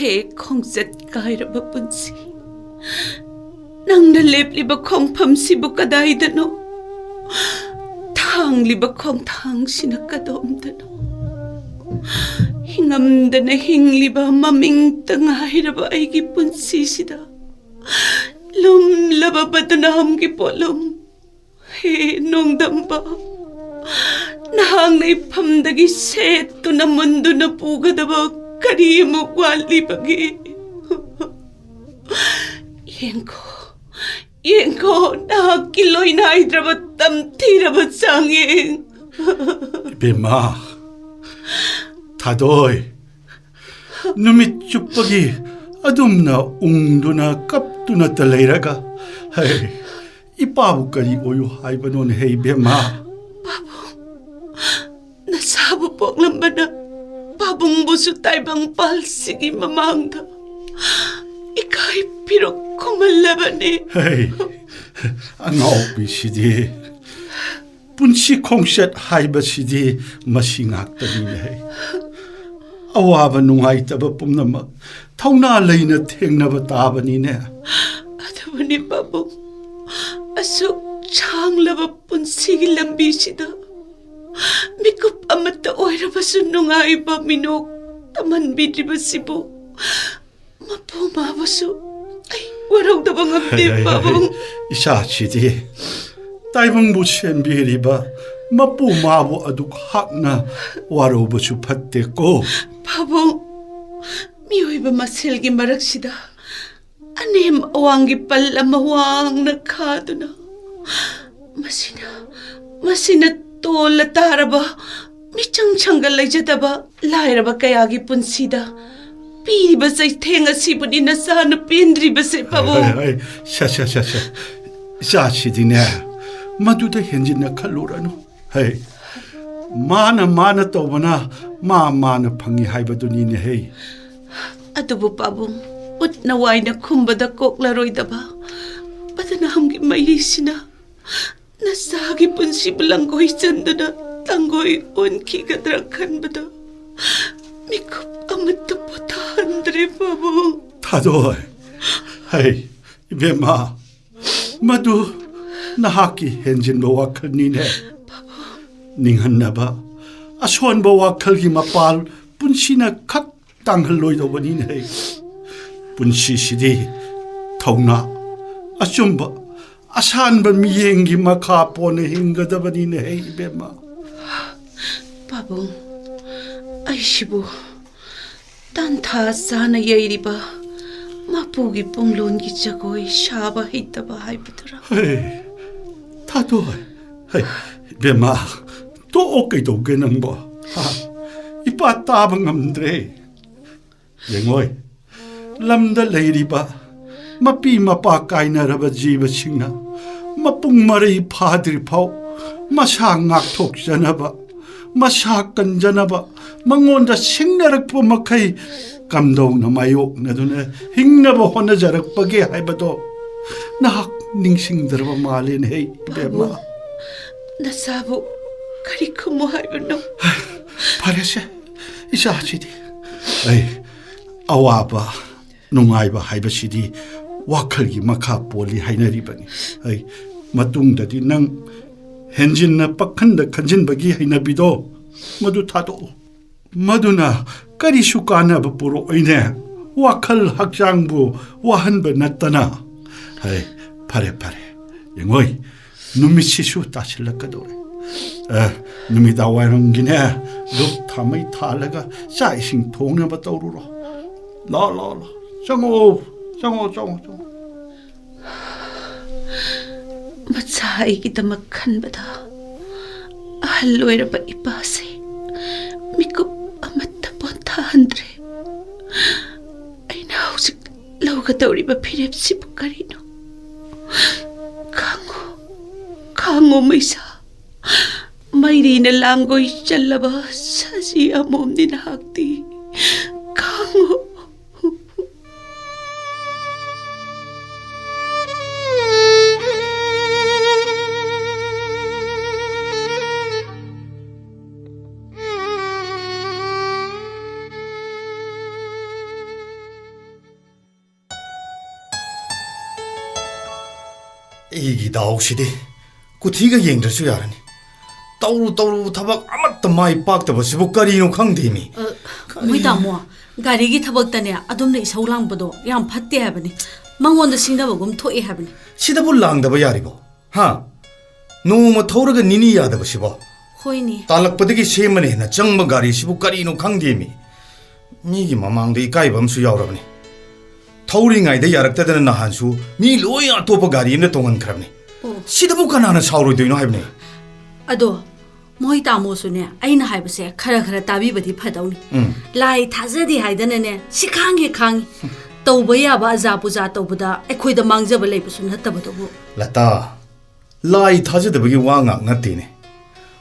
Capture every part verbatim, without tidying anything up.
ꯍꯦ ꯈꯣꯡꯆꯠ ꯀꯥꯏꯔꯕ ꯄꯨꯟꯁꯤ, ꯅꯪꯅ ꯂꯦꯞꯂꯤꯕ ꯈꯣꯡꯐꯝꯁꯤꯕꯨ ꯀꯗꯥꯏꯗꯅꯣ? ꯊꯥꯡꯂꯤꯕ ꯈꯣꯡꯊꯥꯡꯁꯤꯅ ꯀꯗꯣꯝꯗꯅꯣ? ꯍꯤꯡꯉꯝꯗꯅ ꯍꯤꯡꯂꯤꯕ ꯃꯃꯤꯡꯇ ꯉꯥꯏꯔꯕ ꯑꯩꯒꯤ ꯄꯨꯟꯁꯤꯁꯤꯗ ꯂꯨꯝꯂꯕ ꯕꯗꯅꯥꯝꯒꯤ ꯄꯣꯠꯂꯨꯝ꯫ ꯍꯦ ꯅꯣꯡꯗꯝꯕ, ꯅꯍꯥꯛꯅ ꯏꯐꯝꯗꯒꯤ ꯁꯦꯠꯇꯨꯅ ꯃꯨꯟꯗꯨꯅ ꯄꯨꯒꯗꯕ ꯀꯔꯤ ꯑꯃꯨꯛ ꯋꯥꯠꯂꯤꯕꯒꯦ? ꯌꯦꯡꯈꯣ, ꯌꯦꯡꯈꯣ, ꯅꯍꯥꯛꯀꯤ ꯂꯣꯏꯅꯥꯏꯗ꯭ꯔꯕ ꯇꯝꯊꯤꯔꯕ ꯆꯥꯡꯌꯦꯡ꯫ ꯏꯕꯦꯝꯃ, ꯊꯥꯗꯣꯏ, ꯅꯨꯃꯤꯠ ꯆꯨꯞꯄꯒꯤ ꯑꯗꯨꯝꯅ ꯎꯪꯗꯨꯅ ꯀꯞꯇꯨꯅꯇ ꯂꯩꯔꯒ, ꯍꯩ, ꯏꯄꯥꯕꯨ ꯀꯔꯤ ꯑꯣꯏꯌꯨ ꯍꯥꯏꯕꯅꯣꯅꯦ, ꯍꯩ ꯏꯕꯦꯝꯃ? ꯄꯥꯕꯨꯡ, ꯅꯁꯥꯕꯨ ꯄꯣꯛꯂꯝꯕꯅ ꯄꯥꯕꯨꯡꯕꯨꯁꯨ ꯇꯥꯏꯕꯪ ꯄꯥꯜꯁꯤꯒꯤ ꯃꯃꯥꯡꯗ ꯏꯀꯥꯏ ꯐꯤꯔꯣꯛ ꯈꯨꯝꯍꯜꯂꯕꯅꯤ꯫ ꯍꯩ, ꯑꯉꯥꯎꯕꯤꯁꯤꯗꯤ꯫ ꯄꯨꯟꯁꯤ ꯈꯣꯡꯆꯠ ꯍꯥꯏꯕꯁꯤꯗꯤ ꯃꯁꯤ ꯉꯥꯛꯇꯅꯤꯅꯦ꯫ ꯑꯋꯥꯕ ꯅꯨꯡꯉꯥꯏꯇꯕ ꯄꯨꯝꯅꯃꯛ ꯊꯧꯅꯥ ꯂꯩꯅ ꯊꯦꯡꯅꯕ ꯇꯥꯕꯅꯤꯅꯦ꯫ ꯑꯗꯨꯕꯨꯅꯤ ꯄꯥꯕꯨꯡ, ꯑꯁꯨꯛ ꯁꯥꯡꯂꯕ ꯄꯨꯟꯁꯤꯒꯤ ꯂꯝꯕꯤꯁꯤꯗ ꯃꯤꯀꯨꯞ ꯑꯃꯠꯇ ꯑꯣꯏꯔꯕꯁꯨ ꯅꯨꯡꯉꯥꯏꯕ ꯃꯤꯅꯣꯛ ꯇꯝꯍꯟꯕꯤꯗ꯭ꯔꯤꯕꯁꯤꯕꯨ ꯃꯄꯨ ꯃꯥꯕꯨꯁꯨ ꯑꯩ ꯋꯥꯔꯧꯗꯕ ꯉꯝꯗꯦ, ꯍꯩ, ꯍꯩ, ꯍꯩ, ꯄꯥꯕꯨꯡ꯫ ꯏꯆꯥꯁꯤꯗꯤ ꯇꯥꯏꯕꯪꯕꯨ ꯁꯦꯝꯕꯤꯔꯤꯕ ꯃꯄꯨ ꯃꯥꯕꯨ ꯑꯗꯨꯛ ꯍꯥꯛꯅ ꯋꯥꯔꯧꯕꯁꯨ ꯐꯠꯇꯦꯀꯣ꯫ ꯄꯥꯕꯨꯡ, ꯃꯤꯑꯣꯏꯕ ꯃꯁꯦꯜꯒꯤ ꯃꯔꯛꯁꯤꯗ ꯑꯅꯦꯝ ꯑꯋꯥꯡꯒꯤ ꯄꯜ ꯑꯃ ꯋꯥꯡꯅ ꯈꯥꯗꯨꯅ, ꯃꯁꯤꯅ, ꯃꯁꯤꯅ ꯇꯣꯜꯂ ꯇꯥꯔꯕ, ꯃꯤꯆꯪ ꯁꯪꯒ ꯂꯩꯖꯗꯕ ꯂꯥꯏꯔꯕ ꯀꯌꯥꯒꯤ ꯄꯨꯟꯁꯤꯗ ꯄꯤꯔꯤꯕ ꯆꯩꯊꯦꯡ ꯑꯁꯤꯕꯨꯅꯤ ꯅꯆꯥꯅ ꯄꯦꯟꯗ꯭ꯔꯤꯕꯁꯦ, ꯄꯥꯕꯨꯡ꯫ ꯍꯩ, ꯍꯩ, ꯁꯦ, ꯁꯦ, ꯁꯦ, ꯁꯦ꯫ ꯏꯆꯥꯁꯤꯗꯤꯅꯦ, ꯃꯗꯨꯗ ꯍꯦꯟꯖꯤꯟꯅ ꯈꯜꯂꯨꯔꯅꯨ꯫ ꯍꯩ, ꯃꯥꯅ, ꯃꯥꯅ ꯇꯧꯕꯅ ꯃꯥ, ꯃꯥꯅ ꯐꯪꯉꯤ ꯍꯥꯏꯕꯗꯨꯅꯤꯅꯦ, ꯍꯩ꯫ ꯑꯗꯨꯕꯨ ꯄꯥꯕꯨꯡ, ꯎꯠꯅ ꯋꯥꯏꯅ ꯈꯨꯝꯕꯗ ꯀꯣꯛꯂꯔꯣꯏꯗꯕ ꯕꯗꯅꯥꯝꯒꯤ ꯃꯩꯁꯤꯅ ꯅꯆꯥꯒꯤ ꯄꯨꯟꯁꯤꯕꯨ ꯂꯪꯒꯣꯏ ꯆꯟꯗꯨꯅ ꯇꯪꯒꯣꯏ ꯑꯣꯟꯈꯤꯒꯗ꯭ꯔꯥ ꯈꯟꯕꯗ ꯃꯤꯀꯨꯞ ꯑꯃꯠꯇ ꯄꯣꯊꯥꯍꯟꯗ꯭ꯔꯦ꯫ ꯄꯥꯕꯨꯡ꯫ ꯊꯥꯗꯣꯏ, ꯍꯩ, ꯏꯕꯦꯝꯃ, ꯃꯗꯨ ꯅꯍꯥꯛꯀꯤ ꯍꯦꯟꯖꯤꯟꯕ ꯋꯥꯈꯜꯅꯤꯅꯦ꯫ ꯅꯤꯡꯍꯟꯅꯕ, ꯑꯁꯣꯟꯕ ꯋꯥꯈꯜꯒꯤ ꯃꯄꯥꯜ ꯄꯨꯟꯁꯤꯅ ꯈꯛ ꯇꯥꯡꯍꯜꯂꯣꯏꯗꯧꯕꯅꯤꯅꯦ꯫ ꯄꯨꯟꯁꯤꯁꯤꯗꯤ ꯊꯧꯅꯥ, ꯑꯆꯨꯝꯕ, ꯑꯁꯥꯟꯕ ꯃꯤꯠꯌꯦꯡꯒꯤ ꯃꯈꯥ ꯄꯣꯟꯅ ꯍꯤꯡꯒꯗꯕꯅꯤꯅꯦ, ꯏꯕꯦꯝꯃ꯫ ꯄꯥꯕꯨꯡ, ꯑꯩꯁꯤꯕꯨ ꯇꯥꯟꯊꯥ ꯆꯥꯅ ꯌꯩꯔꯤꯕ ꯃꯄꯨꯒꯤ ꯄꯨꯡꯂꯣꯟꯒꯤ ꯖꯒꯣꯏ ꯁꯥꯕ ꯍꯩꯇꯕ ꯍꯥꯏꯕꯗꯨꯔ? ꯍꯦ, ꯊꯥꯗꯣꯏ, ꯍꯦ, ꯏꯕꯦꯝꯃ, ꯇꯣꯛꯑꯣ, ꯀꯩꯗꯧꯒꯦ ꯅꯪꯕꯣ? ꯍꯥ? ꯏꯄꯥ ꯇꯥꯕ ꯉꯝꯗ꯭ꯔꯦ꯫ ꯌꯦꯡꯉꯣꯏ, ꯂꯝꯗ ꯂꯩꯔꯤꯕ ꯃꯄꯤ ꯃꯄꯥ ꯀꯥꯏꯅꯔꯕ ꯖꯤꯕꯁꯤꯡꯅ ꯃꯄꯨꯡ ꯃꯔꯩ ꯐꯥꯗ꯭ꯔꯤ ꯐꯥꯎ ꯃꯁꯥ ꯉꯥꯛꯊꯣꯛꯆꯅꯕ, ꯃꯁꯥ ꯀꯟꯖꯅꯕ ꯃꯉꯣꯟꯗ ꯁꯤꯡꯅꯔꯛꯄ ꯃꯈꯩ ꯀꯝꯗꯧꯅ ꯃꯥꯌꯣꯛꯅꯗꯨꯅ ꯍꯤꯡꯅꯕ ꯍꯣꯠꯅꯖꯔꯛꯄꯒꯦ ꯍꯥꯏꯕꯗꯣ ꯅꯍꯥꯛ ꯅꯤꯡꯁꯤꯡꯗ꯭ꯔꯕ ꯃꯥꯜꯂꯦꯅꯦ, ꯏꯕꯦꯝꯃ꯫ ꯅꯆꯥꯕꯨ ꯀꯔꯤ ꯈꯨꯝꯃꯨ ꯍꯥꯏꯕꯅꯣ? ꯐꯔꯦꯁꯦ, ꯏꯆꯥꯁꯤꯗꯤ꯫ ꯑꯩ ꯑꯋꯥꯕ ꯅꯨꯡꯉꯥꯏꯕ ꯍꯥꯏꯕꯁꯤꯗꯤ ꯋꯥꯈꯜꯒꯤ ꯃꯈꯥ ꯄꯣꯜꯂꯤ ꯍꯥꯏꯅꯔꯤꯕꯅꯤ꯫ ꯑꯩ ꯃꯇꯨꯡꯗꯗꯤ ꯅꯪ ꯍꯦꯟꯖꯤꯟꯅ ꯄꯥꯈꯟꯗ ꯈꯟꯖꯤꯟꯕꯒꯤ ꯍꯩꯅꯕꯤꯗꯣ ꯃꯗꯨ ꯊꯥꯗꯣꯛꯎ꯫ ꯃꯗꯨꯅ ꯀꯔꯤꯁꯨ ꯀꯥꯟꯅꯕ ꯄꯨꯔꯛꯑꯣꯏꯅꯦ꯫ ꯋꯥꯈꯜ ꯍꯛꯆꯥꯡꯕꯨ ꯋꯥꯍꯟꯕ ꯅꯠꯇꯅ꯫ ꯍꯩ, ꯐꯔꯦ, ꯐꯔꯦ꯫ ꯌꯦꯡꯉꯣꯏ, ꯅꯨꯃꯤꯠꯁꯤꯁꯨ ꯇꯥꯁꯤꯜꯂꯛꯀꯗꯧꯔꯦ꯫ ꯑ, ꯅꯨꯃꯤꯗꯥꯡ ꯋꯥꯏꯔꯝꯒꯤꯅꯦ, ꯙꯨꯞ ꯊꯥꯃꯩ ꯊꯥꯜꯂꯒ ꯆꯥꯛ ꯏꯁꯤꯡ ꯊꯣꯡꯅꯕ ꯇꯧꯔꯨꯔꯣ꯫ ꯂꯥꯛꯑꯣ, ꯂꯥꯛꯑꯣ, ꯂꯥꯛꯑꯣ꯫ ꯆꯪꯉꯛꯑꯣ, ꯆꯪꯉꯛꯑꯣ, ꯆꯪꯉꯛꯑꯣ, ꯆꯪꯉꯛꯑꯣ꯫ ꯃꯆꯥ ꯑꯩꯒꯤꯗꯃꯛ ꯈꯟꯕꯗ ꯑꯍꯜ ꯑꯣꯏꯔꯕ ꯏꯄꯥꯁꯦ ꯃꯤꯀꯨꯞ ꯑꯃꯠꯇ ꯄꯣꯟꯊꯥꯍꯟꯗ꯭ꯔꯦ꯫ ꯑꯩꯅ ꯍꯧꯖꯤꯛ ꯂꯧꯒꯗꯧꯔꯤꯕ ꯐꯤꯔꯦꯞꯁꯤꯕꯨ ꯀꯔꯤꯅꯣ? ꯈꯥꯡꯉꯣ, ꯈꯥꯡꯉꯣ, ꯃꯩꯁꯥ꯫ ꯃꯩꯔꯤꯅ ꯂꯥꯡꯒꯣꯏ ꯆꯜꯂꯕ ꯁꯖꯤ ꯑꯃꯣꯝꯅꯤ ꯅꯍꯥꯛꯇꯤ꯫ ꯈꯥꯡꯉꯣ꯫ ꯑꯩꯒꯤ ꯗꯥꯎꯁꯤꯗꯤ ꯀꯨꯊꯤꯒ ꯌꯦꯡꯗ꯭ꯔꯁꯨ ꯌꯥꯔꯅꯤ꯫ ꯇꯧꯔꯨ ꯇꯧꯔꯨ ꯊꯕꯛ ꯑꯃꯠꯇ ꯃꯥꯏ ꯄꯥꯛꯇꯕꯁꯤꯕꯨ ꯀꯔꯤꯅꯣ ꯈꯪꯗꯦꯃꯤ꯫ ꯑ, ꯃꯣꯏ ꯇꯥꯃꯣ, ꯒꯥꯔꯤꯒꯤ ꯊꯕꯛꯇꯅꯦ ꯑꯗꯨꯝꯅ ꯏꯁꯧ ꯂꯥꯡꯕꯗꯣ ꯌꯥꯝ ꯐꯠꯇꯦ ꯍꯥꯏꯕꯅꯤ꯫ ꯃꯉꯣꯟꯗ ꯁꯤꯡꯅꯕꯒꯨꯝ ꯊꯣꯛꯑꯦ ꯍꯥꯏꯕꯅꯤ꯫ ꯁꯤꯗꯕꯨ ꯂꯥꯡꯗꯕ ꯌꯥꯔꯤꯕꯣ? ꯍꯥ? ꯅꯣꯡꯃ ꯊꯧꯔꯒ ꯅꯤꯅꯤ ꯌꯥꯗꯕꯁꯤꯕꯣ? ꯍꯣꯏꯅꯦ꯫ ꯇꯥꯜꯂꯛꯄꯗꯒꯤ ꯁꯦꯝꯕꯅ ꯍꯦꯟꯅ ꯆꯪꯕ ꯒꯥꯔꯤꯁꯤꯕꯨ ꯀꯔꯤꯅꯣ ꯈꯪꯗꯦꯃꯤ꯫ ꯃꯤꯒꯤ ꯃꯃꯥꯡꯗ ꯏꯀꯥꯏꯕ ꯑꯃꯁꯨ ꯌꯥꯎꯔꯕꯅꯤ꯫ ꯊꯧꯔꯤꯉꯩꯗ ꯌꯥꯔꯛꯇꯗꯅ ꯅꯍꯥꯟꯁꯨ ꯃꯤ ꯂꯣꯏ ꯑꯇꯣꯞꯄ ꯒꯥꯔꯤ ꯑꯃꯗ ꯇꯣꯡꯍꯟꯈ꯭ꯔꯕꯅꯤ꯫ ꯑꯣ꯫ ꯁꯤꯗꯕꯨ ꯀꯅꯥꯅ ꯁꯥꯎꯔꯣꯏꯗꯣꯏꯅꯣ ꯍꯥꯏꯕꯅꯤ꯫ ꯑꯗꯣ ꯃꯣꯏ ꯇꯥꯃꯣꯁꯨꯅꯦ, ꯑꯩꯅ ꯍꯥꯏꯕꯁꯦ ꯈꯔ ꯈꯔ ꯇꯥꯕꯤꯕꯗꯤ ꯐꯗꯧꯅꯤ꯫ ꯎꯝ꯫ ꯂꯥꯏ ꯊꯥꯖꯗꯦ ꯍꯥꯏꯗꯅꯅꯦ, ꯁꯤ ꯈꯥꯡꯒꯦ ꯈꯥꯡꯉꯤ꯫ ꯇꯧꯕ ꯌꯥꯕ ꯑꯖꯥ ꯄꯨꯖꯥ ꯇꯧꯕꯗ ꯑꯩꯈꯣꯏꯗ ꯃꯥꯡꯖꯕ ꯂꯩꯕꯁꯨ ꯅꯠꯇꯕꯗꯨꯕꯨ꯫ ꯂꯇꯥ, ꯂꯥꯏ ꯊꯥꯖꯗꯕꯒꯤ ꯋꯥ ꯉꯥꯛ ꯅꯠꯇꯦꯅꯦ꯫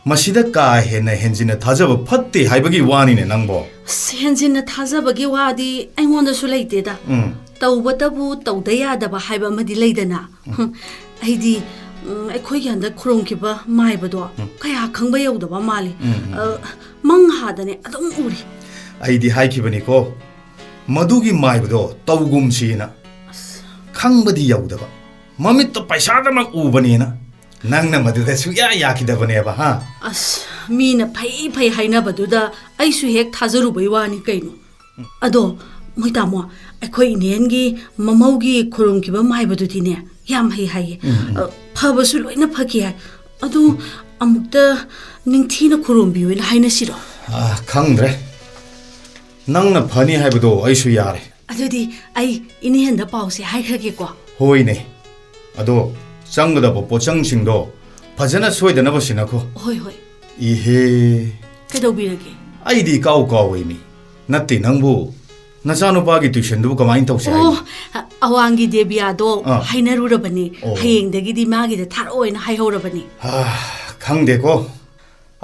ꯃꯁꯤꯗ ꯀꯥ ꯍꯦꯟꯅ ꯍꯦꯟꯖꯤꯟꯅ ꯊꯥꯖꯕ ꯐꯠꯇꯦ ꯍꯥꯏꯕꯒꯤ ꯋꯥꯅꯤꯅꯦ ꯅꯪꯕꯣ꯫ ꯑꯁ, ꯍꯦꯟꯖꯤꯟꯅ ꯊꯥꯖꯕꯒꯤ ꯋꯥꯗꯤ ꯑꯩꯉꯣꯟꯗꯁꯨ ꯂꯩꯇꯦꯗ꯫ ꯎꯝ꯫ ꯇꯧꯕꯇꯕꯨ ꯇꯧꯗ ꯌꯥꯗꯕ ꯍꯥꯏꯕ ꯑꯃꯗꯤ ꯂꯩꯗꯅ꯫ ꯎꯝ꯫ ꯑꯩꯗꯤ, ꯎꯝ, ꯑꯩꯈꯣꯏꯒꯤ ꯍꯟꯗꯛ ꯈꯨꯔꯨꯝꯈꯤꯕ ꯃꯥꯏꯕꯗꯣ ꯎꯝ꯫ ꯀꯌꯥ ꯈꯪꯕ ꯌꯧꯗꯕ ꯃꯥꯜꯂꯤ꯫ ꯎꯝ, ꯎꯝ꯫ ꯑ, ꯃꯪ ꯍꯥꯗꯅꯦ ꯑꯗꯨꯝ ꯎꯔꯤ꯫ ꯑꯩꯗꯤ ꯍꯥꯏꯈꯤꯕꯅꯤꯀꯣ, ꯃꯗꯨꯒꯤ ꯃꯥꯏꯕꯗꯣ ꯇꯧꯒꯨꯝꯁꯤꯅ꯫ ꯑꯁ꯫ ꯈꯪꯕꯗꯤ ꯌꯧꯗꯕ, ꯃꯃꯤꯠꯇꯣ ꯄꯩꯁꯥꯗꯃꯛ ꯎꯕꯅꯦꯅ꯫ ꯅꯪꯅ ꯃꯗꯨꯗ ꯁꯨꯛꯌꯥ ꯌꯥꯈꯤꯗꯕꯅꯦꯕ, ꯍꯥ? ꯑꯁ, ꯃꯤꯅ ꯐꯩ ꯐꯩ ꯍꯥꯏꯅꯕꯗꯨꯗ ꯑꯩꯁꯨ ꯍꯦꯛ ꯊꯥꯖꯔꯨꯕꯩ ꯋꯥꯅꯤ ꯀꯩꯅꯣ꯫ ꯑꯗꯣ ꯃꯣꯏ ꯇꯥꯃꯣ, ꯑꯩꯈꯣꯏ ꯏꯅꯦꯟꯒꯤ ꯃꯃꯧꯒꯤ ꯈꯨꯔꯨꯝꯈꯤꯕ ꯃꯥꯏꯕꯗꯨꯗꯤꯅꯦ ꯌꯥꯝ ꯍꯩ ꯍꯥꯏꯌꯦ꯫ ꯎꯝ, ꯎꯝ꯫ ꯑ, ꯐꯕꯁꯨ ꯂꯣꯏꯅ ꯐꯈꯤ ꯍꯥꯏ꯫ ꯑꯗꯨ ꯑꯃꯨꯛꯇ ꯅꯤꯡꯊꯤꯅ ꯈꯨꯔꯨꯝꯕꯤꯌꯨꯅ ꯍꯥꯏꯅꯁꯤꯔꯣ? ꯑ, ꯈꯪꯗ꯭ꯔꯦ꯫ ꯅꯪꯅ ꯐꯅꯤ ꯍꯥꯏꯕꯗꯣ ꯑꯩꯁꯨ ꯌꯥꯔꯦ꯫ ꯑꯗꯨꯗꯤ ꯑꯩ ꯏꯅꯦꯍꯟꯗ ꯄꯥꯎꯁꯦ ꯍꯥꯏꯈ꯭ꯔꯒꯦꯀꯣ꯫ ꯍꯣꯏꯅꯦ꯫ ꯑꯗꯣ ꯆꯪꯒꯗꯕ ꯄꯣꯠꯆꯪꯁꯤꯡꯗꯣ ꯐꯖꯅ ꯁꯣꯏꯗꯅꯕ ꯁꯤꯟꯅꯈꯣ꯫ ꯍꯣꯏ, ꯍꯣꯏ꯫ ꯏꯍꯦ꯫ ꯀꯩꯗꯧꯕꯤꯔꯒꯦ? ꯑꯩꯗꯤ ꯏꯀꯥꯎ ꯀꯥꯎꯋꯦꯃꯤ꯫ ꯅꯠꯇꯦ ꯅꯪꯕꯨ, ꯅꯆꯥꯅꯨꯄꯥꯒꯤ tuitionꯗꯨꯕꯨ ꯀꯃꯥꯏꯅ ꯇꯧꯁꯦ ꯑꯣ, ꯍꯥꯏꯅꯣ? ꯑꯋꯥꯡꯒꯤ ꯗꯦꯕꯤꯌꯥꯗꯣ ꯑꯥ꯫ ꯍꯥꯏꯅꯔꯨꯔꯕꯅꯤ꯫ ꯑꯣ꯫ ꯍꯌꯦꯡꯗꯒꯤꯗꯤ ꯃꯥꯒꯤꯗ ꯊꯥꯔꯛꯑꯣꯅ ꯍꯥꯏꯍꯧꯔꯕꯅꯤ꯫ ꯑꯥ, ꯈꯪꯗꯦꯀꯣ꯫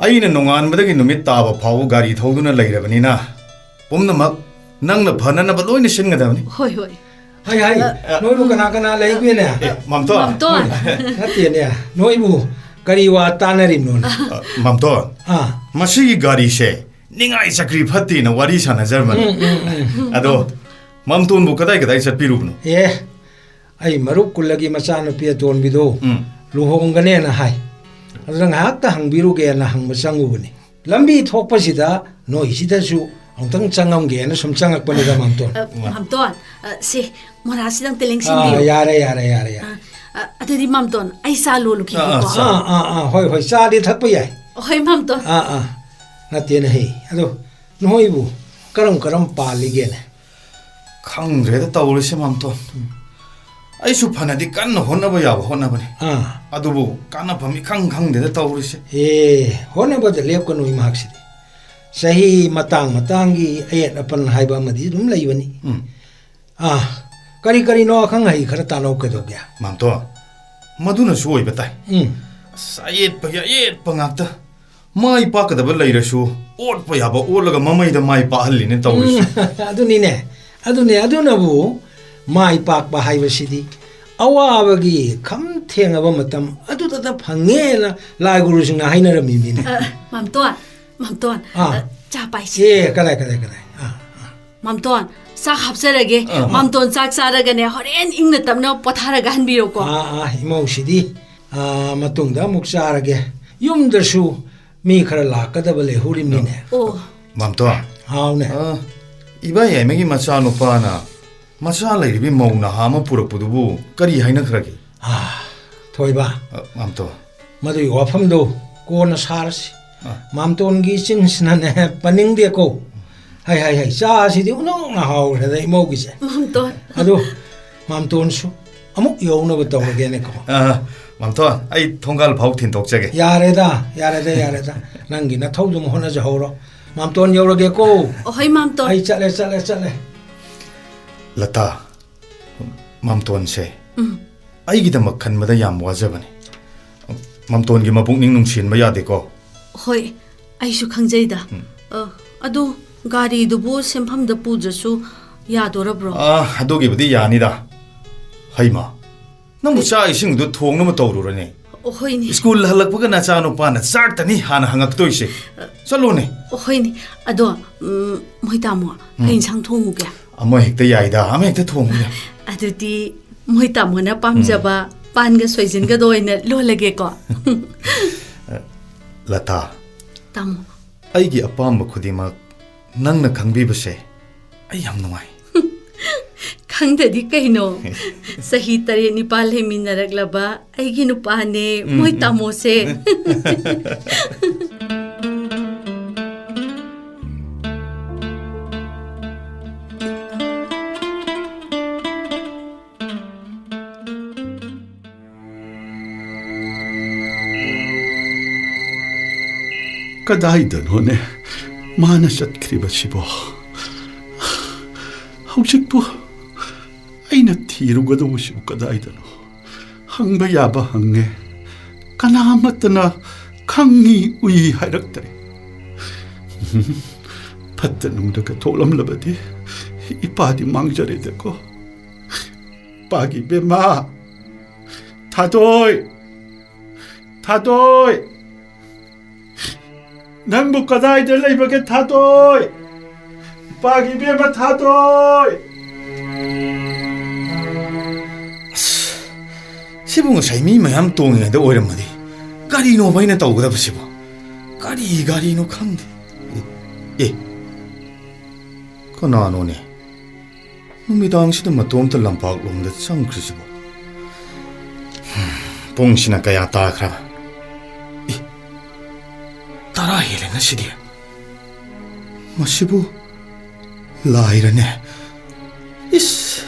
ꯑꯩꯅ ꯅꯣꯡꯉꯥꯟꯕꯗꯒꯤ ꯅꯨꯃꯤꯠ ꯇꯥꯕ ꯐꯥꯎꯕ ꯒꯥꯔꯤ ꯊꯧꯗꯨꯅ ꯂꯩꯔꯕꯅꯤꯅ, ꯄꯨꯝꯅꯃꯛ ꯅꯪꯅ ꯐꯅꯅꯕ ꯂꯣꯏꯅ ꯁꯤꯟꯒꯗꯕꯅꯤ꯫ ꯍꯣꯏ, ꯍꯣꯏ꯫ ꯍꯥꯏ, ꯍꯥꯏ, ꯑ, ꯅꯣꯏꯕꯨ ꯀꯅꯥ ꯀꯅꯥ ꯂꯩꯒꯦꯅꯦ? ꯑꯦ, ꯃꯝꯇꯣꯟ꯫ ꯃꯝꯇꯣꯟ꯫ ꯅꯠꯇꯦꯅꯦ, ꯅꯣꯏꯕꯨ ꯀꯔꯤ ꯋꯥ ꯇꯥꯅꯔꯤꯕꯅꯣꯅꯦ? ꯑ, ꯃꯝꯇꯣꯟ꯫ ꯑꯥ꯫ ꯃꯁꯤꯒꯤ ꯒꯥꯔꯤꯁꯦ ꯅꯤꯡꯉꯥꯏ ꯆꯀ꯭ꯔꯤ ꯐꯠꯇꯦꯅ ꯋꯥꯔꯤ ꯁꯥꯟꯅꯖꯔꯝꯕꯅꯤ꯫ ꯎꯝ, ꯎꯝ, ꯎꯝ꯫ ꯑꯗꯣ, ꯃꯝꯇꯣꯟꯕꯨ ꯀꯗꯥꯏ ꯀꯗꯥꯏ ꯆꯠꯄꯤꯔꯨꯕꯅꯣ? ꯑꯦ, ꯑꯩ ꯃꯔꯨꯞ ꯀꯨꯜꯂꯒꯤ ꯃꯆꯥꯅꯨꯄꯤ ꯑꯇꯣꯟꯕꯤꯗꯣ ꯎꯝ꯫ ꯂꯨꯍꯣꯡꯒꯅꯦꯅ ꯍꯥꯏ꯫ ꯑꯗꯨꯅ ꯉꯥꯏꯍꯥꯛꯇ ꯍꯪꯕꯤꯔꯨꯒꯦꯅ ꯍꯪꯕ ꯆꯪꯉꯨꯕꯅꯤ꯫ ꯂꯝꯕꯤ ꯊꯣꯛꯄꯁꯤꯗ ꯅꯣꯏꯁꯤꯗꯁꯨ ꯑꯃꯨꯛꯇꯪ ꯆꯪꯉꯝꯒꯦꯅ ꯁꯨꯝ ꯆꯪꯉꯛꯄꯅꯤꯗ, ꯃꯥꯝꯇꯣꯟ꯫ ꯑ, ꯃꯥꯝꯇꯣꯟ, ꯑ, ꯁꯦ, ꯃꯣꯔꯥꯁꯤꯗꯪ ꯇꯦꯂꯦꯡ ꯑꯥ, ꯁꯤꯟꯕꯤꯌꯨ꯫ ꯌꯥꯔꯦ, ꯌꯥꯔꯦ, ꯌꯥꯔꯦ, ꯌꯥꯔꯦ꯫ ꯑ, ꯑ, ꯑꯗꯨꯗꯤ ꯃꯥꯝꯇꯣꯟ, ꯑꯩ ꯆꯥ ꯂꯣꯜꯂꯨꯈꯤꯒꯦꯀꯣ꯫ ꯑꯥ, ꯑꯥ, ꯆꯥ꯫ ꯑꯥ, ꯑꯥ, ꯑꯥ, ꯍꯣꯏ, ꯍꯣꯏ, ꯆꯥꯗꯤ ꯊꯛꯄ ꯌꯥꯏ꯫ ꯍꯣꯏ, ꯃꯥꯝꯇꯣꯟ꯫ ꯑꯥ, ꯑꯥ, ꯅꯠꯇꯦꯅꯦ ꯍꯦ꯫ ꯑꯗꯣ ꯅꯣꯏꯕꯨ ꯀꯔꯝ ꯀꯔꯝ ꯄꯥꯜꯂꯤꯒꯦꯅꯦ? ꯈꯪꯗ꯭ꯔꯦꯗ ꯇꯧꯔꯤꯁꯦ, ꯃꯥꯝꯇꯣꯟ꯫ ꯎꯝ꯫ ꯑꯩꯁꯨ ꯐꯅꯗꯤ ꯀꯟꯅ ꯍꯣꯠꯅꯕ ꯌꯥꯕ ꯍꯣꯠꯅꯕꯅꯤ꯫ ꯑꯥ꯫ ꯑꯗꯨꯕꯨ ꯀꯥꯟꯅꯐꯝ ꯏꯈꯪ ꯈꯪꯗꯦꯗ ꯇꯧꯔꯤꯁꯦ꯫ ꯑꯦ, ꯍꯣꯠꯅꯕꯗ ꯂꯦꯞꯀꯅꯨ ꯏꯃꯥꯛꯁꯤꯗꯤ꯫ ꯆꯍꯤ ꯃꯇꯥꯡ ꯃꯇꯥꯡꯒꯤ ꯑꯌꯦꯠ ꯑꯄꯟ ꯍꯥꯏꯕ ꯑꯃꯗꯤ ꯑꯗꯨꯝ ꯂꯩꯕꯅꯤ꯫ ꯎꯝ꯫ ꯑꯥ, ꯀꯔꯤ ꯀꯔꯤꯅꯣ ꯑꯈꯪ ꯑꯍꯩ ꯈꯔ ꯇꯥꯟꯅꯧ ꯀꯩꯗꯧꯒꯦ? ꯃꯥꯝꯇꯣꯟ, ꯃꯗꯨꯅꯁꯨ ꯑꯣꯏꯕ ꯇꯥꯏ꯫ ꯎꯝ꯫ ꯑꯁ, ꯑꯌꯦꯠꯄꯒꯤ ꯑꯌꯦꯠꯄ ꯉꯥꯛꯇ꯫ ꯃꯥꯏ ꯄꯥꯛꯀꯗꯕ ꯂꯩꯔꯁꯨ ꯑꯣꯠꯄ ꯌꯥꯕ ꯑꯣꯠꯂꯒ ꯃꯃꯩꯗ ꯃꯥꯏ ꯄꯥꯛꯍꯜꯂꯤꯅꯦ ꯇꯧꯔꯤꯁꯦ꯫ ꯎꯝ, ꯑꯗꯨꯅꯤꯅꯦ, ꯑꯗꯨꯅꯦ, ꯑꯗꯨꯅꯕꯨ ꯃꯥꯏ ꯄꯥꯛꯄ ꯍꯥꯏꯕꯁꯤꯗꯤ ꯑꯋꯥꯕꯒꯤ ꯈꯝ ꯊꯦꯡꯉꯕ ꯃꯇꯝ ꯑꯗꯨꯗꯇ ꯐꯪꯉꯦꯅ ꯂꯥꯏ ꯒꯨꯔꯨꯁꯤꯡꯅ ꯍꯥꯏꯅꯔꯝꯃꯤꯅꯤꯅꯦ꯫ ꯑ, ꯃꯥꯝꯇꯣꯟ, ꯃꯥꯝꯇꯣꯟ, ꯑꯥ꯫ ꯑ, ꯆꯥ ꯄꯥꯏꯁꯤ꯫ ꯑꯦ, ꯀꯗꯥꯏ, ꯀꯗꯥꯏ, ꯀꯗꯥꯏ? ꯑꯥ, ꯑꯥ꯫ ꯃꯥꯝꯇꯣꯟ, ꯆꯥꯛ ꯍꯥꯞꯆꯔꯒꯦ꯫ ꯑꯥ, ꯑꯥ꯫ ꯃꯥꯝꯇꯣꯟ ꯆꯥꯛ ꯆꯥꯔꯒꯅꯦ, ꯍꯣꯔꯦꯟ ꯏꯪꯅ ꯇꯞꯅ ꯄꯣꯊꯥꯔꯒ ꯍꯟꯕꯤꯔꯣꯀꯣ꯫ ꯑꯥ, ꯑꯥ, ꯏꯃꯧꯁꯤꯗꯤ, ꯑꯥ, ꯃꯇꯨꯡꯗ ꯑꯃꯨꯛ ꯆꯥꯔꯒꯦ꯫ ꯌꯨꯝꯗꯁꯨ ꯃꯤ ꯈꯔ ꯂꯥꯛꯀꯗꯕ ꯂꯩꯍꯧꯔꯤꯕꯅꯤꯅꯦ꯫ ꯑꯣ꯫ ꯃꯥꯝꯇꯣꯟ꯫ ꯍꯥꯎꯅꯦ꯫ ꯑ, ꯏꯕꯥꯏ ꯌꯥꯏꯃꯒꯤ ꯃꯆꯥꯅꯨꯄꯥꯅ ꯃꯆꯥ ꯂꯩꯔꯤꯕꯤ ꯃꯧ ꯅꯍꯥ ꯑꯃ ꯄꯨꯔꯛꯄꯗꯨꯕꯨ ꯀꯔꯤ ꯍꯥꯏꯅꯈ꯭ꯔꯒꯦ? ꯑ, ꯊꯣꯏꯕ꯫ ꯑ, ꯃꯥꯝꯇꯣꯟ꯫ ꯃꯗꯨꯒꯤ ꯋꯥꯐꯝꯗꯨ ꯀꯣꯟꯅ ꯁꯥꯔꯁꯤ꯫ ꯑ꯫ ꯃꯥꯝꯇꯣꯟꯒꯤ ꯏꯆꯤꯟꯁꯤꯅꯅꯦ ꯄꯟꯅꯤꯡꯗꯦꯀꯣ꯫ ꯍꯩ, ꯍꯩ, ꯍꯩ, ꯆꯥꯁꯤꯗꯤ ꯑꯣꯟꯊꯣꯛꯅ ꯍꯥꯎꯈ꯭ꯔꯦꯗ ꯏꯃꯧꯒꯤꯁꯦ꯫ ꯃꯥꯝꯇꯣꯟ꯫ ꯑꯗꯨ ꯃꯥꯝꯇꯣꯟꯁꯨ ꯑꯃꯨꯛ ꯌꯧꯅꯕ ꯇꯧꯔꯒꯦꯅꯦꯀꯣ꯫ ꯑ, ꯃꯥꯝꯇꯣꯟ, ꯑꯩ ꯊꯣꯡꯒꯥꯜ ꯐꯥꯎ ꯊꯤꯟꯗꯣꯛꯆꯒꯦ꯫ ꯌꯥꯔꯦꯗ, ꯌꯥꯔꯦꯗ, ꯌꯥꯔꯦꯗ꯫ ꯅꯪꯒꯤ ꯅꯊꯧꯗꯨꯝ ꯍꯣꯠꯅꯖꯍꯧꯔꯣ꯫ ꯃꯥꯝꯇꯣꯟ ꯌꯧꯔꯒꯦꯀꯣ꯫ ꯑꯍꯣꯏ, ꯃꯥꯝꯇꯣꯟ꯫ ꯑꯩ ꯆꯠꯂꯦ, ꯆꯠꯂꯦ, ꯆꯠꯂꯦ꯫ ꯂꯇꯥ, ꯃꯥꯝꯇꯣꯟꯁꯦ ꯎꯝ꯫ ꯑꯩꯒꯤꯗꯃꯛ ꯈꯟꯕꯗ ꯌꯥꯝ ꯋꯥꯖꯕꯅꯤ꯫ ꯃꯥꯝꯇꯣꯟꯒꯤ ꯃꯄꯨꯛꯅꯤꯡ ꯅꯨꯡꯁꯤꯍꯟꯕ ꯌꯥꯗꯦꯀꯣ꯫ ꯍꯣꯏ, ꯑꯩꯁꯨ ꯈꯪꯖꯩꯗ꯫ ꯎꯝ꯫ ꯑ, ꯑꯗꯨ ꯒꯥꯔꯤꯗꯨꯕꯨ ꯁꯦꯟꯐꯝꯗ ꯄꯨꯗ꯭ꯔꯁꯨ ꯌꯥꯗꯣꯔꯕ꯭ꯔꯣ? ꯑ, ꯑꯗꯨꯒꯤꯕꯨꯗꯤ ꯌꯥꯅꯤꯗ꯫ ꯍꯩꯃꯥ, ꯅꯪꯕꯨ ꯆꯥꯛ ꯏꯁꯤꯡꯗꯨ ꯊꯣꯡꯅꯕ ꯇꯧꯔꯨꯔꯅꯦ꯫ ꯍꯣꯏꯅꯦ꯫ ꯁ꯭ꯀꯨꯜ ꯍꯜꯂꯛꯄꯒ ꯅꯆꯥꯅꯨꯄꯥꯅ ꯆꯥꯛꯇꯅꯤ ꯍꯥꯟꯅ ꯍꯪꯉꯛꯇꯣꯏꯁꯦ꯫ ꯆꯠꯂꯣꯅꯦ꯫ ꯍꯣꯏꯅꯦ꯫ ꯑꯗꯣ, ꯎꯝ, ꯃꯣꯏ ꯇꯥꯃꯣ, ꯎꯝ꯫ ꯀꯩ ꯏꯟꯁꯥꯡ ꯊꯣꯡꯉꯨꯒꯦ? ꯑꯃ ꯍꯦꯛꯇ ꯌꯥꯏꯗ, ꯑꯃ ꯍꯦꯛꯇ ꯊꯣꯡꯉꯨ ꯌꯥꯏ꯫ ꯑꯗꯨꯗꯤ ꯃꯣꯏ ꯇꯥꯃꯣꯅ ꯄꯥꯝꯖꯕ ꯄꯥꯟꯒ ꯁꯣꯏꯖꯤꯟꯒꯗꯣ ꯑꯣꯏꯅ ꯂꯣꯜꯂꯒꯦꯀꯣ꯫ ꯂꯇꯥ, ꯇꯥꯃꯣ꯫ ꯑꯩꯒꯤ ꯑꯄꯥꯝꯕ ꯈꯨꯗꯤꯡꯃꯛ ꯅꯪꯅ ꯈꯪꯕꯤꯕꯁꯦ ꯑꯩ ꯌꯥꯝ ꯅꯨꯡꯉꯥꯏ꯫ ꯈꯪꯗꯗꯤ ꯀꯩꯅꯣ? ꯆꯍꯤ ꯇꯔꯦꯠ ꯅꯤꯄꯥꯜ ꯂꯩꯃꯤꯟꯅꯔꯛꯂꯕ ꯑꯩꯒꯤ ꯅꯨꯄꯥꯅꯦ, ꯎꯝ, ꯃꯣꯏ ꯎꯝ꯫ ꯇꯥꯃꯣꯁꯦ꯫ ꯀꯗꯥꯏꯗꯅꯣꯅꯦ ꯃꯥꯅ ꯆꯠꯈ꯭ꯔꯤꯕꯁꯤꯕꯣ? ꯍꯧꯖꯤꯛꯄꯨ ꯑꯩꯅ ꯊꯤꯔꯨꯒꯗꯧꯕꯁꯤꯕꯨ ꯀꯗꯥꯏꯗꯅꯣ? ꯍꯪꯕ ꯌꯥꯕ ꯍꯪꯉꯦ, ꯀꯅꯥꯃꯠꯇꯅ ꯈꯪꯉꯤ ꯎꯏ ꯍꯥꯏꯔꯛꯇ꯭ꯔꯦ꯫ ꯐꯠꯇ ꯅꯨꯡꯗꯒ ꯊꯣꯛꯂꯝꯂꯕꯗꯤ ꯏꯄꯥꯗꯤ ꯃꯥꯡꯖꯔꯦꯗꯀꯣ꯫ ꯄꯥꯒꯤ ꯕꯦꯝꯃ, ꯊꯥꯗꯣꯏ, ꯊꯥꯗꯣꯏ, ꯅꯪꯕꯨ ꯀꯗꯥꯏꯗ ꯂꯩꯕꯒꯦ, ꯊꯥꯗꯣꯏ? ꯄꯥꯒꯤ ꯕꯦꯝꯃ, ꯊꯥꯗꯣꯏ꯫ ꯑꯁ, ꯁꯤꯕꯨ ꯉꯁꯥꯏ ꯃꯤ ꯃꯌꯥꯝ ꯇꯣꯡꯉꯤꯉꯩꯗ ꯑꯣꯏꯔꯝꯃꯗꯤ ꯀꯔꯤꯅꯣꯕ ꯑꯩꯅ ꯇꯧꯒꯗꯕꯁꯤꯕꯣ? ꯀꯔꯤ ꯒꯥꯔꯤꯅꯣ ꯈꯪꯗꯦ꯫ ꯑꯦ, ꯑꯦ, ꯀꯅꯥꯅꯣꯅꯦ ꯅꯨꯃꯤꯗꯥꯡꯁꯤꯗ ꯃꯇꯣꯝꯇ ꯂꯝꯄꯥꯛꯂꯣꯝꯗ ꯆꯪꯈ꯭ꯔꯤꯁꯤꯕꯣ? ꯄꯨꯡꯁꯤꯅ ꯀꯌꯥ ꯇꯥꯈ꯭ꯔꯕ? ꯑꯦ, ꯇꯔꯥ ꯍꯦꯜꯂꯦ ꯉꯁꯤꯗꯤ꯫ ꯃꯁꯤꯕꯨ ꯂꯥꯏꯔꯅꯦ? ꯏꯁ!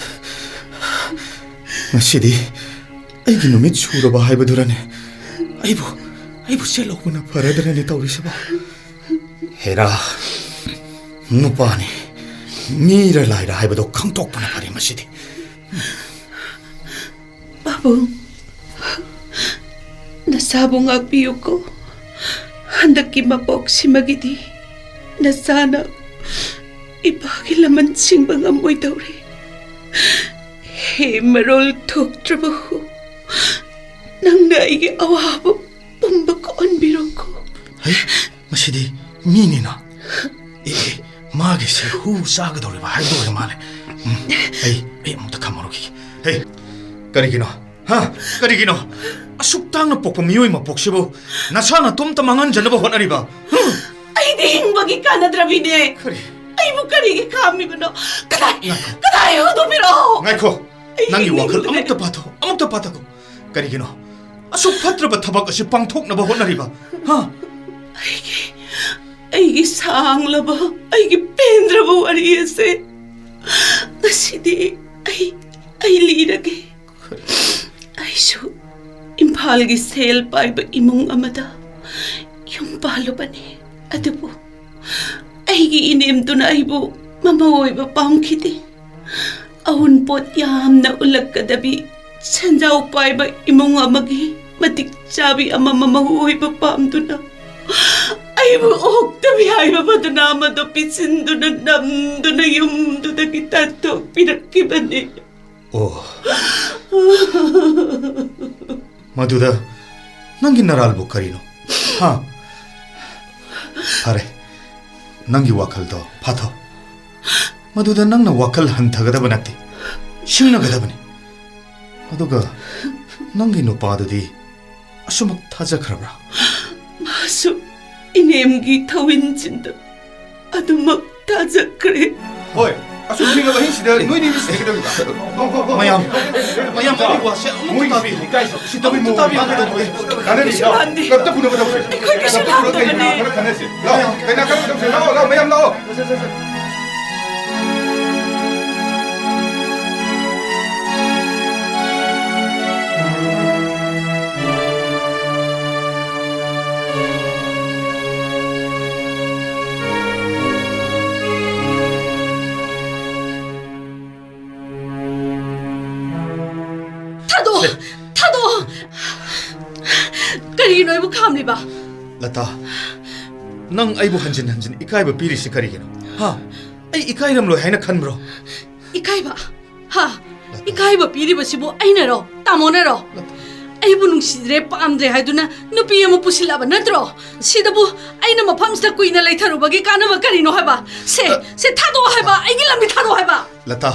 ꯉꯁꯤꯗꯤ ꯑꯩꯒꯤ ꯅꯨꯃꯤꯠ ꯁꯨꯔꯕ ꯍꯥꯏꯕꯗꯨꯔꯅꯦ? ꯑꯩꯕꯨ, ꯑꯩꯕꯨ ꯆꯦꯜꯍꯧꯕꯅ ꯐꯔꯗ꯭ꯔꯅꯦ ꯇꯧꯔꯤꯁꯤꯕꯣ? ꯍꯦꯔꯥ, ꯅꯨꯄꯥꯅꯤ, ꯃꯤꯔ ꯂꯥꯏꯔ ꯍꯥꯏꯕꯗꯣ ꯈꯪꯗꯣꯛꯄꯅ ꯐꯔꯦ ꯃꯁꯤꯗꯤ꯫ ꯄꯥꯕꯨꯡ, ꯅꯁꯥꯕꯨ ꯉꯥꯛꯄꯤꯌꯨꯀꯣ꯫ ꯍꯟꯗꯛꯀꯤ ꯃꯄꯣꯛꯁꯤꯃꯒꯤꯗꯤ ꯅꯆꯥꯅ ꯏꯄꯥꯒꯤ ꯂꯃꯟ ꯁꯤꯡꯕ ꯉꯝꯃꯣꯏꯗꯧꯔꯦ꯫ ꯍꯦ ꯃꯔꯣꯜ ꯊꯣꯛꯇ꯭ꯔꯕ ꯍꯨ, ꯅꯪꯅ ꯑꯩꯒꯤ ꯑꯋꯥꯕ ꯄꯨꯝꯕ ꯀꯣꯛꯍꯟꯕꯤꯔꯣꯀꯣ꯫ ꯍꯩ, ꯃꯁꯤꯗꯤ ꯃꯤꯅꯤꯅ꯫ ꯑꯦ, ꯑꯦ, ꯃꯥꯒꯤꯁꯦ ꯍꯨ ꯆꯥꯒꯗꯧꯔꯤꯕ ꯍꯥꯏꯕꯗꯨ ꯑꯣꯏꯔ ꯃꯥꯜꯂꯦ꯫ ꯎꯝ, ꯑꯩ, ꯑꯩ ꯑꯃꯨꯛꯇ ꯈꯝꯃꯔꯨꯈꯤꯒꯦ꯫ ꯍꯩ, ꯀꯔꯤꯒꯤꯅꯣ? ꯍꯥ? ꯀꯔꯤꯒꯤꯅꯣ? ꯑꯁꯨꯛ ꯇꯥꯡꯅ ꯄꯣꯛꯄ ꯃꯤꯑꯣꯏ ꯃꯄꯣꯛꯁꯤꯕꯨ ꯅꯁꯥ ꯅꯇꯣꯝꯇ ꯃꯥꯡꯍꯟꯖꯅꯕ ꯍꯣꯠꯅꯔꯤꯕ? ꯍꯨꯝ! ꯑꯩꯗꯤ ꯍꯤꯡꯕꯒꯤ ꯀꯥꯟꯅꯗ꯭ꯔꯕꯤꯅꯦ꯫ ꯀꯔꯤ? ꯑꯩꯕꯨ ꯀꯔꯤꯒꯤ ꯈꯥꯝꯃꯤꯕꯅꯣ? ꯀꯗꯥꯏ? ꯉꯥꯏꯈꯣ꯫ ꯀꯗꯥꯏ? ꯍꯧꯗꯣꯛꯄꯤꯔꯛꯑꯣ꯫ ꯉꯥꯏꯈꯣ꯫ ꯑꯩ ꯅꯪꯒꯤ ꯋꯥꯈꯜ ꯍꯤꯡꯅꯤꯡꯗ꯭ꯔꯦ꯫ ꯑꯃꯨꯛꯇ ꯄꯥꯊꯣꯛ-, ꯑꯃꯨꯛꯇ ꯄꯥꯊꯣꯛꯈꯣ꯫ ꯀꯔꯤꯒꯤꯅꯣ? ꯑꯁꯨꯛ ꯐꯠꯇ꯭ꯔꯕ ꯊꯕꯛ ꯑꯁꯤ ꯄꯥꯡꯊꯣꯛꯅꯕ ꯍꯣꯠꯅꯔꯤꯕ? ꯍꯥ? ꯑꯩꯒꯤ, ꯑꯩꯒꯤ ꯁꯥꯡꯂꯕ, ꯑꯩꯒꯤ ꯄꯦꯟꯗ꯭ꯔꯕ ꯋꯥꯔꯤ ꯑꯁꯦ ꯉꯁꯤꯗꯤ ꯑꯩ, ꯑꯩ ꯂꯤꯔꯒꯦ꯫ ꯑꯩꯁꯨ ꯏꯝꯐꯥꯜꯒꯤ ꯁꯦꯜ ꯄꯥꯏꯕ ꯏꯃꯨꯡ ꯑꯃꯗ ꯌꯨꯝ ꯄꯥꯜꯂꯨꯕꯅꯤ꯫ ꯑꯗꯨꯕꯨ ꯑꯩꯒꯤ ꯏꯅꯦꯝꯗꯨꯅ ꯑꯩꯕꯨ ꯃꯃꯧ ꯑꯣꯏꯕ ꯄꯥꯝꯈꯤꯗꯦ꯫ ꯑꯎꯟꯄꯣꯠ ꯌꯥꯝꯅ ꯎꯠꯂꯛꯀꯗꯕꯤ, ꯁꯦꯟꯖꯥꯎ ꯄꯥꯏꯕ ꯏꯃꯨꯡ ꯑꯃꯒꯤ ꯃꯇꯤꯛ ꯆꯥꯕꯤ ꯑꯃ ꯃꯃꯧ ꯑꯣꯏꯕ ꯄꯥꯝꯗꯨꯅ ꯑꯩꯕꯨ ꯑꯣꯛꯇꯕꯤ ꯍꯥꯏꯕ ꯃꯗꯨꯅ ꯑꯃꯗꯣ ꯄꯤꯁꯤꯟꯗꯨꯅ ꯅꯝꯗꯨꯅ ꯌꯨꯝꯗꯨꯗꯒꯤ ꯇꯥꯟꯊꯣꯛꯄꯤꯔꯛꯈꯤꯕꯅꯤ꯫ ꯑꯣ꯫ ꯃꯗꯨꯗ ꯅꯪꯒꯤ ꯅꯔꯥꯜꯕꯨ ꯀꯔꯤꯅꯣ? ꯍꯥ? ꯐꯔꯦ, ꯅꯪꯒꯤ ꯋꯥꯈꯜꯗꯣ ꯐꯥꯊꯧ꯫ ꯃꯗꯨꯗ ꯅꯪꯅ ꯋꯥꯈꯜ ꯍꯟꯊꯒꯗꯕ ꯅꯠꯇꯦ, ꯁꯤꯡꯅꯒꯗꯕꯅꯤ꯫ ꯑꯗꯨꯒ ꯅꯪꯒꯤ ꯅꯨꯄꯥꯗꯨꯗꯤ ꯑꯁꯨꯃꯛ ꯊꯥꯖꯈ꯭ꯔꯕ꯭ꯔꯥ? ꯃꯥꯁꯨ ꯏꯅꯦꯝꯒꯤ ꯊꯧꯋꯤꯟꯆꯤꯟꯗ ꯑꯗꯨꯃꯛ ꯊꯥꯖꯈ꯭ꯔꯦ꯫ ꯍꯣꯏ, ꯑꯁꯨꯛ ꯊꯦꯡꯂꯕ ꯑꯍꯤꯡꯁꯤꯗ ꯅꯣꯏꯅꯤ ꯃꯤꯁ ꯀꯩꯗꯧꯔꯤꯕ? ꯃꯌꯥꯝ, ꯃꯌꯥꯝ, ꯑꯩꯒꯤ ꯋꯥꯁꯦ ꯑꯃꯨꯛꯇ ꯃꯣꯏ ꯇꯥꯕꯤꯌꯨ꯫ ꯏꯀꯥꯏꯁꯤ ꯎꯁꯤꯠꯇꯕꯩ ꯑꯃꯨꯛꯇ ꯃꯑꯣꯡ ꯇꯥꯕꯤꯌꯨ꯫ ꯃꯥꯅ ꯇꯧꯕꯁꯦ꯫ ꯀꯥꯟꯅꯗꯦ, ꯀꯩꯁꯨ ꯂꯥꯛꯑꯣ꯫ ꯂꯥꯟꯗꯦ꯫ ꯀꯞꯇ ꯐꯨꯅꯕ ꯇꯧꯁꯦ꯫ ꯑꯩꯈꯣꯏ ꯀꯩꯁꯨ ꯀꯞꯇ ꯐꯨꯅꯕ ꯂꯥꯟꯗꯕꯅꯦ꯫ ꯀꯩꯅꯥ ꯈꯔ ꯇꯧꯁꯦ꯫ ꯂꯥꯛꯑꯣ, ꯂꯥꯛꯑꯣ, ꯃꯌꯥꯝ ꯂꯥꯛꯑꯣ꯫ ꯊꯥꯗꯣꯛꯑꯣ! ꯁꯦ꯫ ꯊꯥꯗꯣꯛꯑꯣ! ꯀꯔꯤꯒꯤꯅꯣ ꯑꯩꯕꯨ ꯈꯥꯝꯂꯤꯕ? ꯂꯇꯥ, ꯅꯪ ꯑꯩꯕꯨ ꯍꯟꯖꯤꯟ ꯍꯟꯖꯤꯟ ꯏꯀꯥꯏꯕ ꯄꯤꯔꯤꯁꯤ ꯀꯔꯤꯒꯤꯅꯣ? ꯍꯥ? ꯑꯩ ꯏꯀꯥꯏꯔꯝꯂꯣꯏ ꯍꯥꯏꯅ ꯈꯟꯕ꯭ꯔꯣ? ꯏꯀꯥꯏꯕ? ꯍꯥ? ꯂꯇꯥ꯫ ꯏꯀꯥꯏꯕ ꯄꯤꯔꯤꯕꯁꯤꯕꯨ ꯑꯩꯅꯔꯣ? ꯇꯥꯃꯣꯅꯔꯣ? ꯂꯇꯥ꯫ ꯑꯩꯕꯨ ꯅꯨꯡꯁꯤꯗ꯭ꯔꯦ, ꯄꯥꯝꯗ꯭ꯔꯦ ꯍꯥꯏꯗꯨꯅ ꯅꯨꯄꯤ ꯑꯃ ꯄꯨꯁꯤꯜꯂꯛꯑꯕ ꯅꯠꯇ꯭ꯔꯣ? ꯁꯤꯗꯕꯨ ꯑꯩꯅ ꯃꯐꯝꯁꯤꯗ ꯀꯨꯏꯅ ꯂꯩꯊꯔꯨꯕꯒꯤ ꯀꯥꯟꯅꯕ ꯀꯔꯤꯅꯣ ꯍꯥꯏꯕ? ꯁꯦ, ꯑ, ꯁꯦ, ꯊꯥꯗꯣꯛꯑꯣ ꯍꯥꯏꯕ, ꯑꯩꯒꯤ ꯂꯝꯕꯤ ꯊꯥꯗꯣꯛꯑꯣ ꯍꯥꯏꯕ꯫ ꯂꯇꯥ,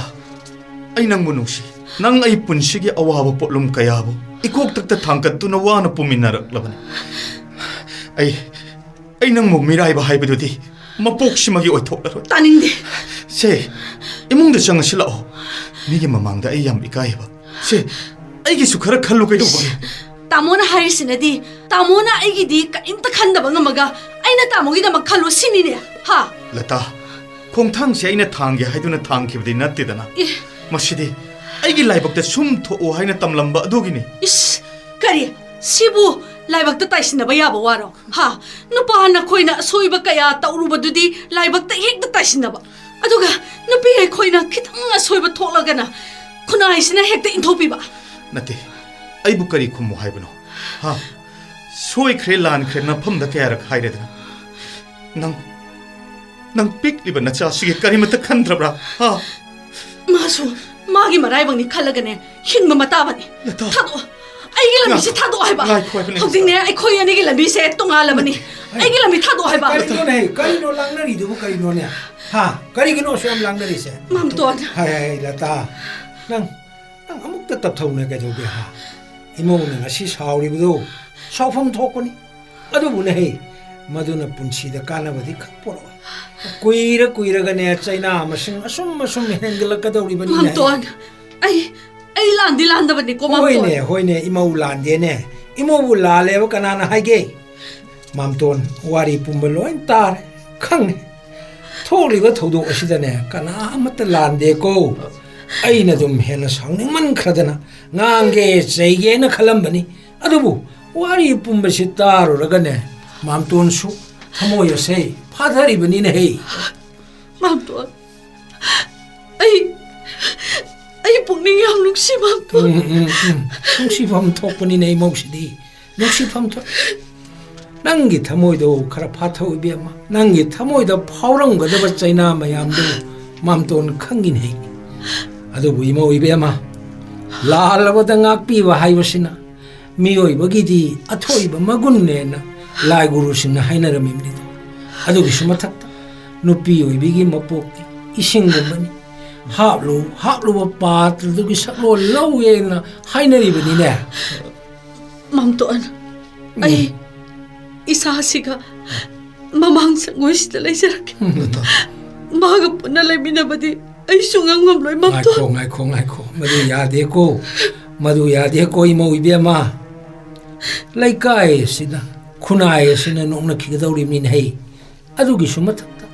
ꯑꯩ ꯅꯪꯕꯨ ꯅꯨꯡꯁꯤ꯫ ꯅꯪ ꯑꯩ ꯄꯨꯟꯁꯤꯒꯤ ꯑꯋꯥꯕ ꯄꯣꯠꯂꯨꯝ ꯀꯌꯥꯕꯨ ꯏꯀꯣꯛꯇꯛꯇ ꯊꯥꯡꯒꯠꯇꯨꯅ ꯋꯥꯅ ꯄꯨꯃꯤꯟꯅꯔꯛꯂꯕꯅꯤ꯫ ꯑꯩ ꯑꯩ ꯅꯪꯕꯨ ꯃꯤꯔꯥꯏꯕ ꯍꯥꯏꯕꯗꯨꯗꯤ ꯃꯄꯣꯛꯁꯤꯃꯒꯤ ꯑꯣꯏꯊꯣꯛꯂꯔꯣꯏ꯫ ꯇꯥꯅꯤꯡꯗꯦ꯫ ꯁꯦ, ꯏꯃꯨꯡꯗ ꯆꯪꯉꯁꯤ ꯂꯥꯛꯑꯣ꯫ ꯃꯤꯒꯤ ꯃꯃꯥꯡꯗ ꯑꯩ ꯌꯥꯝ ꯏꯀꯥꯏꯌꯦꯕ꯫ ꯁꯦ, ꯑꯩꯒꯤꯁꯨ ꯈꯔ ꯈꯜꯂꯨ ꯀꯩꯗꯧꯕꯒꯦ? ꯇꯥꯃꯣꯅ ꯍꯥꯏꯔꯤꯁꯤꯅꯗꯤ ꯇꯥꯃꯣꯅ ꯑꯩꯒꯤꯗꯤ ꯀꯔꯤꯝꯇ ꯈꯟꯗꯕ ꯉꯝꯃꯒ ꯑꯩꯅ ꯇꯥꯃꯣꯒꯤꯗꯃꯛ ꯈꯜꯂꯨ ꯁꯤꯅꯤꯅꯦ꯫ ꯍꯥ? ꯂꯇꯥ, ꯈꯣꯡꯊꯥꯡꯁꯦ ꯑꯩꯅ ꯊꯥꯡꯒꯦ ꯍꯥꯏꯗꯨꯅ ꯊꯥꯡꯈꯤꯕꯗꯤ ꯅꯠꯇꯦꯗꯅ꯫ ꯑꯦ꯫ ꯃꯁꯤꯗꯤ ꯑꯩꯒꯤ ꯂꯥꯏꯕꯛꯇ ꯁꯨꯝ ꯊꯣꯛꯑꯣ ꯍꯥꯏꯅ ꯇꯝꯂꯝꯕ ꯑꯗꯨꯒꯤꯅꯤ꯫ ꯏꯁ, ꯀꯔꯤ? ꯁꯤꯕꯨ ꯂꯥꯏꯕꯛꯇ ꯇꯥꯏꯁꯤꯟꯅꯕ ꯌꯥꯕ ꯋꯥꯔꯣ? ꯍꯥ? ꯅꯨꯄꯥ ꯅꯈꯣꯏꯅ ꯑꯁꯣꯏꯕ ꯀꯌꯥ ꯇꯧꯔꯨꯕꯗꯨꯗꯤ ꯂꯥꯏꯕꯛꯇ ꯍꯦꯛꯇ ꯇꯥꯏꯁꯤꯟꯅꯕ꯫ ꯑꯗꯨꯒ ꯅꯨꯄꯤ ꯑꯩꯈꯣꯏꯅ ꯈꯤꯇꯪ ꯑꯁꯣꯏꯕ ꯊꯣꯛꯂꯒꯅ ꯈꯨꯟꯅꯥꯏꯁꯤꯅ ꯍꯦꯛꯇ ꯏꯟꯊꯣꯛꯄꯤꯕ꯫ ꯅꯠꯇꯦ, ꯑꯩꯕꯨ ꯀꯔꯤ ꯈꯨꯝꯃꯨ ꯍꯥꯏꯕꯅꯣ? ꯍꯥ? ꯁꯣꯏꯈ꯭ꯔꯦ, ꯂꯥꯟꯈ꯭ꯔꯦ, ꯅꯐꯝꯗ ꯀꯌꯥꯔꯛ ꯍꯥꯏꯔꯦꯗꯅ꯫ ꯅꯪ, ꯅꯪ ꯄꯤꯛꯂꯤꯕ ꯅꯆꯥꯁꯤꯒꯤ ꯀꯔꯤꯃꯠꯇ ꯈꯟꯗ꯭ꯔꯕ꯭ꯔꯥ? ꯍꯥ? ꯃꯥꯁꯨ ꯃꯥꯒꯤ ꯃꯔꯥꯏꯕꯛꯅꯤ ꯈꯜꯂꯒꯅꯦ ꯍꯤꯡꯕ ꯃꯇꯥꯕꯅꯤ꯫ ꯂꯇꯥ꯫ ꯊꯥꯗꯣꯛꯑꯣ꯫ ꯑꯩꯒꯤ ꯂꯝꯕꯤꯁꯦ ꯉꯥꯏꯈꯣ꯫ ꯊꯥꯗꯣꯛꯑꯣ ꯍꯥꯏꯕ꯫ ꯉꯥꯏꯈꯣ ꯍꯥꯏꯕꯅꯦ꯫ ꯍꯧꯖꯤꯛꯅꯦ ꯑꯩꯈꯣꯏ ꯑꯅꯤꯒꯤ ꯂꯝꯕꯤꯁꯦ ꯇꯣꯉꯥꯜꯂꯕꯅꯤ꯫ ꯑꯩꯒꯤ ꯂꯝꯕꯤ ꯊꯥꯗꯣꯛꯑꯣ ꯍꯥꯏꯕ꯫ ꯀꯔꯤꯅꯣꯅꯦ? ꯀꯔꯤꯅꯣ ꯂꯥꯡꯅꯔꯤꯗꯨꯕꯨ ꯀꯔꯤꯅꯣꯅꯦ? ꯍꯥ? ꯀꯔꯤꯒꯤꯅꯣ ꯑꯁꯨꯛ ꯌꯥꯝ ꯂꯥꯡꯅꯔꯤꯁꯦ? ꯃꯥꯝꯇꯣꯟ꯫ ꯍꯥꯏ, ꯍꯥꯏ, ꯍꯥꯏ, ꯂꯇꯥ, ꯅꯪ, ꯅꯪ ꯑꯃꯨꯛꯇ ꯇꯞꯊꯧꯅꯦ ꯀꯩꯗꯧꯒꯦ, ꯍꯥ? ꯏꯃꯧꯅ ꯉꯁꯤ ꯁꯥꯎꯔꯤꯕꯗꯨ ꯁꯥꯎꯐꯝ ꯊꯣꯛꯄꯅꯤ꯫ ꯑꯗꯨꯕꯨꯅꯦ ꯍꯦ, ꯃꯗꯨꯅ ꯄꯨꯟꯁꯤꯗ ꯀꯥꯟꯅꯕꯗꯤ ꯈꯪ ꯄꯣꯔꯛꯑꯣꯏ꯫ ꯀꯨꯏꯔ ꯀꯨꯏꯔꯒꯅꯦ ꯆꯩꯅꯥ ꯃꯁꯤꯡ ꯑꯁꯨꯝ ꯑꯁꯨꯝ ꯍꯦꯟꯒꯠꯂꯛꯀꯗꯧꯔꯤꯕꯅꯤꯅꯦ꯫ ꯃꯥꯝꯇꯣꯟ, ꯑꯩ, ꯑꯩ ꯂꯥꯟꯗꯤ ꯂꯥꯟꯗꯕꯅꯤꯀꯣ, ꯃꯥꯝꯇꯣꯟ꯫ ꯍꯣꯏꯅꯦ, ꯍꯣꯏꯅꯦ, ꯏꯃꯧ ꯂꯥꯟꯗꯦꯅꯦ꯫ ꯏꯃꯧꯕꯨ ꯂꯥꯜꯂꯦꯕ ꯀꯅꯥꯅ ꯍꯥꯏꯒꯦ? ꯃꯥꯝꯇꯣꯟ, ꯋꯥꯔꯤ ꯄꯨꯝꯕ ꯂꯣꯏ ꯇꯥꯔꯦ, ꯈꯪꯉꯦ꯫ ꯊꯣꯛꯂꯤꯕ ꯊꯧꯗꯣꯛ ꯑꯁꯤꯗꯅꯦ ꯀꯅꯥ ꯑꯃꯠꯇ ꯂꯥꯟꯗꯦꯀꯣ꯫ ꯑꯩꯅ ꯑꯗꯨꯝ ꯍꯦꯟꯅ ꯁꯥꯎꯅꯤꯡꯃꯟꯈ꯭ꯔꯗꯅ ꯉꯥꯡꯒꯦ ꯆꯩꯒꯦꯅ ꯈꯜꯂꯝꯕꯅꯤ꯫ ꯑꯗꯨꯕꯨ ꯋꯥꯔꯤ ꯄꯨꯝꯕꯁꯤ ꯇꯥꯔꯨꯔꯒꯅꯦ ꯃꯥꯝꯇꯣꯟꯁꯨ ꯊꯃꯣꯏ ꯑꯁꯦ ꯐꯥꯊꯔꯤꯕꯅꯤꯅꯦ ꯍꯦ꯫ ꯃꯥꯝꯇꯣꯟ, ꯑꯩ, ꯑꯩ ꯄꯨꯛꯅꯤꯡ ꯌꯥꯝ ꯅꯨꯡꯁꯤ, ꯃꯥꯝꯇꯣꯟ꯫ ꯎꯝ, ꯎꯝ, ꯎꯝ꯫ ꯅꯨꯡꯁꯤꯐꯝ ꯊꯣꯛꯄꯅꯤꯅꯦ ꯏꯃꯧꯁꯤꯗꯤ꯫ ꯅꯨꯡꯁꯤꯐꯝ ꯊꯣꯛ-, ꯅꯪꯒꯤ ꯊꯃꯣꯏꯗꯣ ꯈꯔ ꯐꯥꯊꯧ ꯏꯕꯦꯝꯃ꯫ ꯅꯪꯒꯤ ꯊꯃꯣꯏꯗ ꯐꯥꯎꯔꯝꯒꯗꯕ ꯆꯩꯅꯥ ꯃꯌꯥꯝꯗꯨ ꯃꯥꯝꯇꯣꯟ ꯈꯪꯉꯤꯅꯦ꯫ ꯑꯗꯨꯕꯨ ꯏꯃꯧ ꯏꯕꯦꯝꯃ, ꯂꯥꯜꯂꯕꯗ ꯉꯥꯛꯄꯤꯕ ꯍꯥꯏꯕꯁꯤꯅ ꯃꯤꯑꯣꯏꯕꯒꯤꯗꯤ ꯑꯊꯣꯏꯕ ꯃꯒꯨꯟꯅꯦꯅ ꯂꯥꯏ ꯒꯨꯔꯨꯁꯤꯡꯅ ꯍꯥꯏꯅꯔꯝꯃꯤꯕꯅꯤꯗꯣ꯫ ꯑꯗꯨꯒꯤꯁꯨ ꯃꯊꯛꯇ ꯅꯨꯄꯤ ꯑꯣꯏꯕꯤꯒꯤ ꯃꯄꯣꯛꯇꯤ ꯏꯁꯤꯡꯒꯨꯝꯕꯅꯤ꯫ ꯍꯥꯞꯂꯨ ꯍꯥꯞꯂꯨꯕ ꯄꯥꯇ꯭ꯔꯗꯨꯒꯤ ꯁꯛꯂꯣꯟ ꯂꯧꯋꯦꯅ ꯍꯥꯏꯅꯔꯤꯕꯅꯤꯅꯦ꯫ ꯃꯥꯝꯇꯣꯟ, ꯑꯩ ꯏꯁꯥꯁꯤꯒ ꯃꯃꯥꯡ ꯁꯪꯒꯣꯏꯁꯤꯗ ꯂꯩꯖꯔꯒꯦ꯫ ꯃꯥꯒ ꯄꯨꯟꯅ ꯂꯩꯃꯤꯟꯅꯕꯗꯤ ꯑꯩ ꯁꯨꯡꯉꯝ ꯉꯝꯂꯣꯏ, ꯃꯥꯝꯇꯣꯟ꯫ ꯉꯥꯏꯈꯣ, ꯉꯥꯏꯈꯣ, ꯉꯥꯏꯈꯣ꯫ ꯃꯗꯨ ꯌꯥꯗꯦꯀꯣ꯫ ꯃꯗꯨ ꯌꯥꯗꯦꯀꯣ, ꯏꯃꯧ ꯏꯕꯦꯝꯃ꯫ ꯂꯩꯀꯥꯏ ꯑꯁꯤꯅ, ꯈꯨꯟꯅꯥꯏ ꯑꯁꯤꯅ ꯅꯣꯛꯅꯈꯤꯒꯗꯧꯔꯤꯕꯅꯤꯅꯦ ꯍꯩ꯫ ꯑꯗꯨꯒꯤꯁꯨ ꯃꯊꯛꯇ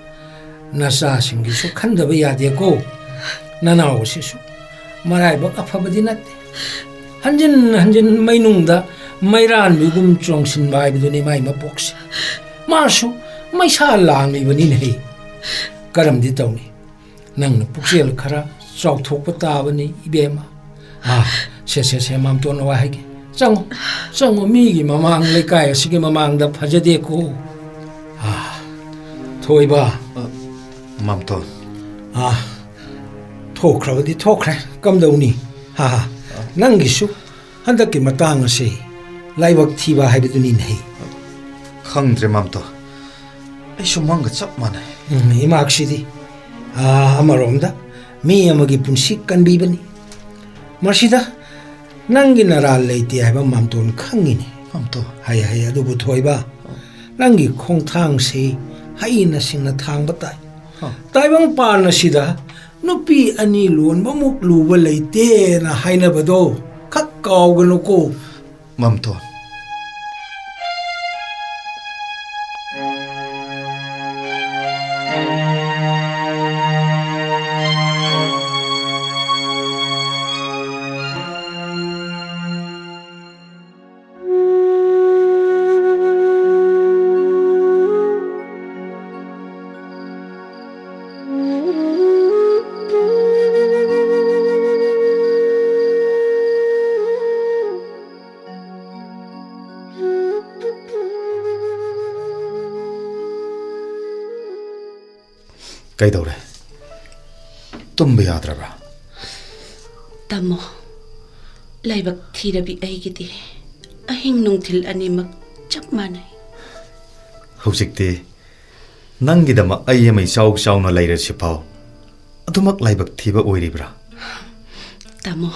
ꯅꯆꯥꯁꯤꯡꯒꯤꯁꯨ ꯈꯟꯗꯕ ꯌꯥꯗꯦꯀꯣ꯫ ꯅꯅꯥꯎ ꯑꯁꯤꯁꯨ ꯃꯔꯥꯏꯕꯛ ꯑꯐꯕꯗꯤ ꯅꯠꯇꯦ꯫ ꯍꯟꯖꯤꯟ ꯍꯟꯖꯤꯟ ꯃꯩꯅꯨꯡꯗ ꯃꯩꯔꯥꯟꯕꯤꯒꯨꯝ ꯆꯣꯡꯁꯤꯟꯕ ꯍꯥꯏꯕꯗꯨꯅꯤ ꯃꯥꯏ ꯃꯄꯣꯛꯁꯦ꯫ ꯃꯥꯁꯨ ꯃꯩꯁꯥ ꯂꯥꯡꯂꯤꯕꯅꯤꯅꯦ ꯍꯩ꯫ ꯀꯔꯝꯗꯤ ꯇꯧꯅꯤ? ꯅꯪꯅ ꯄꯨꯛꯆꯦꯜ ꯈꯔ ꯆꯥꯎꯊꯣꯛꯄ ꯇꯥꯕꯅꯤ, ꯏꯕꯦꯝꯃ꯫ ꯑꯥ, ꯁꯦ, ꯁꯦ, ꯁꯦ, ꯃꯥꯝꯇꯣꯟꯅ ꯋꯥ ꯍꯥꯏꯒꯦ꯫ ꯆꯪꯉꯣ, ꯆꯪꯉꯣ, ꯃꯤꯒꯤ ꯃꯃꯥꯡ, ꯂꯩꯀꯥꯏ ꯑꯁꯤꯒꯤ ꯃꯃꯥꯡꯗ ꯐꯖꯗꯦꯀꯣ꯫ ꯑꯥ, ꯊꯣꯏꯕ꯫ ꯑ, ꯃꯥꯝꯇꯣꯟ꯫ ꯑꯥ, ꯊꯣꯛꯈ꯭ꯔꯕꯗꯤ ꯊꯣꯛꯈ꯭ꯔꯦ, ꯀꯝꯗꯧꯅꯤ? ꯍꯥ, ꯍꯥ꯫ ꯅꯪꯒꯤꯁꯨ ꯍꯟꯗꯛꯀꯤ ꯃꯇꯥꯡ ꯑꯁꯤ ꯂꯥꯏꯕꯛ ꯊꯤꯕ ꯍꯥꯏꯕꯗꯨꯅꯤꯅꯦ꯫ ꯈꯪꯗ꯭ꯔꯦ, ꯃꯥꯝꯇꯣꯟ꯫ ꯑꯩꯁꯨ ꯃꯪꯒ ꯆꯞ ꯃꯥꯟꯅꯩ꯫ ꯎꯝ, ꯏꯃꯥꯛꯁꯤꯗꯤ, ꯑꯥ, ꯑꯃꯔꯣꯝꯗ ꯃꯤ ꯑꯃꯒꯤ ꯄꯨꯟꯁꯤ ꯀꯟꯕꯤꯕꯅꯤ꯫ ꯃꯁꯤꯗ ꯅꯪꯒꯤ ꯅꯔꯥꯜ ꯂꯩꯇꯦ ꯍꯥꯏꯕ ꯃꯥꯝꯇꯣꯟ ꯈꯪꯉꯤꯅꯦ꯫ ꯃꯥꯝꯇꯣꯟ꯫ ꯍꯩ, ꯍꯩ, ꯑꯗꯨꯕꯨ ꯊꯣꯏꯕ, ꯅꯪꯒꯤ ꯈꯣꯡꯊꯥꯡꯁꯤ ꯍꯩꯅ ꯁꯤꯡꯅ ꯊꯥꯡꯕ ꯇꯥꯏ꯫ ꯍꯥ꯫ ꯇꯥꯏꯕꯪ ꯄꯥꯟ ꯑꯁꯤꯗ ꯅꯨꯄꯤ ꯑꯅꯤ ꯂꯣꯟꯕꯃꯨꯛ ꯂꯨꯕ ꯂꯩꯇꯦꯅ ꯍꯥꯏꯅꯕꯗꯣ ꯈꯛ ꯀꯥꯎꯒꯅꯨꯀꯣ꯫ ꯃꯥꯝꯇꯣꯟ꯫ ꯀꯩꯗꯧꯔꯦ? ꯇꯨꯝꯕ ꯌꯥꯗ꯭ꯔꯕ꯭ꯔꯥ? ꯇꯥꯃꯣ, ꯂꯥꯏꯕꯛ ꯊꯤꯔꯕꯤ ꯑꯩꯒꯤꯗꯤ ꯑꯍꯤꯡ ꯅꯨꯡꯊꯤꯜ ꯑꯅꯤꯃꯛ ꯆꯞ ꯃꯥꯟꯅꯩ꯫ ꯍꯧꯖꯤꯛꯇꯤ ꯅꯪꯒꯤꯗꯃꯛ ꯑꯩ ꯑꯃ ꯏꯆꯥꯎ ꯆꯥꯎꯅ ꯂꯩꯔꯁꯤꯐꯥꯎ ꯑꯗꯨꯃꯛ ꯂꯥꯏꯕꯛ ꯊꯤꯕ ꯑꯣꯏꯔꯤꯕ꯭ꯔꯥ? ꯇꯥꯃꯣ,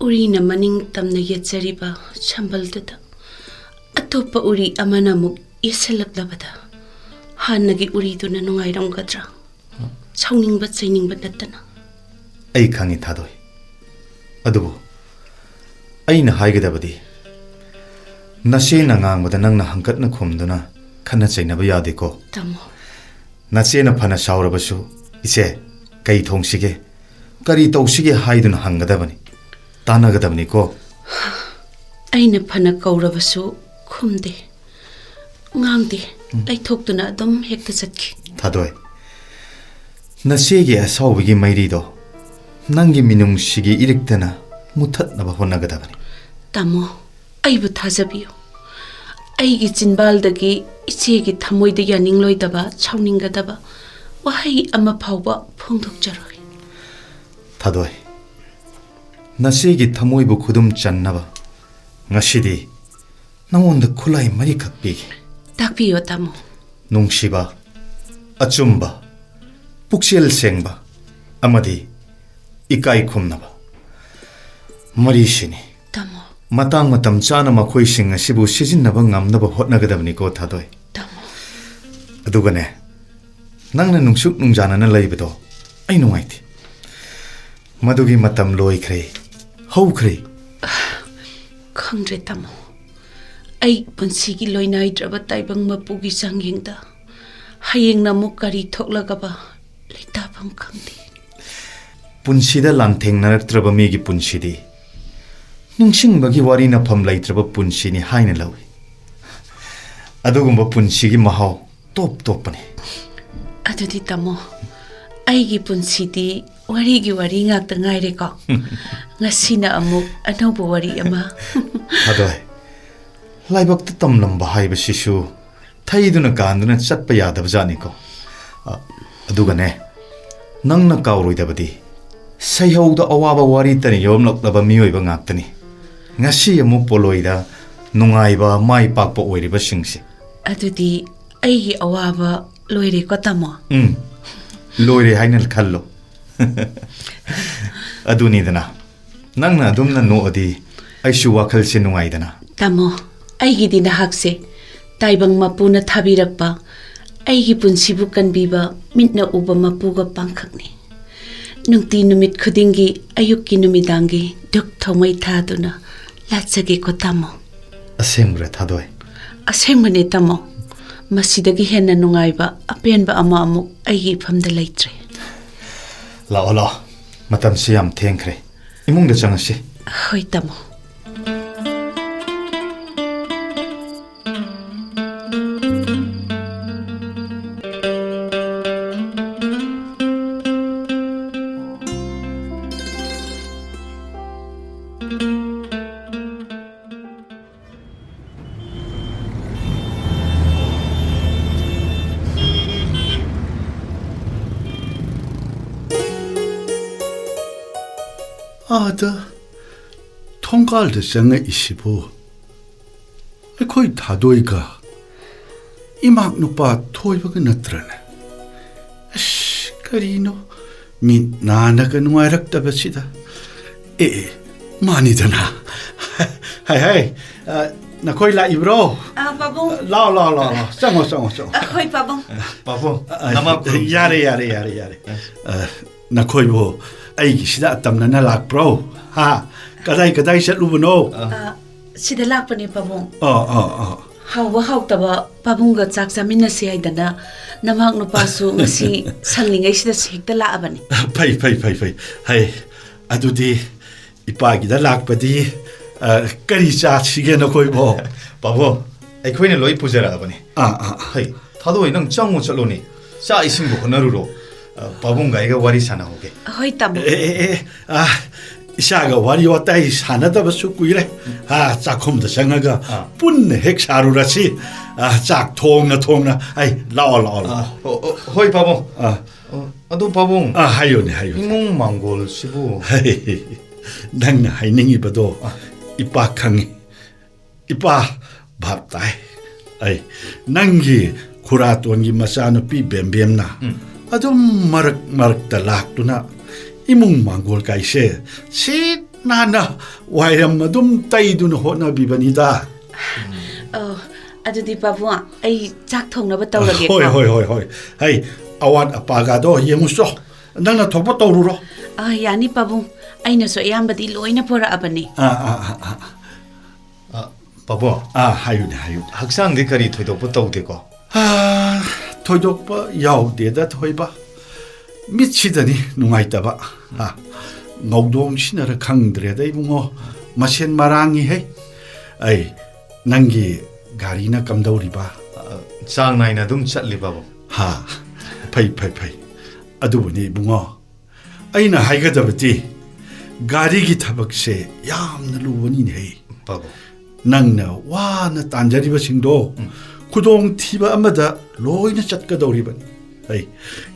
ꯎꯔꯤꯅ ꯃꯅꯤꯡ ꯇꯝꯅ ꯌꯦꯠꯆꯔꯤꯕ ꯁꯝꯕꯜꯗꯨꯗ ꯑꯇꯣꯞꯄ ꯎꯔꯤ ꯑꯃꯅ ꯑꯃꯨꯛ ꯌꯦꯠꯁꯤꯜꯂꯛꯂꯕꯗ ꯍꯥꯟꯅꯒꯤ ꯎꯔꯤꯗꯨꯅ ꯅꯨꯡꯉꯥꯏꯔꯝꯒꯗ꯭ꯔꯥ? ꯁꯥꯎꯅꯤꯡꯕ ꯆꯩꯅꯤꯡꯕ ꯅꯠꯇꯅ꯫ ꯑꯩ ꯈꯪꯏ, ꯊꯥꯗꯣꯏ꯫ ꯑꯗꯨꯕꯨ ꯑꯩꯅ ꯍꯥꯏꯒꯗꯕꯗꯤ, ꯅꯆꯦꯅ ꯉꯥꯡꯕꯗ ꯅꯪꯅ ꯍꯪꯀꯠꯅ ꯈꯨꯝꯗꯨꯅ ꯈꯠꯅ ꯆꯩꯅꯕ ꯌꯥꯗꯦꯀꯣ꯫ ꯇꯥꯃꯣ, ꯅꯆꯦꯅ ꯐꯅ ꯁꯥꯎꯔꯕꯁꯨ, "ꯏꯆꯦ, ꯀꯩ ꯊꯣꯡꯁꯤꯒꯦ, ꯀꯔꯤ ꯇꯧꯁꯤꯒꯦ?" ꯍꯥꯏꯗꯨꯅ ꯍꯪꯒꯗꯕꯅꯤ, ꯇꯥꯟꯅꯒꯗꯕꯅꯤꯀꯣ꯫ ꯑꯩꯅ ꯐꯅ ꯀꯧꯔꯕꯁꯨ ꯈꯨꯝꯗꯦ, ꯉꯥꯡꯗꯦ, ꯂꯩꯊꯣꯛꯇꯨꯅ ꯑꯗꯨꯝ ꯍꯦꯛꯇ ꯆꯠꯈꯤ꯫ ꯊꯥꯗꯣꯏ, ꯅꯆꯦꯒꯤ ꯑꯁꯥꯎꯕꯒꯤ ꯃꯩꯔꯤꯗꯣ ꯅꯪꯒꯤ ꯃꯤꯅꯨꯡꯁꯤꯒꯤ ꯏꯔꯤꯛꯇꯅ ꯃꯨꯊꯠꯅꯕ ꯍꯣꯠꯅꯒꯗꯕꯅꯤ꯫ ꯇꯥꯃꯣ, ꯑꯩꯕꯨ ꯊꯥꯖꯕꯤꯌꯨ꯫ ꯑꯩꯒꯤ ꯆꯤꯟꯕꯥꯜꯗꯒꯤ ꯏꯆꯦꯒꯤ ꯊꯃꯣꯏꯗ ꯌꯥꯅꯤꯡꯂꯣꯏꯗꯕ, ꯁꯥꯎꯅꯤꯡꯒꯗꯕ ꯋꯥꯍꯩ ꯑꯃ ꯐꯥꯎꯕ ꯐꯣꯡꯗꯣꯛꯆꯔꯣꯏ꯫ ꯊꯥꯗꯣꯏ, ꯅꯆꯦꯒꯤ ꯊꯃꯣꯏꯕꯨ ꯈꯨꯗꯨꯝ ꯆꯟꯅꯕ ꯉꯁꯤꯗꯤ ꯅꯉꯣꯟꯗ ꯈꯨꯠꯂꯥꯏ ꯃꯔꯤꯈꯛ ꯄꯤꯒꯦ꯫ ꯇꯥꯛꯄꯤꯌꯣ, ꯇꯥꯃꯣ꯫ ꯅꯨꯡꯁꯤꯕ, ꯑꯆꯨꯝꯕ, ꯄꯨꯛꯆꯦꯜ ꯁꯦꯡꯕ ꯑꯃꯗꯤ ꯏꯀꯥꯏ ꯈꯨꯝꯅꯕ ꯃꯔꯤꯁꯤꯅꯤ꯫ ꯇꯥꯃꯣ, ꯃꯇꯥꯡ ꯃꯇꯝ ꯆꯥꯅ ꯃꯈꯣꯏꯁꯤꯡ ꯑꯁꯤꯕꯨ ꯁꯤꯖꯤꯟꯅꯕ ꯉꯝꯅꯕ ꯍꯣꯠꯅꯒꯗꯕꯅꯤꯀꯣ, ꯊꯥꯗꯣꯏ꯫ ꯇꯥꯃꯣ꯫ ꯑꯗꯨꯒꯅꯦ, ꯅꯪꯅ ꯅꯨꯡꯁꯨꯛ ꯅꯨꯡꯖꯥꯅꯅ ꯂꯩꯕꯗꯣ ꯑꯩ ꯅꯨꯡꯉꯥꯏꯇꯦ꯫ ꯃꯗꯨꯒꯤ ꯃꯇꯝ ꯂꯣꯏꯈ꯭ꯔꯦ, ꯍꯧꯈ꯭ꯔꯦ꯫ ꯈꯪꯗ꯭ꯔꯦ, ꯇꯥꯃꯣ꯫ ꯑꯩ ꯄꯨꯟꯁꯤꯒꯤ ꯂꯣꯏꯅꯥꯏꯗ꯭ꯔꯕ ꯇꯥꯏꯕꯪ ꯃꯄꯨꯒꯤ ꯆꯥꯡꯌꯦꯡꯗ ꯍꯌꯦꯡꯅ ꯑꯃꯨꯛ ꯀꯔꯤ ꯊꯣꯛꯂꯒꯕ ꯂꯩꯇꯥꯐꯝ ꯈꯪꯗꯦ꯫ ꯄꯨꯟꯁꯤꯗ ꯂꯥꯟꯊꯦꯡꯅꯔꯛꯇ꯭ꯔꯕ ꯃꯤꯒꯤ ꯄꯨꯟꯁꯤꯗꯤ ꯅꯤꯡꯁꯤꯡꯕꯒꯤ ꯋꯥꯔꯤ ꯅꯐꯝ ꯂꯩꯇ꯭ꯔꯕ ꯄꯨꯟꯁꯤꯅꯤ ꯍꯥꯏꯅ ꯂꯧꯏ꯫ ꯑꯗꯨꯒꯨꯝꯕ ꯄꯨꯟꯁꯤꯒꯤ ꯃꯍꯥꯎ ꯇꯣꯞ ꯇꯣꯞꯄꯅꯤ꯫ ꯑꯗꯨꯗꯤ, ꯇꯥꯃꯣ, ꯑꯩꯒꯤ ꯄꯨꯟꯁꯤꯗꯤ ꯋꯥꯔꯤꯒꯤ ꯋꯥꯔꯤ ꯉꯥꯛꯇ ꯉꯥꯏꯔꯦꯀꯣ꯫ ꯉꯁꯤꯅ ꯑꯃꯨꯛ ꯑꯅꯧꯕ ꯋꯥꯔꯤ ꯑꯃ꯫ ꯊꯥꯗꯣꯏ, ꯂꯥꯏꯕꯛꯇ ꯇꯝꯂꯝꯕ ꯍꯥꯏꯕꯁꯤꯁꯨ ꯊꯩꯗꯨꯅ ꯀꯥꯟꯗꯨꯅ ꯆꯠꯄ ꯌꯥꯗꯕ ꯖꯥꯠꯅꯤꯀꯣ꯫ ꯑ, ꯑꯗꯨꯒꯅꯦ, ꯅꯪꯅ ꯀꯥꯎꯔꯣꯏꯗꯕꯗꯤ, ꯁꯩꯍꯧꯗ ꯑꯋꯥꯕ ꯋꯥꯔꯤꯇꯅ ꯌꯣꯝꯂꯛꯂꯕ ꯃꯤꯑꯣꯏꯕ ꯉꯥꯛꯇꯅꯤ ꯉꯁꯤ ꯑꯃꯨꯛ ꯄꯣꯂꯣꯏꯗ ꯅꯨꯡꯉꯥꯏꯕ, ꯃꯥꯏ ꯄꯥꯛꯄ ꯑꯣꯏꯔꯤꯕꯁꯤꯡꯁꯦ꯫ ꯑꯗꯨꯗꯤ ꯑꯩꯒꯤ ꯑꯋꯥꯕ ꯂꯣꯏꯔꯦꯀꯣ, ꯇꯥꯃꯣ? ꯎꯝ꯫ ꯂꯣꯏꯔꯦ ꯍꯥꯏꯅ ꯈꯜꯂꯣ꯫ ꯑꯗꯨꯅꯤꯗꯅ, ꯅꯪꯅ ꯑꯗꯨꯝꯅ ꯅꯣꯛꯑꯗꯤ ꯑꯩꯁꯨ ꯋꯥꯈꯜꯁꯦ ꯅꯨꯡꯉꯥꯏꯗꯅ꯫ ꯇꯥꯃꯣ, ꯑꯩꯒꯤꯗꯤ ꯅꯍꯥꯛꯁꯦ ꯇꯥꯏꯕꯪ ꯃꯄꯨꯅ ꯊꯥꯕꯤꯔꯛꯄ, ꯑꯩꯒꯤ ꯄꯨꯟꯁꯤꯕꯨ ꯀꯟꯕꯤꯕ ꯃꯤꯠꯅ ꯎꯕ ꯃꯄꯨꯒ ꯄꯥꯡꯈꯛꯅꯤ꯫ ꯅꯨꯡꯇꯤ ꯅꯨꯃꯤꯠ ꯈꯨꯗꯤꯡꯒꯤ, ꯑꯌꯨꯛꯀꯤ ꯅꯨꯃꯤꯗꯥꯡꯒꯤ ꯙꯨꯛ ꯊꯧꯃꯩ ꯊꯥꯗꯨꯅ ꯂꯥꯠꯆꯒꯦꯀꯣ ꯇꯥꯃꯣ꯫ ꯑꯁꯦꯡꯕꯔꯥ ꯊꯥꯗꯣꯏ? ꯑꯁꯦꯡꯕꯅꯦ ꯇꯥꯃꯣ꯫ ꯃꯁꯤꯗꯒꯤ ꯍꯦꯟꯅ ꯅꯨꯡꯉꯥꯏꯕ, ꯑꯄꯦꯟꯕ ꯑꯃ ꯑꯃꯨꯛ ꯑꯩꯒꯤ ꯏꯐꯝꯗ ꯂꯩꯇ꯭ꯔꯦ꯫ ꯂꯥꯛꯑꯣ, ꯂꯥꯛꯑꯣ꯫ ꯃꯇꯝꯁꯤ ꯌꯥꯝ ꯊꯦꯡꯈ꯭ꯔꯦ꯫ ꯏꯃꯨꯡꯗ ꯆꯪꯉꯁꯤ꯫ ꯍꯣꯏ ꯇꯥꯃꯣ꯫ ꯑꯥꯗ ꯊꯣꯡꯒꯥꯜꯗ ꯆꯪꯉꯛꯏꯁꯤꯕꯨ ꯑꯩꯈꯣꯏ ꯊꯥꯗꯣꯏꯒ ꯏꯃꯥꯛ ꯅꯨꯄꯥ ꯊꯣꯏꯕꯒ ꯅꯠꯇ꯭ꯔꯅꯦ? ꯑꯁ, ꯀꯔꯤꯅꯣ ꯃꯤꯠ ꯅꯥꯅꯒ ꯅꯨꯡꯉꯥꯏꯔꯛꯇꯕꯁꯤꯗ꯫ ꯑꯦ, ꯑꯦ, ꯃꯥꯅꯤꯗꯅ꯫ ꯍꯥꯏ, ꯍꯥꯏ, ꯑ, ꯅꯈꯣꯏ ꯂꯥꯛꯏꯕ꯭ꯔꯣ? ꯑ, ꯄꯥꯕꯨꯡ꯫ ꯂꯥꯛꯑꯣ, ꯂꯥꯛꯑꯣ, ꯂꯥꯛꯑꯣ, ꯂꯥꯛꯑꯣ꯫ ꯆꯪꯉꯣ, ꯆꯪꯉꯣ, ꯆꯪꯉꯣ꯫ ꯑ, ꯍꯣꯏ, ꯄꯥꯕꯨꯡ꯫ ꯄꯥꯕꯨꯡ, ꯑ, ꯅꯃꯥ ꯈꯨꯔꯨꯝ꯫ ꯌꯥꯔꯦ, ꯌꯥꯔꯦ, ꯌꯥꯔꯦ, ꯌꯥꯔꯦ꯫ ꯑ, ꯅꯈꯣꯏꯕꯨ ꯑꯩꯒꯤꯁꯤꯗ ꯑꯇꯝꯅꯅ ꯂꯥꯛꯄ꯭ꯔꯣ? ꯍꯥ? ꯀꯗꯥꯏ, ꯀꯗꯥꯏ ꯆꯠꯂꯨꯕꯅꯣ? ꯑ, ꯁꯤꯗ ꯂꯥꯛꯄꯅꯦ, ꯄꯥꯕꯨꯡ꯫ ꯑ, ꯑ, ꯑ꯫ ꯍꯥꯎꯕ ꯍꯥꯎꯇꯕ ꯄꯥꯕꯨꯡꯒ ꯆꯥꯛ ꯆꯥꯃꯤꯟꯅꯁꯤ ꯍꯥꯏꯗꯅ ꯅꯃꯥꯛ ꯅꯨꯄꯥꯁꯨ ꯉꯁꯤ ꯁꯪꯂꯤꯉꯩꯁꯤꯗ ꯍꯦꯛꯇ ꯂꯥꯛꯑꯕꯅꯤ꯫ ꯐꯩ, ꯐꯩ, ꯐꯩ, ꯐꯩ꯫ ꯍꯩ, ꯑꯗꯨꯗꯤ ꯏꯄꯥꯒꯤꯗ ꯂꯥꯛꯄꯗꯤ, ꯑ, ꯀꯔꯤ ꯆꯥꯁꯤꯒꯦ ꯅꯈꯣꯏꯕꯣ? ꯄꯥꯕꯨꯡ, ꯑꯩꯈꯣꯏꯅ ꯂꯣꯏ ꯄꯨꯖꯔꯛꯑꯕꯅꯤ꯫ ꯑꯥ, ꯑꯥ, ꯑꯥ꯫ ꯍꯩ, ꯊꯥꯗꯣꯏ, ꯅꯪ ꯆꯪꯉꯨ ꯆꯠꯂꯣꯅꯦ꯫ ꯆꯥꯛ ꯏꯁꯤꯡꯕꯨ ꯍꯣꯠꯅꯔꯨꯔꯣ꯫ ꯑ, ꯄꯥꯕꯨꯡꯒ ꯑꯩꯒ ꯋꯥꯔꯤ ꯁꯥꯟꯅꯍꯧꯒꯦ꯫ ꯍꯣꯏ, ꯇꯥꯃꯣ꯫ ꯑꯦ, ꯑꯦ, ꯑꯦ, ꯑ, ꯏꯆꯥꯒ ꯋꯥꯔꯤ ꯋꯥꯇꯥꯏ ꯁꯥꯟꯅꯗꯕꯁꯨ ꯀꯨꯏꯔꯦ꯫ ꯑ, ꯆꯥꯛꯈꯨꯝꯗ ꯆꯪꯉꯒ ꯑꯥ꯫ ꯄꯨꯟꯅ ꯍꯦꯛ ꯁꯥꯔꯨꯔꯁꯤ꯫ ꯑ, ꯆꯥꯛ ꯊꯣꯡꯅ ꯊꯣꯡꯅ꯫ ꯑꯩ, ꯂꯥꯛꯑꯣ, ꯂꯥꯛꯑꯣ, ꯑ, ꯂꯥꯛꯑꯣ꯫ ꯑꯣ, ꯑꯣ, ꯍꯣꯏ, ꯄꯥꯕꯨꯡ꯫ ꯑ꯫ ꯑꯣ, ꯑꯗꯨ ꯄꯥꯕꯨꯡ, ꯑ, ꯍꯥꯏꯌꯨꯅꯦ, ꯍꯥꯏꯌꯨꯅꯦ꯫ ꯏꯃꯨꯡ ꯃꯥꯡꯒꯣꯜꯁꯤꯕꯨ? ꯍꯩ, ꯅꯪꯅ ꯍꯥꯏꯅꯤꯡꯉꯤꯕꯗꯣ ꯑ꯫ ꯏꯄꯥ ꯈꯪꯉꯤ꯫ ꯏꯄꯥ ꯚꯥꯞ ꯇꯥꯏ꯫ ꯑꯩ, ꯅꯪꯒꯤ ꯈꯨꯔꯥꯇꯣꯟꯒꯤ ꯃꯆꯥꯅꯨꯄꯤ ꯕꯦꯝꯕꯦꯝꯅ ꯎꯝ꯫ ꯑꯗꯨꯝ ꯃꯔꯛ ꯃꯔꯛꯇ ꯂꯥꯛꯇꯨꯅ ꯏꯃꯨꯡ ꯃꯥꯡꯒꯣꯜ ꯀꯥꯏꯁꯦ ꯁꯤꯠ ꯅꯥꯟꯅ ꯋꯥꯏꯔꯝ ꯑꯗꯨꯝ ꯇꯩꯗꯨꯅ ꯍꯣꯠꯅꯕꯤꯕꯅꯤꯗ꯫ ꯑꯧ, ꯑꯗꯨꯗꯤ ꯄꯥꯕꯨꯡ, ꯑꯩ ꯆꯥꯛ ꯊꯣꯡꯅꯕ ꯇꯧꯔꯒꯦꯀꯣ꯫ ꯍꯣꯏ, ꯍꯣꯏ, ꯍꯣꯏ, ꯍꯣꯏ꯫ ꯍꯩ, ꯑꯋꯥꯠ ꯑꯄꯥꯒꯗꯣ ꯌꯦꯡꯉꯨꯆꯣ꯫ ꯅꯪꯅ ꯊꯣꯛꯄ ꯇꯧꯔꯨꯔꯣ꯫ ꯑ, ꯌꯥꯅꯤ ꯄꯥꯕꯨꯡ꯫ ꯑꯩꯅꯁꯨ ꯑꯌꯥꯝꯕꯗꯤ ꯂꯣꯏꯅ ꯄꯨꯔꯛꯑꯕꯅꯤ꯫ ꯑꯥ, ꯑꯥ, ꯑꯥ, ꯑꯥ꯫ ꯑ, ꯄꯥꯕꯨꯡ꯫ ꯑꯥ, ꯍꯥꯏꯌꯨꯅꯦ, ꯍꯥꯏꯌꯨꯅꯦ꯫ ꯍꯛꯆꯥꯡꯗꯤ ꯀꯔꯤ ꯊꯣꯏꯗꯣꯛꯄ ꯇꯧꯗꯦꯀꯣ? ꯑꯥ, ꯊꯣꯏꯗꯣꯛꯄ ꯌꯥꯎꯗꯦꯗ, ꯊꯣꯏꯕ꯫ ꯃꯤꯠꯁꯤꯗꯅꯤ ꯅꯨꯡꯉꯥꯏꯇꯕ꯫ ꯍꯥ, ꯉꯧꯗꯣꯡꯁꯤꯅꯔ ꯈꯪꯗ꯭ꯔꯦꯗ, ꯏꯕꯨꯡꯉꯣ꯫ ꯃꯁꯦꯟ ꯃꯔꯥꯡꯉꯤꯍꯦ꯫ ꯑꯩ, ꯅꯪꯒꯤ ꯒꯥꯔꯤꯅ ꯀꯝꯗꯧꯔꯤꯕ? ꯑ, ꯆꯥꯡ ꯅꯥꯏꯅ ꯑꯗꯨꯝ ꯆꯠꯂꯤ, ꯄꯥꯕꯨꯡ꯫ ꯍꯥ, ꯐꯩ, ꯐꯩ, ꯐꯩ꯫ ꯑꯗꯨꯕꯨꯅꯤ, ꯏꯕꯨꯡꯉꯣ, ꯑꯩꯅ ꯍꯥꯏꯒꯗꯕꯗꯤ, ꯒꯥꯔꯤꯒꯤ ꯊꯕꯛꯁꯦ ꯌꯥꯝꯅ ꯂꯨꯕꯅꯤꯅꯦꯍꯦ꯫ ꯄꯥꯕꯨꯡ꯫ ꯅꯪꯅ ꯋꯥꯅ ꯇꯥꯟꯖꯔꯤꯕꯁꯤꯡꯗꯣ ꯎꯝ꯫ ꯈꯨꯗꯣꯡꯊꯤꯕ ꯑꯃꯗ ꯂꯣꯏꯅ ꯆꯠꯀꯗꯧꯔꯤꯕꯅꯤ꯫ ꯑꯩ,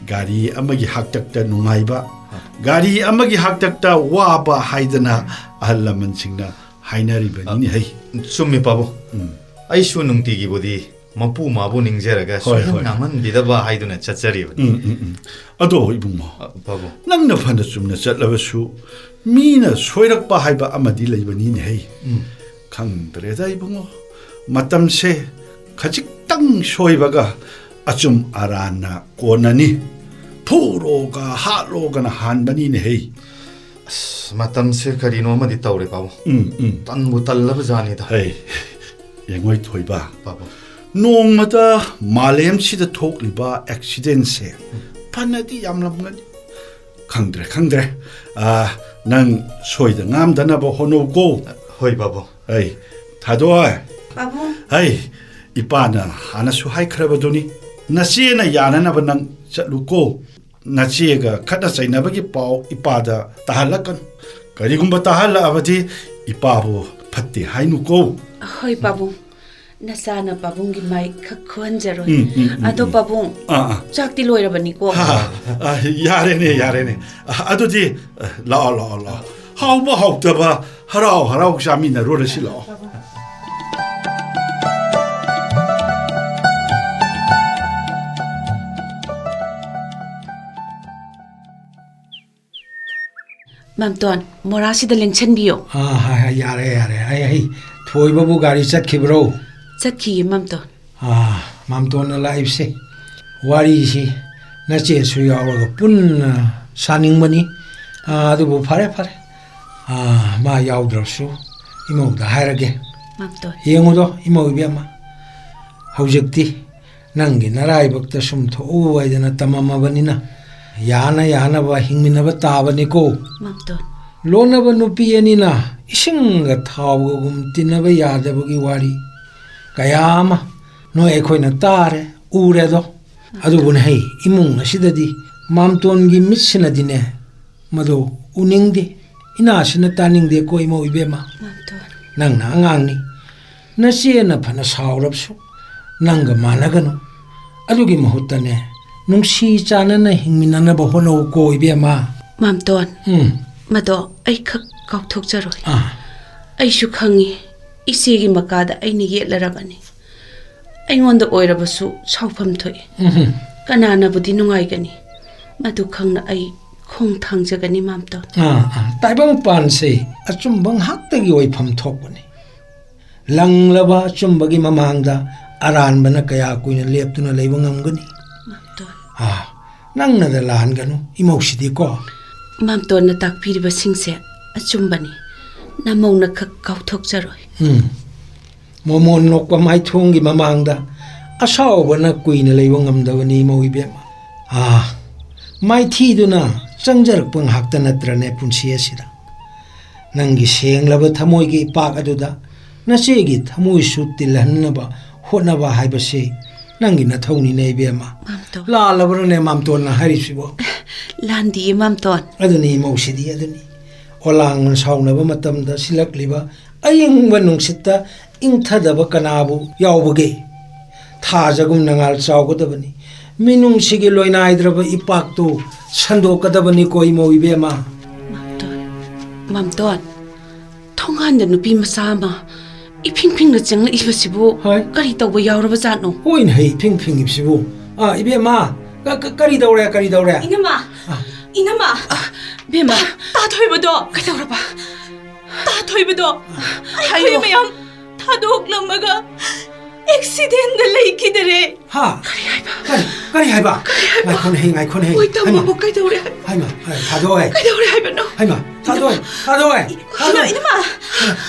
ꯒꯥꯔꯤ ꯑꯃꯒꯤ ꯍꯥꯛꯇꯛꯇ ꯅꯨꯡꯉꯥꯏꯕ, ꯑ꯫ ꯒꯥꯔꯤ ꯑꯃꯒꯤ ꯍꯥꯛꯇꯛꯇ ꯋꯥꯕ ꯍꯥꯏꯗꯅ ꯑꯍꯜ ꯂꯃꯟꯁꯤꯡꯅ ꯍꯥꯏꯅꯔꯤꯕꯅꯤꯅꯦ꯫ ꯑ, ꯍꯩ꯫ ꯆꯨꯝꯃꯤ, ꯄꯥꯕꯨꯡ꯫ ꯎꯝ꯫ ꯑꯩꯁꯨ ꯅꯨꯡꯇꯤꯒꯤꯕꯨꯗꯤ ꯃꯄꯨ ꯃꯥꯕꯨ ꯅꯤꯡꯖꯔꯒ ꯍꯣꯏ, ꯁꯣꯏꯍꯟ ꯍꯣꯏ꯫ ꯉꯥꯝꯍꯟꯕꯤꯗꯕ ꯍꯥꯏꯗꯨꯅ ꯆꯠꯆꯔꯤꯕꯅꯤ꯫ ꯎꯝ, ꯎꯝ, ꯎꯝ꯫ ꯑꯗꯣ, ꯏꯕꯨꯡꯉꯣ, ꯑ, ꯄꯥꯕꯨꯡ꯫ ꯅꯪꯅ ꯐꯅ ꯆꯨꯝꯅ ꯆꯠꯂꯕꯁꯨ, ꯃꯤꯅ ꯁꯣꯏꯔꯛꯄ ꯍꯥꯏꯕ ꯑꯃꯗꯤ ꯂꯩꯕꯅꯤꯅꯦ, ꯍꯩ꯫ ꯎꯝ꯫ ꯈꯪꯗ꯭ꯔꯦꯗ, ꯏꯕꯨꯡꯉꯣ꯫ ꯃꯇꯝꯁꯦ ꯈꯖꯤꯛꯇꯪ ꯁꯣꯏꯕꯒ ꯑꯆꯨꯝ ꯑꯔꯥꯟꯅ ꯀꯣꯟꯅꯅꯤ꯫ ꯐꯨꯔꯣꯒ ꯍꯥꯠꯂꯣꯒꯅ ꯍꯥꯟꯕꯅꯤꯅꯦ, ꯍꯩ꯫ ꯑꯁ, ꯃꯇꯝꯁꯦ ꯀꯔꯤꯅꯣ ꯑꯃꯗꯤ ꯇꯧꯔꯦ, ꯄꯥꯕꯨꯡ꯫ ꯎꯝ, ꯎꯝ꯫ ꯇꯟꯕꯨ ꯇꯜꯂꯕ ꯖꯥꯠꯅꯤꯗ꯫ ꯍꯩ, ꯌꯦꯡꯉꯣꯏ ꯊꯣꯏꯕ꯫ ꯄꯥꯕꯨꯡ꯫ ꯅꯣꯡꯃꯗ ꯃꯥꯂꯦꯝꯁꯤꯗ ꯊꯣꯛꯂꯤꯕ ꯑꯦꯛꯁꯤꯗꯦꯟꯁꯦ ꯐꯅꯗꯤ ꯌꯥꯝꯂꯝꯒꯅꯤ꯫ ꯈꯪꯗ꯭ꯔꯦ, ꯈꯪꯗ꯭ꯔꯦ꯫ ꯑꯥ, ꯅꯪ ꯁꯣꯏꯗ ꯉꯥꯝꯗꯅꯕ ꯍꯣꯠꯅꯧꯀꯣ꯫ ꯍꯣꯏ, ꯄꯥꯕꯨꯡ꯫ ꯑꯩ, ꯊꯥꯗꯣꯏ꯫ ꯄꯥꯕꯨꯡ꯫ ꯑꯩ, ꯏꯄꯥꯅ ꯍꯥꯟꯅꯁꯨ ꯍꯥꯏꯈ꯭ꯔꯕꯗꯨꯅꯤ꯫ ꯅꯆꯦꯅ ꯌꯥꯅꯅꯕ ꯅꯪ ꯆꯠꯂꯨꯀꯣ꯫ ꯅꯆꯦꯒ ꯈꯠꯅ ꯆꯩꯅꯕꯒꯤ ꯄꯥꯎ ꯏꯄꯥꯗ ꯇꯥꯍꯜꯂꯛꯀꯅꯨ꯫ ꯀꯔꯤꯒꯨꯝꯕ ꯇꯥꯍꯜꯂꯛꯑꯕꯗꯤ ꯏꯄꯥꯕꯨ ꯐꯠꯇꯦ ꯍꯥꯏꯅꯨꯀꯣ꯫ ꯍꯣꯏ, ꯄꯥꯕꯨꯡ꯫ ꯅꯆꯥꯅ ꯄꯥꯕꯨꯡꯒꯤ ꯃꯥꯏ ꯈꯛ ꯈꯨꯍꯟꯖꯔꯣꯏ꯫ ꯎꯝ, ꯎꯝ, ꯎꯝ, ꯑꯗꯣ ꯎꯝ꯫ ꯄꯥꯕꯨꯡ, ꯑꯥ, ꯑꯥ꯫ ꯆꯥꯛꯇꯤ ꯂꯣꯏꯔꯕꯅꯤꯀꯣ? ꯍꯥ, ꯍꯥ, ꯑꯥ, ꯌꯥꯔꯦꯅꯦ, ꯌꯥꯔꯦꯅꯦ꯫ ꯑꯥ, ꯑꯗꯨꯗꯤ, ꯑꯥ, ꯂꯥꯛꯑꯣ, ꯂꯥꯛꯑꯣ, ꯂꯥꯛꯑꯣ꯫ ꯍꯥꯎꯕ ꯍꯥꯎꯇꯕ ꯍꯔꯥꯎ ꯍꯔꯥꯎ ꯆꯥꯃꯤꯟꯅꯔꯨꯔꯁꯤ, ꯂꯥꯛꯑꯣ꯫ ꯃꯥꯝꯇꯣꯟ, ꯃꯣꯔꯥꯁꯤꯗ ꯂꯦꯡꯁꯟꯕꯤꯌꯣ꯫ ꯑꯥ, ꯍꯥꯏ, ꯍꯥꯏ, ꯌꯥꯔꯦ, ꯌꯥꯔꯦ꯫ ꯑꯩ, ꯑꯩ, ꯊꯣꯏꯕꯕꯨ ꯒꯥꯔꯤ ꯆꯠꯈꯤꯕ꯭ꯔꯣ? ꯆꯠꯈꯤꯌꯦ, ꯃꯥꯝꯇꯣꯟ꯫ ꯑꯥ, ꯃꯥꯝꯇꯣꯟꯅ ꯂꯥꯛꯏꯕꯁꯦ ꯋꯥꯔꯤꯁꯤ ꯅꯆꯦꯁꯨ ꯌꯥꯎꯔꯒ ꯄꯨꯟꯅ ꯁꯥꯅꯤꯡꯕꯅꯤ꯫ ꯑꯥ, ꯑꯗꯨꯕꯨ ꯐꯔꯦ, ꯐꯔꯦ꯫ ꯑꯥ, ꯃꯥ ꯌꯥꯎꯗ꯭ꯔꯕꯁꯨ ꯏꯃꯧꯗ ꯍꯥꯏꯔꯒꯦ꯫ ꯃꯥꯝꯇꯣꯟ꯫ ꯌꯦꯡꯉꯨꯗꯣ, ꯏꯃꯧ ꯏꯕꯦꯝꯃ, ꯍꯧꯖꯤꯛꯇꯤ ꯅꯪꯒꯤ ꯅꯔꯥꯏꯕꯛꯇ ꯁꯨꯝ ꯊꯣꯛꯎ ꯍꯥꯏꯗꯅ ꯇꯝꯃꯝꯃꯕꯅꯤꯅ, ꯌꯥꯅ ꯌꯥꯅꯕ ꯍꯤꯡꯃꯤꯟꯅꯕ ꯇꯥꯕꯅꯤꯀꯣ꯫ ꯃꯥꯝꯇꯣꯟ꯫ ꯂꯣꯟꯅꯕ ꯅꯨꯄꯤ ꯑꯅꯤꯅ ꯏꯁꯤꯡꯒ ꯊꯥꯎꯒꯒꯨꯝ ꯇꯤꯟꯅꯕ ꯌꯥꯗꯕꯒꯤ ꯋꯥꯔꯤ ꯀꯌꯥ ꯑꯃ ꯅꯣꯏ ꯑꯩꯈꯣꯏꯅ ꯇꯥꯔꯦ, ꯎꯔꯦꯗꯣ꯫ ꯑꯗꯨꯕꯨꯅꯦ, ꯍꯩ, ꯏꯃꯨꯡ ꯑꯁꯤꯗꯗꯤ ꯃꯥꯝꯇꯣꯟꯒꯤ ꯃꯤꯠꯁꯤꯅꯗꯤꯅꯦ, ꯃꯗꯨ ꯎꯅꯤꯡꯗꯦ, ꯏꯅꯥꯁꯤꯅ ꯇꯥꯅꯤꯡꯗꯦꯀꯣ, ꯏꯃꯧ ꯏꯕꯦꯝꯃ꯫ ꯃꯥꯝꯇꯣꯟ꯫ ꯅꯪꯅ ꯑꯉꯥꯡꯅꯤ, ꯅꯆꯦꯅ ꯐꯅ ꯁꯥꯎꯔꯕꯁꯨ ꯅꯪꯒ ꯃꯥꯟꯅꯒꯅꯨ꯫ ꯑꯗꯨꯒꯤ ꯃꯍꯨꯠꯇꯅꯦ, ꯅꯨꯡꯁꯤ ꯆꯥꯟꯅꯅ ꯍꯤꯡꯃꯤꯟꯅꯅꯕ ꯍꯣꯠꯅꯧꯀꯣ, ꯏꯕꯦꯝꯃ꯫ ꯃꯥꯝꯇꯣꯟ, ꯎꯝ꯫ ꯃꯗꯣ ꯑꯩ ꯈꯛ ꯀꯥꯎꯊꯣꯛꯆꯔꯣꯏ꯫ ꯑꯥ꯫ ꯑꯩꯁꯨ ꯈꯪꯉꯤ, ꯏꯆꯦꯒꯤ ꯃꯀꯥꯗ ꯑꯩꯅ ꯌꯦꯠꯂꯔꯕꯅꯤ꯫ ꯑꯩꯉꯣꯟꯗ ꯑꯣꯏꯔꯕꯁꯨ ꯁꯥꯎꯐꯝ ꯊꯣꯛꯏ꯫ ꯎꯝꯍꯨꯝ꯫ ꯀꯅꯥꯅꯕꯨꯗꯤ ꯅꯨꯡꯉꯥꯏꯒꯅꯤ? ꯃꯗꯨ ꯈꯪꯅ ꯑꯩ ꯈꯣꯡ ꯊꯥꯡꯖꯒꯅꯤ, ꯃꯥꯝꯇꯣꯟ꯫ ꯑꯥ, ꯑꯥ꯫ ꯇꯥꯏꯕꯪꯄꯥꯟꯁꯦ ꯑꯆꯨꯝꯕ ꯉꯥꯏꯍꯥꯛꯇꯒꯤ ꯑꯣꯏꯐꯝ ꯊꯣꯛꯄꯅꯤ꯫ ꯂꯪꯂꯕ ꯑꯆꯨꯝꯕꯒꯤ ꯃꯃꯥꯡꯗ ꯑꯔꯥꯟꯕꯅ ꯀꯌꯥ ꯀꯨꯏꯅ ꯂꯦꯞꯇꯨꯅ ꯂꯩꯕ ꯉꯝꯒꯅꯤ? ꯃꯥꯝꯇꯣꯟ꯫ ꯑꯥ, ꯅꯪꯅꯗ ꯂꯥꯟꯒꯅꯨ, ꯏꯃꯧꯁꯤꯗꯤꯀꯣ꯫ ꯃꯥꯝꯇꯣꯟꯅ ꯇꯥꯛꯄꯤꯔꯤꯕꯁꯤꯡꯁꯦ ꯑꯆꯨꯝꯕꯅꯤ꯫ ꯅꯃꯧꯅ ꯈꯛ ꯀꯥꯎꯊꯣꯛꯆꯔꯣꯏ꯫ ꯎꯝ꯫ ꯃꯣꯃꯣꯟ ꯅꯣꯛꯄ ꯃꯥꯏꯊꯣꯡꯒꯤ ꯃꯃꯥꯡꯗ ꯑꯁꯥꯎꯕꯅ ꯀꯨꯏꯅ ꯂꯩꯕ ꯉꯝꯗꯕꯅꯤ, ꯏꯃꯧ ꯏꯕꯦꯝꯃ꯫ ꯑꯥ, ꯃꯥꯏꯊꯤꯗꯨꯅ ꯆꯪꯖꯔꯛꯄ ꯉꯥꯏꯍꯥꯛꯇ ꯅꯠꯇ꯭ꯔꯅꯦ ꯄꯨꯟꯁꯤ ꯑꯁꯤꯗ? ꯅꯪꯒꯤ ꯁꯦꯡꯂꯕ ꯊꯃꯣꯏꯒꯤ ꯏꯄꯥꯛ ꯑꯗꯨꯗ ꯅꯆꯦꯒꯤ ꯊꯃꯣꯏꯁꯨ ꯇꯤꯜꯍꯟꯅꯕ ꯍꯣꯠꯅꯕ ꯍꯥꯏꯕꯁꯤ ꯅꯪꯒꯤ ꯅꯊꯧꯅꯤꯅꯦ, ꯏꯕꯦꯝꯃ꯫ ꯃꯥꯝꯇꯣꯟ꯫ ꯂꯥꯜꯂꯕ꯭ꯔꯅꯦ ꯃꯥꯝꯇꯣꯟꯅ ꯍꯥꯏꯔꯤꯁꯤꯕꯣ? ꯂꯥꯟꯗꯤꯌꯦ, ꯃꯥꯝꯇꯣꯟ꯫ ꯑꯗꯨꯅꯤ ꯏꯃꯧꯁꯤꯗꯤ, ꯑꯗꯨꯅꯤ꯫ ꯑꯣꯂꯥꯡꯅ ꯁꯥꯎꯅꯕ ꯃꯇꯝꯗ ꯁꯤꯜꯂꯛꯂꯤꯕ ꯑꯏꯪꯕ ꯅꯨꯡꯁꯤꯠꯇ ꯏꯪꯊꯗꯕ ꯀꯅꯥꯕꯨ ꯌꯥꯎꯕꯒꯦ? ꯊꯥꯖꯒꯨꯝ ꯅꯉꯥꯜ ꯆꯥꯎꯒꯗꯕꯅꯤ꯫ ꯃꯤꯅꯨꯡꯁꯤꯒꯤ ꯂꯣꯏꯅꯥꯏꯗ꯭ꯔꯕ ꯏꯄꯥꯛꯇꯨ ꯁꯟꯗꯣꯛꯀꯗꯕꯅꯤꯀꯣ, ꯏꯃꯧ ꯏꯕꯦꯝꯃ꯫ ꯃꯥꯝꯇꯣꯟ, ꯃꯥꯝꯇꯣꯟ, ꯊꯣꯡꯒꯥꯟꯗ ꯅꯨꯄꯤ ꯃꯆꯥ ꯑꯃ ꯏꯐꯤꯡ ꯐꯤꯡꯅ ꯆꯪꯂꯛꯏꯕꯁꯤꯕꯨ ꯍꯣꯏ꯫ ꯀꯔꯤ ꯇꯧꯕ ꯌꯥꯎꯔꯕ ꯖꯥꯠꯅꯣ? ꯍꯣꯏꯅꯦ, ꯍꯩ, ꯏꯐꯤꯡ ꯐꯤꯡꯉꯤꯕꯁꯤꯕꯨ꯫ ꯑꯥ, ꯏꯕꯦꯝꯃ, ꯀ-, ꯀ-, ꯀꯔꯤ ꯇꯧꯔꯦ, ꯀꯔꯤ ꯇꯧꯔꯦ? ꯏꯅꯝꯃ, ꯑꯥ꯫ ꯏꯅꯝꯃ꯫ ꯑꯥ꯫ ꯏꯕꯦꯝꯃ꯫ ꯇꯥ-, ꯇꯥꯊꯣꯏꯕꯗꯣ꯫ ꯀꯩꯗꯧꯔꯕ? ꯇꯥꯊꯣꯏꯕꯗꯣ ꯑꯩꯈꯣꯏ ꯍꯥꯏꯌꯣ꯫ ꯃꯌꯥꯝ ꯊꯥꯗꯣꯛꯂꯝꯃꯒ ꯑꯦꯛꯁꯤꯗꯦꯟꯗ ꯂꯩꯈꯤꯗꯔꯦ꯫ ꯍꯥ? ꯀꯔꯤ ꯍꯥꯏꯕ? ꯀꯔꯤ, ꯀꯔꯤ ꯍꯥꯏꯕ? ꯀꯔꯤ ꯍꯥꯏꯕ? ꯉꯥꯏꯈꯣꯅꯦꯍꯦ, ꯉꯥꯏꯈꯣꯅꯦꯍꯦ꯫ ꯍꯣꯏ, ꯇꯥꯃꯣꯕꯨ ꯍꯩꯃꯥ꯫ ꯀꯩꯗꯧꯔꯦ ꯍꯥꯏꯕ? ꯍꯩꯃꯥ, ꯍꯩꯃꯥ, ꯊꯥꯗꯣꯏ꯫ ꯀꯩꯗꯧꯔꯦ ꯍꯥꯏꯕꯅꯣ? ꯍꯩꯃꯥ, ꯊꯥꯗꯣꯏ, ꯊꯥꯗꯣꯏ꯫ ꯏꯃꯥ, ꯏꯃꯥ꯫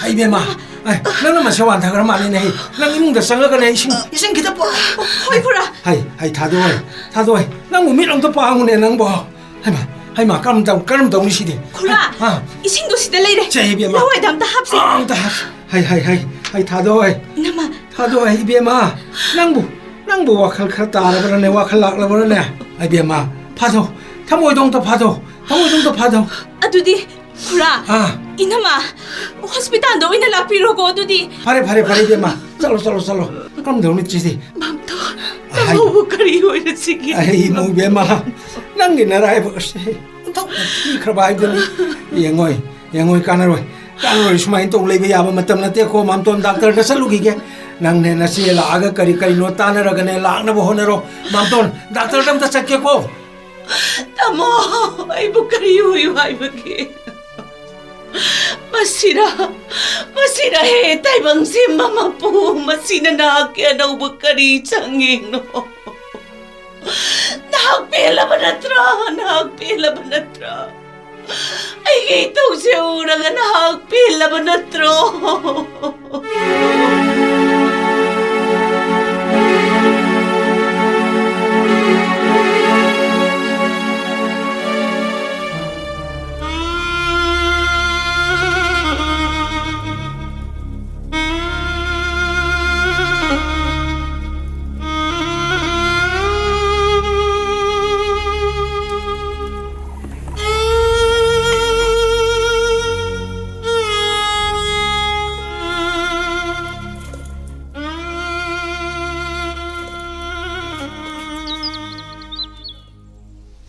ꯑꯩ ꯏꯕꯦꯝꯃ, ꯑꯩ, ꯅꯪꯅ ꯃꯁꯦ ꯋꯥꯟꯊꯈ꯭ꯔ ꯃꯥꯜꯂꯦꯅꯦ꯫ ꯅꯪ ꯏꯃꯨꯡꯗ ꯆꯪꯉꯒꯅꯦ, ꯏꯁꯤꯡ, ꯏꯁꯤꯡ ꯈꯤꯇ ꯄꯨꯔꯛꯑꯣ꯫ ꯍꯣꯏ, ꯈꯨꯔꯥ꯫ ꯍꯩ, ꯍꯩ, ꯊꯥꯗꯣꯏ, ꯊꯥꯗꯣꯏ꯫ ꯅꯪꯕꯨ ꯃꯤꯠ ꯑꯝꯇ ꯄꯥꯡꯉꯨꯅꯦ ꯅꯪꯕꯣ꯫ ꯍꯩꯃꯥ, ꯍꯩꯃꯥ, ꯀꯔꯝ ꯇꯧ-, ꯀꯔꯝ ꯇꯧꯅꯤ ꯁꯤꯗꯤ? ꯈꯨꯔꯥ, ꯍꯥ? ꯏꯁꯤꯡꯗꯣ ꯁꯤꯗ ꯂꯩꯔꯦ꯫ ꯁꯦ, ꯏꯕꯦꯝꯃ꯫ ꯂꯋꯥꯏꯗ ꯑꯝꯇ ꯍꯥꯞꯁꯦ꯫ ꯑꯥ, ꯑꯝꯇ ꯍꯥꯞ-, ꯍꯩ, ꯍꯩ, ꯍꯩ, ꯍꯩ, ꯊꯥꯗꯣꯏ꯫ ꯏꯅꯝꯃ꯫ ꯊꯥꯗꯣꯏ, ꯏꯕꯦꯝꯃ꯫ ꯅꯪꯕꯨ, ꯅꯪꯕꯨ ꯋꯥꯈꯜ ꯈꯔ ꯇꯥꯔꯕ꯭ꯔꯅꯦ? ꯋꯥꯈꯜ ꯂꯥꯛꯂꯕ꯭ꯔꯅꯦ? ꯏꯕꯦꯝꯃ, ꯐꯥꯗꯧ꯫ ꯊꯃꯣꯏꯗꯣ ꯑꯝꯇ ꯐꯥꯗꯧ꯫ ꯊꯃꯣꯏꯗꯣ ꯑꯝꯇ ꯐꯥꯗꯧ꯫ ꯑꯗꯨꯗꯤ, ꯈꯨꯔꯥ, ꯑꯥ꯫ ꯏꯅꯝꯃ, ꯍꯣꯁꯄꯤꯇꯥꯜꯗ ꯑꯣꯏꯅ ꯂꯥꯛꯄꯤꯔꯣꯀꯣ, ꯑꯗꯨꯗꯤ꯫ ꯐꯔꯦ, ꯐꯔꯦ, ꯐꯔꯦ, ꯏꯕꯦꯝꯃ꯫ ꯆꯠꯂꯣ, ꯆꯠꯂꯣ, ꯆꯠꯂꯣ꯫ ꯀꯝꯗꯧꯅ ꯆꯤꯗꯤ? ꯃꯥꯝꯇꯣꯟ, ꯍꯥꯏ꯫ ꯇꯥꯃꯣꯕꯨ ꯀꯔꯤ ꯑꯣꯏꯔꯁꯤꯒꯦ? ꯑꯩ ꯏꯃꯧ ꯏꯕꯦꯝꯃ, ꯅꯪꯒꯤ ꯅꯔꯥꯏꯕꯛ ꯑꯁꯦ ꯑꯣꯟꯊꯣꯛꯅ ꯊꯤꯈ꯭ꯔꯕ ꯍꯥꯏꯗꯨꯅꯤ꯫ ꯌꯦꯡꯉꯣꯏ, ꯌꯦꯡꯉꯣꯏ, ꯀꯥꯟꯅꯔꯣꯏ꯫ ꯀꯥꯟꯅꯔꯣꯏ, ꯁꯨꯃꯥꯏꯅ ꯇꯧ ꯂꯩꯕ ꯌꯥꯕ ꯃꯇꯝ ꯅꯠꯇꯦꯀꯣ, ꯃꯥꯝꯇꯣꯟ, ꯗꯥꯛꯇꯔꯗ ꯆꯠꯂꯨꯈꯤꯒꯦ꯫ ꯅꯪꯅꯦ ꯅꯆꯦ ꯂꯥꯛꯑꯒ ꯀꯔꯤ ꯀꯔꯤꯅꯣ ꯇꯥꯟꯅꯔꯒꯅꯦ ꯂꯥꯛꯅꯕ ꯍꯣꯠꯅꯔꯣ꯫ ꯃꯥꯝꯇꯣꯟ, ꯗꯥꯛꯇꯔꯗ ꯑꯝꯇ ꯆꯠꯀꯦꯀꯣ꯫ ꯇꯥꯃꯣ, ꯑꯩꯕꯨ ꯀꯔꯤ ꯑꯣꯏꯌꯨ ꯍꯥꯏꯕꯒꯦ? ꯃꯁꯤꯔ, ꯃꯁꯤꯔ ꯍꯦ ꯇꯥꯏꯕꯪ ꯁꯦꯝꯕ ꯃꯄꯨ, ꯃꯁꯤꯅ ꯅꯍꯥꯛꯀꯤ ꯑꯅꯧꯕ ꯀꯔꯤ ꯆꯪꯉꯤꯅꯣ? ꯅꯍꯥꯛ ꯄꯦꯜꯂꯕ ꯅꯠꯇ꯭ꯔꯥ? ꯅꯍꯥꯛ ꯄꯦꯜꯂꯕ ꯅꯠꯇ꯭ꯔꯥ? ꯑꯩꯒꯤ ꯏꯇꯧꯁꯦ ꯎꯔꯒ ꯅꯍꯥꯛ ꯄꯦꯜꯂꯕ ꯅꯠꯇ꯭ꯔꯣ?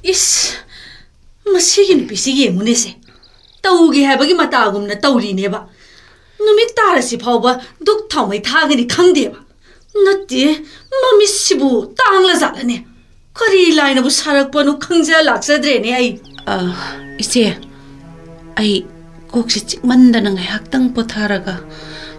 ꯏꯁ, ꯃꯁꯤꯒꯤ ꯅꯨꯄꯤꯁꯤ ꯌꯦꯡꯉꯨꯅꯦꯁꯦ꯫ ꯇꯧꯒꯦ ꯍꯥꯏꯕꯒꯤ ꯃꯇꯥꯒꯨꯝꯅ ꯇꯧꯔꯤꯅꯦꯕ꯫ ꯅꯨꯃꯤꯠ ꯇꯥꯔꯁꯤ ꯐꯥꯎꯕ ꯙꯨꯛ ꯊꯥꯎꯃꯩ ꯊꯥꯒꯅꯤ ꯈꯪꯗꯦꯕ꯫ ꯅꯠꯇꯦ, ꯃꯃꯤꯠꯁꯤꯕꯨ ꯇꯥꯡꯂꯖꯥꯠꯂꯅꯦ? ꯀꯔꯤ ꯂꯥꯏꯅꯕꯨ ꯁꯥꯔꯛꯄꯅꯣ ꯈꯪꯖ ꯂꯥꯛꯆꯗ꯭ꯔꯦꯅꯦ ꯑꯩ꯫ ꯑ, ꯏꯆꯦ, ꯑꯩ ꯀꯣꯛꯁꯤ ꯆꯤꯛꯃꯟꯗꯅ ꯉꯥꯏꯍꯥꯛꯇꯪ ꯄꯣꯊꯥꯔꯒ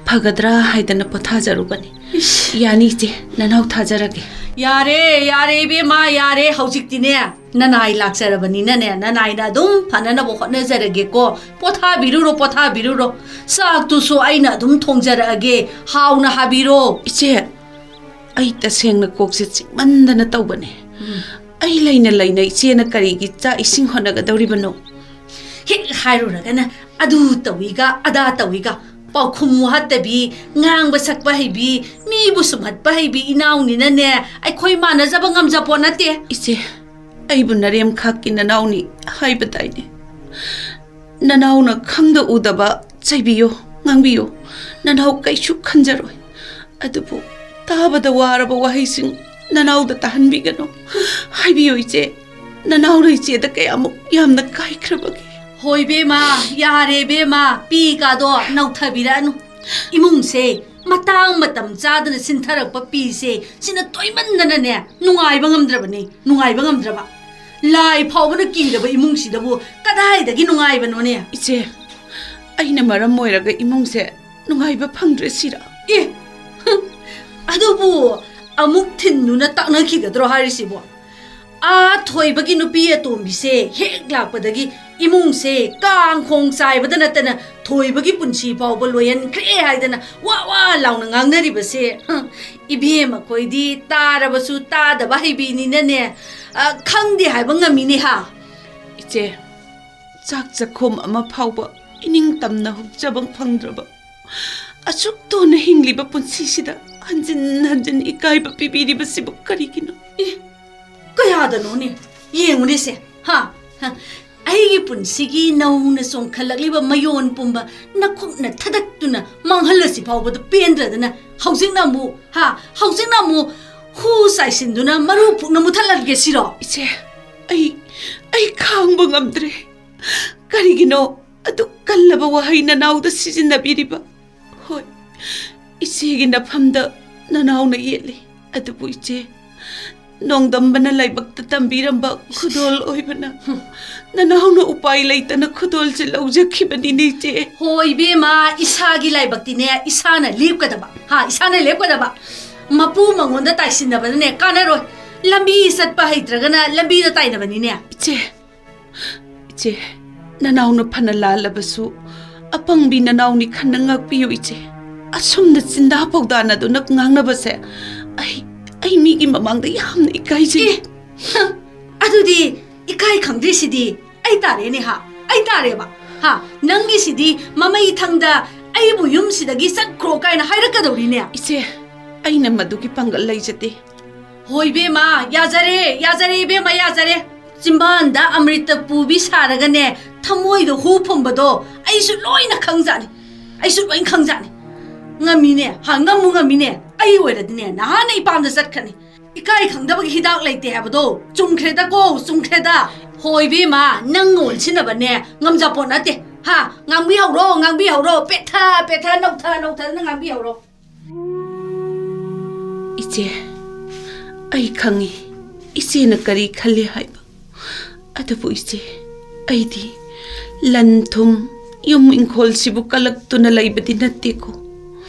ꯐꯒꯗ꯭ꯔꯥ ꯍꯥꯏꯗꯅ ꯄꯣꯊꯥꯖꯔꯨꯕꯅꯤ꯫ ꯏꯁ꯫ ꯌꯥꯅꯤ ꯏꯆꯦ, ꯅꯅꯥꯎ ꯊꯥꯖꯔꯒꯦ꯫ ꯌꯥꯔꯦ, ꯌꯥꯔꯦ ꯏꯕꯦꯝꯃ, ꯌꯥꯔꯦ꯫ ꯍꯧꯖꯤꯛꯇꯤꯅꯦ, ꯅꯅꯥꯏ ꯂꯥꯛꯆꯔꯕꯅꯤꯅꯅꯦ, ꯅꯅꯥꯏꯅ ꯑꯗꯨꯝ ꯐꯅꯅꯕ ꯍꯣꯠꯅꯖꯔꯒꯦꯀꯣ꯫ ꯄꯣꯊꯥꯕꯤꯔꯨꯔꯣ, ꯄꯣꯊꯥꯕꯤꯔꯨꯔꯣ꯫ ꯆꯥꯛꯇꯨꯁꯨ ꯑꯩꯅ ꯑꯗꯨꯝ ꯊꯣꯡꯖꯔꯛꯑꯒꯦ꯫ ꯍꯥꯎꯅ ꯍꯥꯕꯤꯔꯣ꯫ ꯏꯆꯦ, ꯑꯩ ꯇꯁꯦꯡꯅ ꯀꯣꯛꯁꯦ ꯆꯤꯛꯃꯟꯗꯅ ꯇꯧꯕꯅꯦ꯫ ꯎꯝ꯫ ꯑꯩ ꯂꯩꯅ ꯂꯩꯅ ꯏꯆꯦꯅ ꯀꯔꯤꯒꯤ ꯆꯥꯛ ꯏꯁꯤꯡ ꯍꯣꯠꯅꯒꯗꯧꯔꯤꯕꯅꯣ? ꯍꯦꯛ ꯍꯥꯏꯔꯨꯔꯒꯅ ꯑꯗꯨ ꯇꯧꯏꯒ ꯑꯗꯥ ꯇꯧꯏꯒ, ꯄꯥꯎꯈꯨꯝ ꯋꯥꯍꯠꯇꯕꯤ, ꯉꯥꯡꯕ ꯁꯛꯄ ꯍꯩꯕꯤ, ꯃꯤꯕꯨ ꯁꯨꯝꯍꯠꯄ ꯍꯩꯕꯤ ꯏꯅꯥꯎꯅꯤꯅꯅꯦ, ꯑꯩꯈꯣꯏ ꯃꯥꯟꯅꯖꯕ ꯉꯝꯖꯄꯣꯠ ꯅꯠꯇꯦ꯫ ꯏꯆꯦ, ꯑꯩꯕꯨ ꯅꯔꯦꯝꯈꯥꯛꯀꯤ ꯅꯅꯥꯎꯅꯤ ꯍꯥꯏꯕꯗꯥꯏꯅꯦ? ꯅꯅꯥꯎꯅ ꯈꯪꯗ ꯎꯗꯕ ꯆꯩꯕꯤꯌꯨ, ꯉꯥꯡꯕꯤꯌꯨ꯫ ꯅꯅꯥꯎ ꯀꯩꯁꯨ ꯈꯟꯖꯔꯣꯏ꯫ ꯑꯗꯨꯕꯨ ꯇꯥꯕꯗ ꯋꯥꯔꯕ ꯋꯥꯍꯩꯁꯤꯡ ꯅꯅꯥꯎꯗ ꯇꯥꯍꯟꯕꯤꯒꯅꯨ꯫ ꯍꯥꯏꯕꯤꯌꯨ ꯏꯆꯦ, ꯅꯅꯥꯎꯅ ꯏꯆꯦꯗ ꯀꯌꯥꯃꯨꯛ ꯌꯥꯝꯅ ꯀꯥꯏꯈ꯭ꯔꯕꯒꯦ? ꯍꯣꯏ ꯕꯦꯝꯃ, ꯌꯥꯔꯦ ꯕꯦꯝꯃ, ꯄꯤ ꯀꯥꯗꯣ ꯅꯧꯊꯕꯤꯔꯛꯑꯅꯨ꯫ ꯏꯃꯨꯡꯁꯦ ꯃꯇꯥꯡ ꯃꯇꯝ ꯆꯥꯗꯅ ꯁꯤꯟꯊꯔꯛꯄ ꯄꯤꯁꯦ, ꯁꯤꯅ ꯇꯣꯏꯃꯟꯗꯅꯅꯦ ꯅꯨꯡꯉꯥꯏꯕ ꯉꯝꯗ꯭ꯔꯕꯅꯦ, ꯅꯨꯡꯉꯥꯏꯕ ꯉꯝꯗ꯭ꯔꯕ꯫ ꯂꯥꯏ ꯐꯥꯎꯕꯅ ꯀꯤꯔꯕ ꯏꯃꯨꯡꯁꯤꯗꯕꯨ ꯀꯗꯥꯏꯗꯒꯤ ꯅꯨꯡꯉꯥꯏꯕꯅꯣꯅꯦ? ꯏꯆꯦ, ꯑꯩꯅ ꯃꯔꯝ ꯑꯣꯏꯔꯒ ꯏꯃꯨꯡꯁꯦ ꯅꯨꯡꯉꯥꯏꯕ ꯐꯪꯗ꯭ꯔꯦ ꯁꯤꯔ? ꯑꯦ, ꯑꯗꯨꯕꯨ ꯑꯃꯨꯛ ꯊꯤꯟꯗꯨꯅ ꯇꯥꯛꯅꯈꯤꯒꯗ꯭ꯔꯣ ꯍꯥꯏꯔꯤꯁꯤꯕꯣ? ꯑꯥ ꯊꯣꯏꯕꯒꯤ ꯅꯨꯄꯤ ꯑꯇꯣꯝꯕꯤꯁꯦ ꯍꯦꯛ ꯂꯥꯛꯄꯗꯒꯤ ꯏꯃꯨꯡꯁꯦ ꯀꯥꯡꯈꯣꯡ ꯆꯥꯏꯕꯗ ꯅꯠꯇꯅ ꯊꯣꯏꯕꯒꯤ ꯄꯨꯟꯁꯤ ꯐꯥꯎꯕ ꯂꯣꯏꯍꯟꯈ꯭ꯔꯦ ꯍꯥꯏꯗꯅ ꯋꯥ ꯋꯥ ꯂꯥꯎꯅ ꯉꯥꯡꯅꯔꯤꯕꯁꯦ, ꯍ, ꯏꯕꯦꯝ ꯑꯩꯈꯣꯏꯗꯤ ꯇꯥꯔꯕꯁꯨ ꯇꯥꯗꯕ ꯍꯩꯕꯤꯅꯤꯅꯅꯦ, ꯑ, ꯈꯪꯗꯦ ꯍꯥꯏꯕ ꯉꯝꯃꯤꯅꯦ ꯍꯥ꯫ ꯏꯆꯦ, ꯆꯥꯛ ꯆꯥꯛꯈꯣꯝ ꯑꯃ ꯐꯥꯎꯕ ꯏꯅꯤꯡ ꯇꯝꯅ ꯍꯨꯞꯆꯕ ꯐꯪꯗ꯭ꯔꯕ, ꯑꯁꯨꯛ ꯇꯣꯟꯅ ꯍꯤꯡꯂꯤꯕ ꯄꯨꯟꯁꯤꯁꯤꯗ ꯍꯟꯖꯤꯟ ꯍꯟꯖꯤꯟ ꯏꯀꯥꯏꯕ ꯄꯤꯕꯤꯔꯤꯕꯁꯤꯕꯨ ꯀꯔꯤꯒꯤꯅꯣ? ꯑꯦ, ꯀꯌꯥꯗꯅꯣꯅꯦ? ꯌꯦꯡꯉꯨꯅꯦꯁꯦ, ꯍꯥ? ꯍ, ꯑꯩꯒꯤ ꯄꯨꯟꯁꯤꯒꯤ ꯅꯧꯅ ꯆꯣꯡꯈꯠꯂꯛꯂꯤꯕ ꯃꯌꯣꯟ ꯄꯨꯝꯕ ꯅꯈꯨꯠꯅ ꯊꯗꯠꯇꯨꯅ ꯃꯥꯡꯍꯜꯂꯁꯤ ꯐꯥꯎꯕꯗ ꯄꯦꯟꯗ꯭ꯔꯗꯅ ꯍꯧꯖꯤꯛꯅ ꯑꯃꯨꯛ, ꯍꯥ? ꯍꯧꯖꯤꯛꯅ ꯑꯃꯨꯛ ꯍꯨ ꯆꯥꯏꯁꯤꯟꯗꯨꯅ ꯃꯔꯨ ꯄꯨꯛꯅ ꯃꯨꯊꯠꯍꯟꯒꯦ ꯁꯤꯔꯣ? ꯏꯆꯦ, ꯑꯩ, ꯑꯩ ꯈꯥꯡꯕ ꯉꯝꯗ꯭ꯔꯦ꯫ ꯀꯔꯤꯒꯤꯅꯣ ꯑꯗꯨꯛ ꯀꯜꯂꯕ ꯋꯥꯍꯩ ꯅꯅꯥꯎꯗ ꯁꯤꯖꯤꯟꯅꯕꯤꯔꯤꯕ? ꯍꯣꯏ, ꯏꯆꯦꯒꯤ ꯅꯐꯝꯗ ꯅꯅꯥꯎꯅ ꯌꯦꯠꯂꯤ꯫ ꯑꯗꯨꯕꯨ ꯏꯆꯦ, ꯅꯣꯡꯗꯝꯕꯅ ꯂꯥꯏꯕꯛꯇ ꯇꯝꯕꯤꯔꯝꯕ ꯈꯨꯗꯣꯜ ꯑꯣꯏꯕꯅ ꯅꯅꯥꯎꯅ ꯎꯄꯥꯏ ꯂꯩꯇꯅ ꯈꯨꯗꯣꯜꯁꯦ ꯂꯧꯖꯈꯤꯕꯅꯤꯅꯦ, ꯏꯆꯦ꯫ ꯍꯣ, ꯏꯕꯦꯝꯃ, ꯏꯁꯥꯒꯤ ꯂꯥꯏꯕꯛꯇꯤꯅꯦ ꯏꯁꯥꯅ ꯂꯦꯞꯀꯗꯕ꯫ ꯍꯥ, ꯏꯁꯥꯅ ꯂꯦꯞꯀꯗꯕ꯫ ꯃꯄꯨ ꯃꯉꯣꯟꯗ ꯇꯥꯏꯁꯤꯟꯅꯕꯅꯅꯦ ꯀꯥꯟꯅꯔꯣꯏ꯫ ꯂꯝꯕꯤ ꯆꯠꯄ ꯍꯩꯇ꯭ꯔꯒꯅ ꯂꯝꯕꯤꯗ ꯇꯥꯏꯅꯕꯅꯤꯅꯦ꯫ ꯏꯆꯦ, ꯏꯆꯦ, ꯅꯅꯥꯎꯅ ꯐꯅ ꯂꯥꯜꯂꯕꯁꯨ ꯑꯄꯪꯕꯤ ꯅꯅꯥꯎꯅꯤ ꯈꯟꯅ ꯉꯥꯛꯄꯤꯌꯨ, ꯏꯆꯦ꯫ ꯑꯁꯨꯝꯅ ꯆꯤꯟꯗꯥ ꯄꯥꯎꯗꯥꯅꯗꯨꯅ ꯉꯥꯡꯅꯕꯁꯦ ꯑꯩ, ꯑꯩ ꯃꯤꯒꯤ ꯃꯃꯥꯡꯗ ꯌꯥꯝꯅ ꯏꯀꯥꯏꯖꯩ꯫ ꯑꯦ, ꯑꯗꯨꯗꯤ ꯏꯀꯥꯏ ꯈꯪꯗ꯭ꯔꯤꯁꯤꯗꯤ ꯑꯩ ꯇꯥꯔꯦꯅꯦ, ꯍꯥ? ꯑꯩ ꯇꯥꯔꯦꯕ? ꯍꯥ? ꯅꯪꯒꯤꯁꯤꯗꯤ ꯃꯃꯩ ꯊꯪꯗ ꯑꯩꯕꯨ ꯌꯨꯝꯁꯤꯗꯒꯤ ꯆꯠꯈ꯭ꯔꯣ ꯀꯥꯏꯅ ꯍꯥꯏꯔꯛꯀꯗꯧꯔꯤꯅꯦ꯫ ꯏꯆꯦ, ꯑꯩꯅ ꯃꯗꯨꯒꯤ ꯄꯥꯡꯒꯜ ꯂꯩꯖꯗꯦ꯫ ꯍꯣꯏ ꯏꯕꯦꯝꯃ, ꯌꯥꯖꯔꯦ, ꯌꯥꯖꯔꯦ ꯏꯕꯦꯝꯃ, ꯌꯥꯖꯔꯦ꯫ ꯆꯤꯝꯕꯥꯟꯗ ꯑꯃ꯭ꯔꯤꯇ ꯄꯨꯕꯤ ꯁꯥꯔꯒꯅꯦ, ꯊꯃꯣꯏꯗꯣ ꯍꯨ ꯐꯨꯝꯕꯗꯣ ꯑꯩꯁꯨ ꯂꯣꯏꯅ ꯈꯪꯖꯥꯠꯅꯤ꯫ ꯑꯩꯁꯨ ꯂꯣꯏ ꯈꯪꯖꯥꯠꯅꯤ꯫ ꯉꯝꯃꯤꯅꯦ, ꯍꯥ, ꯉꯝꯃꯨ ꯉꯝꯃꯤꯅꯦ꯫ ꯑꯩ ꯑꯣꯏꯔꯗꯤꯅꯦ, ꯅꯍꯥꯟꯅ ꯏꯄꯥꯝꯗ ꯆꯠꯈ꯭ꯔꯅꯤ꯫ ꯏꯀꯥꯏ ꯈꯪꯗꯕꯒꯤ ꯍꯤꯗꯥꯛ ꯂꯩꯇꯦ ꯍꯥꯏꯕꯗꯣ ꯆꯨꯝꯈ꯭ꯔꯦꯗꯀꯣ, ꯆꯨꯝꯈ꯭ꯔꯦꯗ꯫ ꯍꯣꯏ ꯏꯕꯦꯝꯃ, ꯅꯪ ꯑꯣꯟꯁꯤꯟꯅꯕꯅꯦ ꯉꯝꯖꯄꯣꯠ ꯅꯠꯇꯦ꯫ ꯍꯥ, ꯉꯥꯡꯕꯤꯍꯧꯔꯣ, ꯉꯥꯡꯕꯤꯍꯧꯔꯣ, ꯄꯦꯠꯊ ꯄꯦꯠꯊ, ꯅꯧꯊ ꯅꯧꯊꯗꯅ ꯉꯥꯡꯕꯤꯍꯧꯔꯣ꯫ ꯏꯆꯦ, ꯑꯩ ꯈꯪꯉꯤ ꯏꯆꯦꯅ ꯀꯔꯤ ꯈꯜꯂꯤ ꯍꯥꯏꯕ꯫ ꯑꯗꯨꯕꯨ ꯏꯆꯦ, ꯑꯩꯗꯤ ꯂꯟ ꯊꯨꯝ, ꯌꯨꯝ ꯏꯪꯈꯣꯜꯁꯤꯕꯨ ꯀꯜꯂꯛꯇꯨꯅ ꯂꯩꯕꯗꯤ ꯅꯠꯇꯦꯀꯣ꯫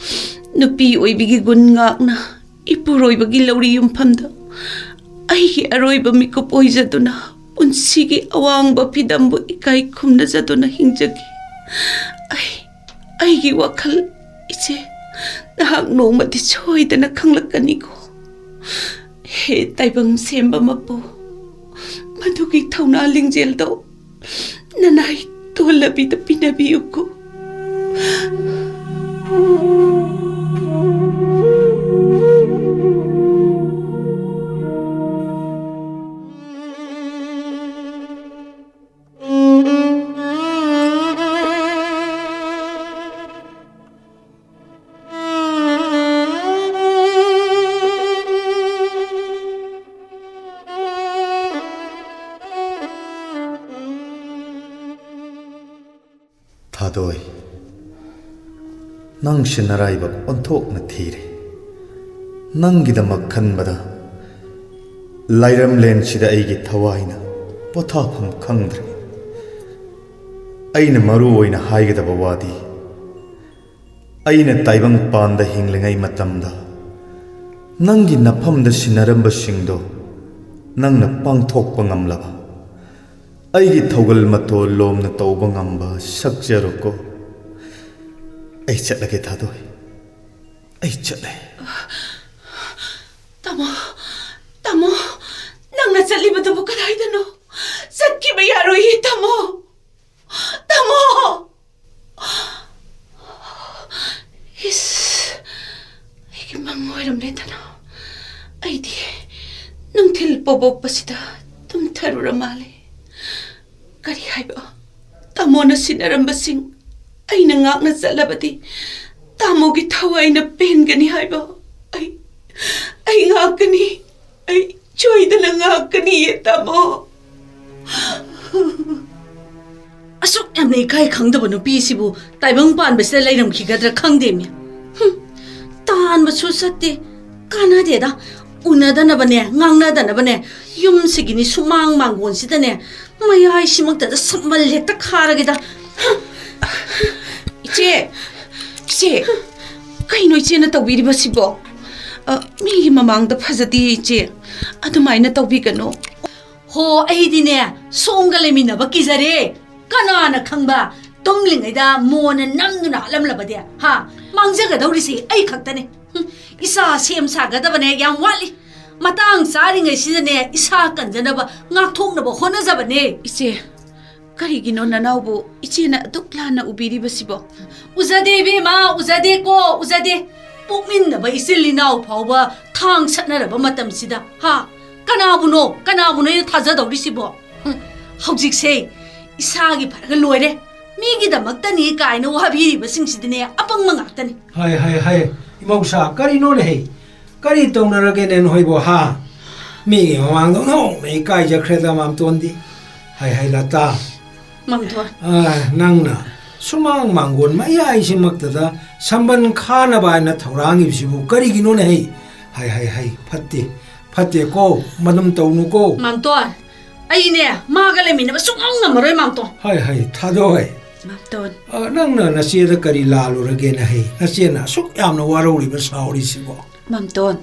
ꯅꯨꯄꯤ ꯑꯣꯏꯕꯤꯒꯤ ꯒꯨꯟ ꯉꯥꯛꯅ ꯏꯄꯨꯔꯣꯏꯕꯒꯤ ꯂꯧꯔꯤ ꯌꯨꯝꯐꯝꯗ ꯑꯩꯒꯤ ꯑꯔꯣꯏꯕ ꯃꯤꯀꯨꯞ ꯑꯣꯏꯖꯗꯨꯅ ꯄꯨꯟꯁꯤꯒꯤ ꯑꯋꯥꯡꯕ ꯐꯤꯗꯝꯕꯨ ꯏꯀꯥꯏ ꯈꯨꯝꯅꯖꯗꯨꯅ ꯍꯤꯡꯖꯒꯦ꯫ ꯑꯩ, ꯑꯩꯒꯤ ꯋꯥꯈꯜ ꯏꯆꯦ, ꯅꯍꯥꯛ ꯅꯣꯡꯃꯗꯤ ꯁꯣꯏꯗꯅ ꯈꯪꯂꯛꯀꯅꯤꯀꯣ꯫ ꯍꯦ ꯇꯥꯏꯕꯪ ꯁꯦꯝꯕ ꯃꯄꯨ, ꯃꯗꯨꯒꯤ ꯊꯧꯅꯥ ꯂꯤꯡꯖꯦꯜꯗꯣ ꯅꯅꯥꯏ ꯇꯣꯜꯂꯕꯤꯗ ꯄꯤꯅꯕꯤꯌꯨꯀꯣ꯫ ꯊꯥꯗꯣꯏ, ꯅꯪꯁꯦ ꯅꯔꯥꯏꯕꯛ ꯑꯣꯟꯊꯣꯛꯅ ꯊꯤꯔꯦ꯫ ꯅꯪꯒꯤꯗꯃꯛ ꯈꯟꯕꯗ ꯂꯥꯏꯔꯝꯂꯦꯟꯁꯤꯗ ꯑꯩꯒꯤ ꯊꯋꯥꯏꯅ ꯄꯣꯊꯥꯐꯝ ꯈꯪꯗ꯭ꯔꯦ꯫ ꯑꯩꯅ ꯃꯔꯨ ꯑꯣꯏꯅ ꯍꯥꯏꯒꯗꯕ ꯋꯥꯗꯤ, ꯑꯩꯅ ꯇꯥꯏꯕꯪꯄꯥꯟꯗ ꯍꯤꯡꯂꯤꯉꯩ ꯃꯇꯝꯗ ꯅꯪꯒꯤ ꯅꯐꯝꯗ ꯁꯤꯟꯅꯔꯝꯕꯁꯤꯡꯗꯣ ꯅꯪꯅ ꯄꯥꯡꯊꯣꯛꯄ ꯉꯝꯂꯕ, ꯑꯩꯒꯤ ꯊꯧꯒꯜ ꯃꯇꯣꯜ ꯂꯣꯝꯅ ꯇꯧꯕ ꯉꯝꯕ ꯁꯛꯆꯔꯨꯀꯣ꯫ ꯑꯩ ꯆꯠꯂꯒꯦ, ꯊꯥꯗꯣꯏ꯫ ꯑꯩ ꯆꯠꯂꯦ꯫ ꯇꯥꯃꯣ, ꯇꯥꯃꯣ, ꯅꯪꯅ ꯆꯠꯂꯤꯕꯗꯨꯕꯨ ꯀꯗꯥꯏꯗꯅꯣ? ꯆꯠꯈꯤꯕ ꯌꯥꯔꯣꯏꯌꯦ, ꯇꯥꯃꯣ꯫ ꯇꯥꯃꯣ! ꯏꯁ, ꯑꯩꯒꯤ ꯃꯪ ꯑꯣꯏꯔꯝꯂꯦꯗꯅ꯫ ꯑꯩꯗꯤ ꯅꯨꯡꯊꯤꯜ ꯄꯣꯕꯣꯛꯄꯁꯤꯗ ꯇꯨꯝꯊꯔꯨꯔ ꯃꯥꯜꯂꯦ꯫ ꯀꯔꯤ ꯍꯥꯏꯕ? ꯇꯥꯃꯣꯅ ꯁꯤꯟꯅꯔꯝꯕꯁꯤꯡ ꯑꯩꯅ ꯉꯥꯛꯅ ꯆꯠꯂꯕꯗꯤ ꯇꯥꯃꯣꯒꯤ ꯊꯋꯥꯏꯅ ꯄꯦꯟꯒꯅꯤ ꯍꯥꯏꯕ꯫ ꯑꯩ, ꯑꯩ ꯉꯥꯛꯀꯅꯤ꯫ ꯑꯩ ꯁꯣꯏꯗꯅ ꯉꯥꯛꯀꯅꯤꯌꯦ, ꯇꯥꯃꯣ꯫ ꯑꯁꯨꯛ ꯌꯥꯝꯅ ꯏꯀꯥꯏ ꯈꯪꯗꯕ ꯅꯨꯄꯤꯁꯤꯕꯨ ꯇꯥꯏꯕꯪ ꯄꯥꯟꯕꯁꯤꯗ ꯂꯩꯔꯝꯈꯤꯒꯗ꯭ꯔꯥ ꯈꯪꯗꯦꯃꯤ꯫ ꯍꯨꯝ, ꯇꯥꯟꯕꯁꯨ ꯆꯠꯇꯦ꯫ ꯀꯥꯟꯅꯗꯦꯗ꯫ ꯎꯅꯗꯅꯕꯅꯦ, ꯉꯥꯡꯅꯗꯅꯕꯅꯦ, ꯌꯨꯝꯁꯤꯒꯤꯅꯤ ꯁꯨꯃꯥꯡ ꯃꯥꯡꯒꯣꯟꯁꯤꯗꯅꯦ, ꯃꯌꯥꯏꯁꯤꯃꯛꯇꯗ ꯁꯝꯕꯜ ꯍꯦꯛꯇ ꯈꯥꯔꯒꯦꯗ꯫ ꯏꯆꯦ, ꯏꯆꯦ, ꯀꯩꯅꯣ ꯏꯆꯦꯅ ꯇꯧꯕꯤꯔꯤꯕꯁꯤꯕꯣ? ꯑ, ꯃꯤꯒꯤ ꯃꯃꯥꯡꯗ ꯐꯖꯗꯦ ꯏꯆꯦ, ꯑꯗꯨꯃꯥꯏꯅ ꯇꯧꯕꯤꯒꯅꯨ꯫ ꯍꯣ, ꯑꯩꯗꯤꯅꯦ, ꯁꯣꯝꯒ ꯂꯩꯃꯤꯟꯅꯕ ꯀꯤꯖꯔꯦ꯫ ꯀꯅꯥꯅ ꯈꯪꯕ, ꯇꯨꯝꯂꯤꯉꯩꯗ ꯃꯣꯟꯅ ꯅꯝꯗꯨꯅ ꯍꯥꯠꯂꯝꯂꯕꯗꯤ, ꯍꯥ? ꯃꯥꯡꯖꯒꯗꯧꯔꯤꯁꯤ ꯑꯩ ꯈꯛꯇꯅꯦ꯫ ꯍꯨꯝ, ꯏꯆꯥ ꯁꯦꯝ ꯁꯥꯒꯗꯕꯅꯦ, ꯌꯥꯝ ꯋꯥꯠꯂꯤ꯫ ꯃꯇꯥꯡ ꯆꯥꯔꯤꯉꯩꯁꯤꯗꯅꯦ, ꯏꯁꯥ ꯀꯟꯖꯅꯕ, ꯉꯥꯛꯊꯣꯛꯅꯕ ꯍꯣꯠꯅꯖꯕꯅꯦ꯫ ꯏꯆꯦ, ꯀꯔꯤꯒꯤꯅꯣ ꯅꯅꯥꯎꯕꯨ ꯏꯆꯦꯅ ꯑꯗꯨꯛ ꯂꯥꯟꯅ ꯎꯕꯤꯔꯤꯕꯁꯤꯕꯣ? ꯎꯖꯗꯦ ꯏꯕꯦꯝꯃ, ꯎꯖꯗꯦꯀꯣ, ꯎꯖꯗꯦ꯫ ꯄꯣꯛꯃꯤꯟꯅꯕ ꯏꯆꯤꯜ ꯏꯅꯥꯎ ꯐꯥꯎꯕ ꯊꯥꯡ ꯁꯠꯅꯔꯕ ꯃꯇꯝꯁꯤꯗ, ꯍꯥ? ꯀꯅꯥꯕꯨꯅꯣ, ꯀꯅꯥꯕꯨꯅꯣ ꯑꯩꯅ ꯊꯥꯖꯗꯧꯔꯤꯁꯤꯕꯣ? ꯍꯨꯝ, ꯍꯧꯖꯤꯛꯁꯦ ꯏꯁꯥꯒꯤ ꯐꯔꯒ ꯂꯣꯏꯔꯦ꯫ ꯃꯤꯒꯤꯗꯃꯛꯇꯅꯤ ꯀꯥꯏꯅ ꯋꯥꯕꯤꯔꯤꯕꯁꯤꯡꯁꯤꯗꯤꯅꯦ, ꯑꯄꯪꯕ ꯉꯥꯛꯇꯅꯤ꯫ ꯍꯥꯏ, ꯍꯥꯏ, ꯍꯥꯏ, ꯏꯃꯧꯁꯥ, ꯀꯔꯤꯅꯣꯅꯦꯍꯦ? ꯀꯔꯤ ꯇꯧꯅꯔꯒꯦꯅꯦ ꯅꯈꯣꯏꯕꯣ, ꯍꯥ? ꯃꯤꯒꯤ ꯃꯃꯥꯡꯗ ꯑꯣꯟꯊꯣꯛꯅ ꯏꯀꯥꯏꯖꯈ꯭ꯔꯦꯗ, ꯃꯥꯝꯇꯣꯟꯗꯤ꯫ ꯍꯥꯏ, ꯍꯥꯏ, ꯂꯇꯥ꯫ ꯃꯥꯝꯇꯣꯟ꯫ ꯑ, ꯅꯪꯅ ꯁꯨꯃꯥꯡ ꯃꯥꯡꯒꯣꯟ ꯃꯌꯥꯏꯁꯤꯃꯛꯇꯗ ꯁꯝꯕꯟ ꯈꯥꯅꯕ ꯍꯥꯏꯅ ꯊꯧꯔꯥꯡꯉꯤꯕꯁꯤꯕꯨ ꯀꯔꯤꯒꯤꯅꯣꯅꯦ ꯍꯩ? ꯍꯥꯏ, ꯍꯥꯏ, ꯍꯥꯏ, ꯐꯠꯇꯦ꯫ ꯐꯠꯇꯦꯀꯣ, ꯃꯗꯨꯝ ꯇꯧꯅꯨꯀꯣ꯫ ꯃꯥꯝꯇꯣꯟ, ꯑꯩꯅꯦ ꯃꯥꯒ ꯂꯩꯃꯤꯟꯅꯕ ꯁꯨꯡꯉꯝ ꯉꯝꯃꯔꯣꯏ, ꯃꯥꯝꯇꯣꯟ꯫ ꯍꯣꯏ, ꯍꯣꯏ, ꯊꯥꯗꯣꯏ꯫ ꯃꯥꯝꯇꯣꯟ꯫ ꯑ, ꯅꯪꯅ ꯅꯆꯦꯗ ꯀꯔꯤ ꯂꯥꯜꯂꯨꯔꯒꯦꯅ ꯍꯩ? ꯅꯆꯦꯅ ꯑꯁꯨꯛ ꯌꯥꯝꯅ ꯋꯥꯔꯧꯔꯤꯕ ꯁꯥꯎꯔꯤꯁꯤꯕꯣ? ꯃꯥꯝꯇꯣꯟ,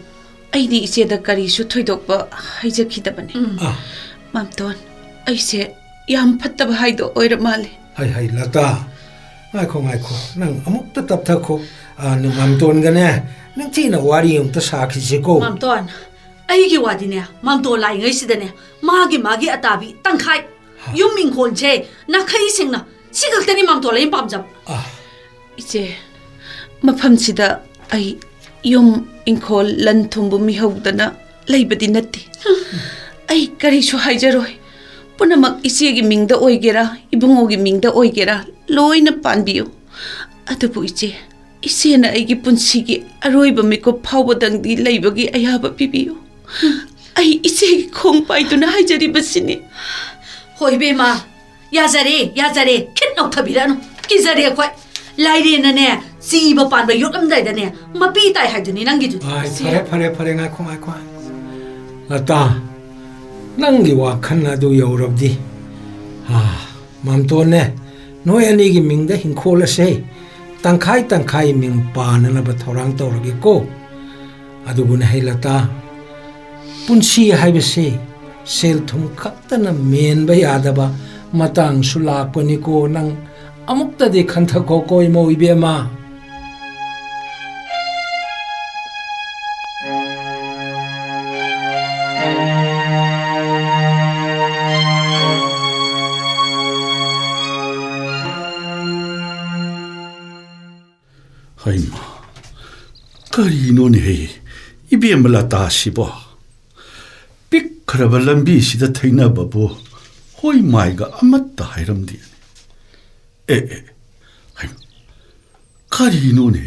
ꯑꯩꯗꯤ ꯏꯆꯦꯗ ꯀꯔꯤꯁꯨ ꯊꯣꯏꯗꯣꯛꯄ ꯍꯥꯏꯖꯈꯤꯗꯕꯅꯤ꯫ ꯎꯝ꯫ ꯑ꯫ ꯃꯥꯝꯇꯣꯟ, ꯑꯩꯁꯦ ꯌꯥꯝ ꯐꯠꯇꯕ ꯍꯥꯏꯗꯣ ꯑꯣꯏꯔ ꯃꯥꯜꯂꯦ꯫ ꯍꯩ, ꯍꯩ, ꯂꯇꯥ, ꯉꯥꯏꯈꯣ, ꯉꯥꯏꯈꯣ, ꯅꯪ ꯑꯃꯨꯛꯇ ꯇꯞꯊꯈꯣ꯫ ꯑ, ꯅ-, ꯃꯥꯝꯇꯣꯟꯒꯅꯦ ꯅꯤꯡꯊꯤꯅ ꯋꯥꯔꯤ ꯑꯃꯨꯛꯇ ꯁꯥꯈꯤꯁꯤꯀꯣ꯫ ꯃꯥꯝꯇꯣꯟ, ꯑꯩꯒꯤ ꯋꯥꯗꯤꯅꯦ, ꯃꯥꯝꯇꯣꯟ ꯂꯥꯛꯏꯉꯩꯁꯤꯗꯅꯦ, ꯃꯥꯒꯤ, ꯃꯥꯒꯤ ꯑꯇꯥꯕꯤ ꯇꯪꯈꯥꯏ, ꯍꯥ꯫ ꯌꯨꯝ ꯏꯪꯈꯣꯜꯁꯦ ꯅꯥꯈꯩ ꯁꯦꯡꯅ, ꯁꯤ ꯈꯛꯇꯅꯤ ꯃꯥꯝꯇꯣꯟ ꯑꯩꯅ ꯄꯥꯝꯖꯕ꯫ ꯑ꯫ ꯏꯆꯦ, ꯃꯐꯝꯁꯤꯗ ꯑꯩ ꯌꯨꯝ, ꯏꯪꯈꯣꯜ, ꯂꯟ ꯊꯨꯝꯕꯨ ꯃꯤꯍꯧꯗꯅ ꯂꯩꯕꯗꯤ ꯅꯠꯇꯦ꯫ ꯑꯩ ꯀꯔꯤꯁꯨ ꯍꯥꯏꯖꯔꯣꯏ꯫ ꯄꯨꯝꯅꯃꯛ ꯏꯆꯦꯒꯤ ꯃꯤꯡꯗ ꯑꯣꯏꯒꯦꯔꯥ, ꯏꯕꯨꯡꯉꯣꯒꯤ ꯃꯤꯡꯗ ꯑꯣꯏꯒꯦꯔꯥ, ꯂꯣꯏꯅ ꯄꯥꯟꯕꯤꯌꯨ꯫ ꯑꯗꯨꯕꯨ ꯏꯆꯦ, ꯏꯆꯦꯅ ꯑꯩꯒꯤ ꯄꯨꯟꯁꯤꯒꯤ ꯑꯔꯣꯏꯕ ꯃꯤꯀꯨꯞ ꯐꯥꯎꯕꯗꯪꯗꯤ ꯂꯩꯕꯒꯤ ꯑꯌꯥꯕ ꯄꯤꯕꯤꯌꯨ꯫ ꯑꯩ ꯏꯆꯦꯒꯤ ꯈꯣꯡ ꯄꯥꯏꯗꯨꯅ ꯍꯥꯏꯖꯔꯤꯕꯁꯤꯅꯤ꯫ ꯍꯣꯏ, ꯏꯕꯦꯝꯃ, ꯌꯥꯖꯔꯦ, ꯌꯥꯖꯔꯦ, ꯈꯤꯠ ꯅꯧꯊꯕꯤꯔꯛꯑꯅꯨ, ꯀꯤꯖꯔꯦ ꯑꯩꯈꯣꯏ꯫ ꯂꯥꯏꯔꯦꯟꯅꯅꯦ ꯆꯤꯕ ꯄꯥꯟꯕ ꯌꯣꯠꯂꯝꯗꯥꯏꯗꯅꯦ ꯃꯄꯤ ꯇꯥꯏ ꯍꯥꯏꯗꯨꯅꯤ ꯅꯪꯒꯤꯗꯨꯗꯤ꯫ ꯑꯥꯏ, ꯁꯤ ꯐꯔꯦ, ꯐꯔꯦ, ꯐꯔꯦ, ꯉꯥꯏꯈꯣ, ꯉꯥꯏꯈꯣ, ꯉꯥꯏꯈꯣ꯫ ꯂꯇꯥ, ꯅꯪꯒꯤ ꯋꯥꯈꯜ ꯑꯗꯨ ꯌꯧꯔꯕꯗꯤ, ꯑꯥ, ꯃꯥꯝꯇꯣꯟꯅꯦ, ꯅꯣꯏ ꯑꯅꯤꯒꯤ ꯃꯤꯡꯗ ꯍꯤꯡꯈꯣꯜ ꯑꯁꯦ ꯇꯪꯈꯥꯏ ꯇꯪꯈꯥꯏ ꯃꯤꯡ ꯄꯥꯟꯅꯅꯕ ꯊꯧꯔꯥꯡ ꯇꯧꯔꯒꯦꯀꯣ꯫ ꯑꯗꯨꯕꯨꯅꯦ ꯍꯩ ꯂꯇꯥ, ꯄꯨꯟꯁꯤ ꯍꯥꯏꯕꯁꯤ ꯁꯦꯜ ꯊꯨꯝ ꯈꯛꯇꯅ ꯃꯦꯟꯕ ꯌꯥꯗꯕ ꯃꯇꯥꯡꯁꯨ ꯂꯥꯛꯄꯅꯤꯀꯣ꯫ ꯅꯪ ꯑꯃꯨꯛꯇꯗꯤ ꯈꯟꯊꯈꯣꯀꯣ ꯏꯃꯧ ꯏꯕꯦꯝꯃ꯫ ꯍꯩꯃꯥ, ꯀꯔꯤꯅꯣꯅꯦꯍꯦ, ꯏꯕꯦꯝꯃ ꯂꯇꯥꯁꯤꯕꯣ? ꯄꯤꯛꯈ꯭ꯔꯕ ꯂꯝꯕꯤꯁꯤꯗ ꯊꯩꯅꯕꯕꯨ ꯍꯣꯏ ꯃꯥꯏꯒ ꯑꯃꯠꯇ ꯍꯥꯏꯔꯝꯗꯦ꯫ ꯑꯦ, ꯑꯦ, ꯍꯩꯃꯥ, ꯀꯔꯤꯅꯣꯅꯦ?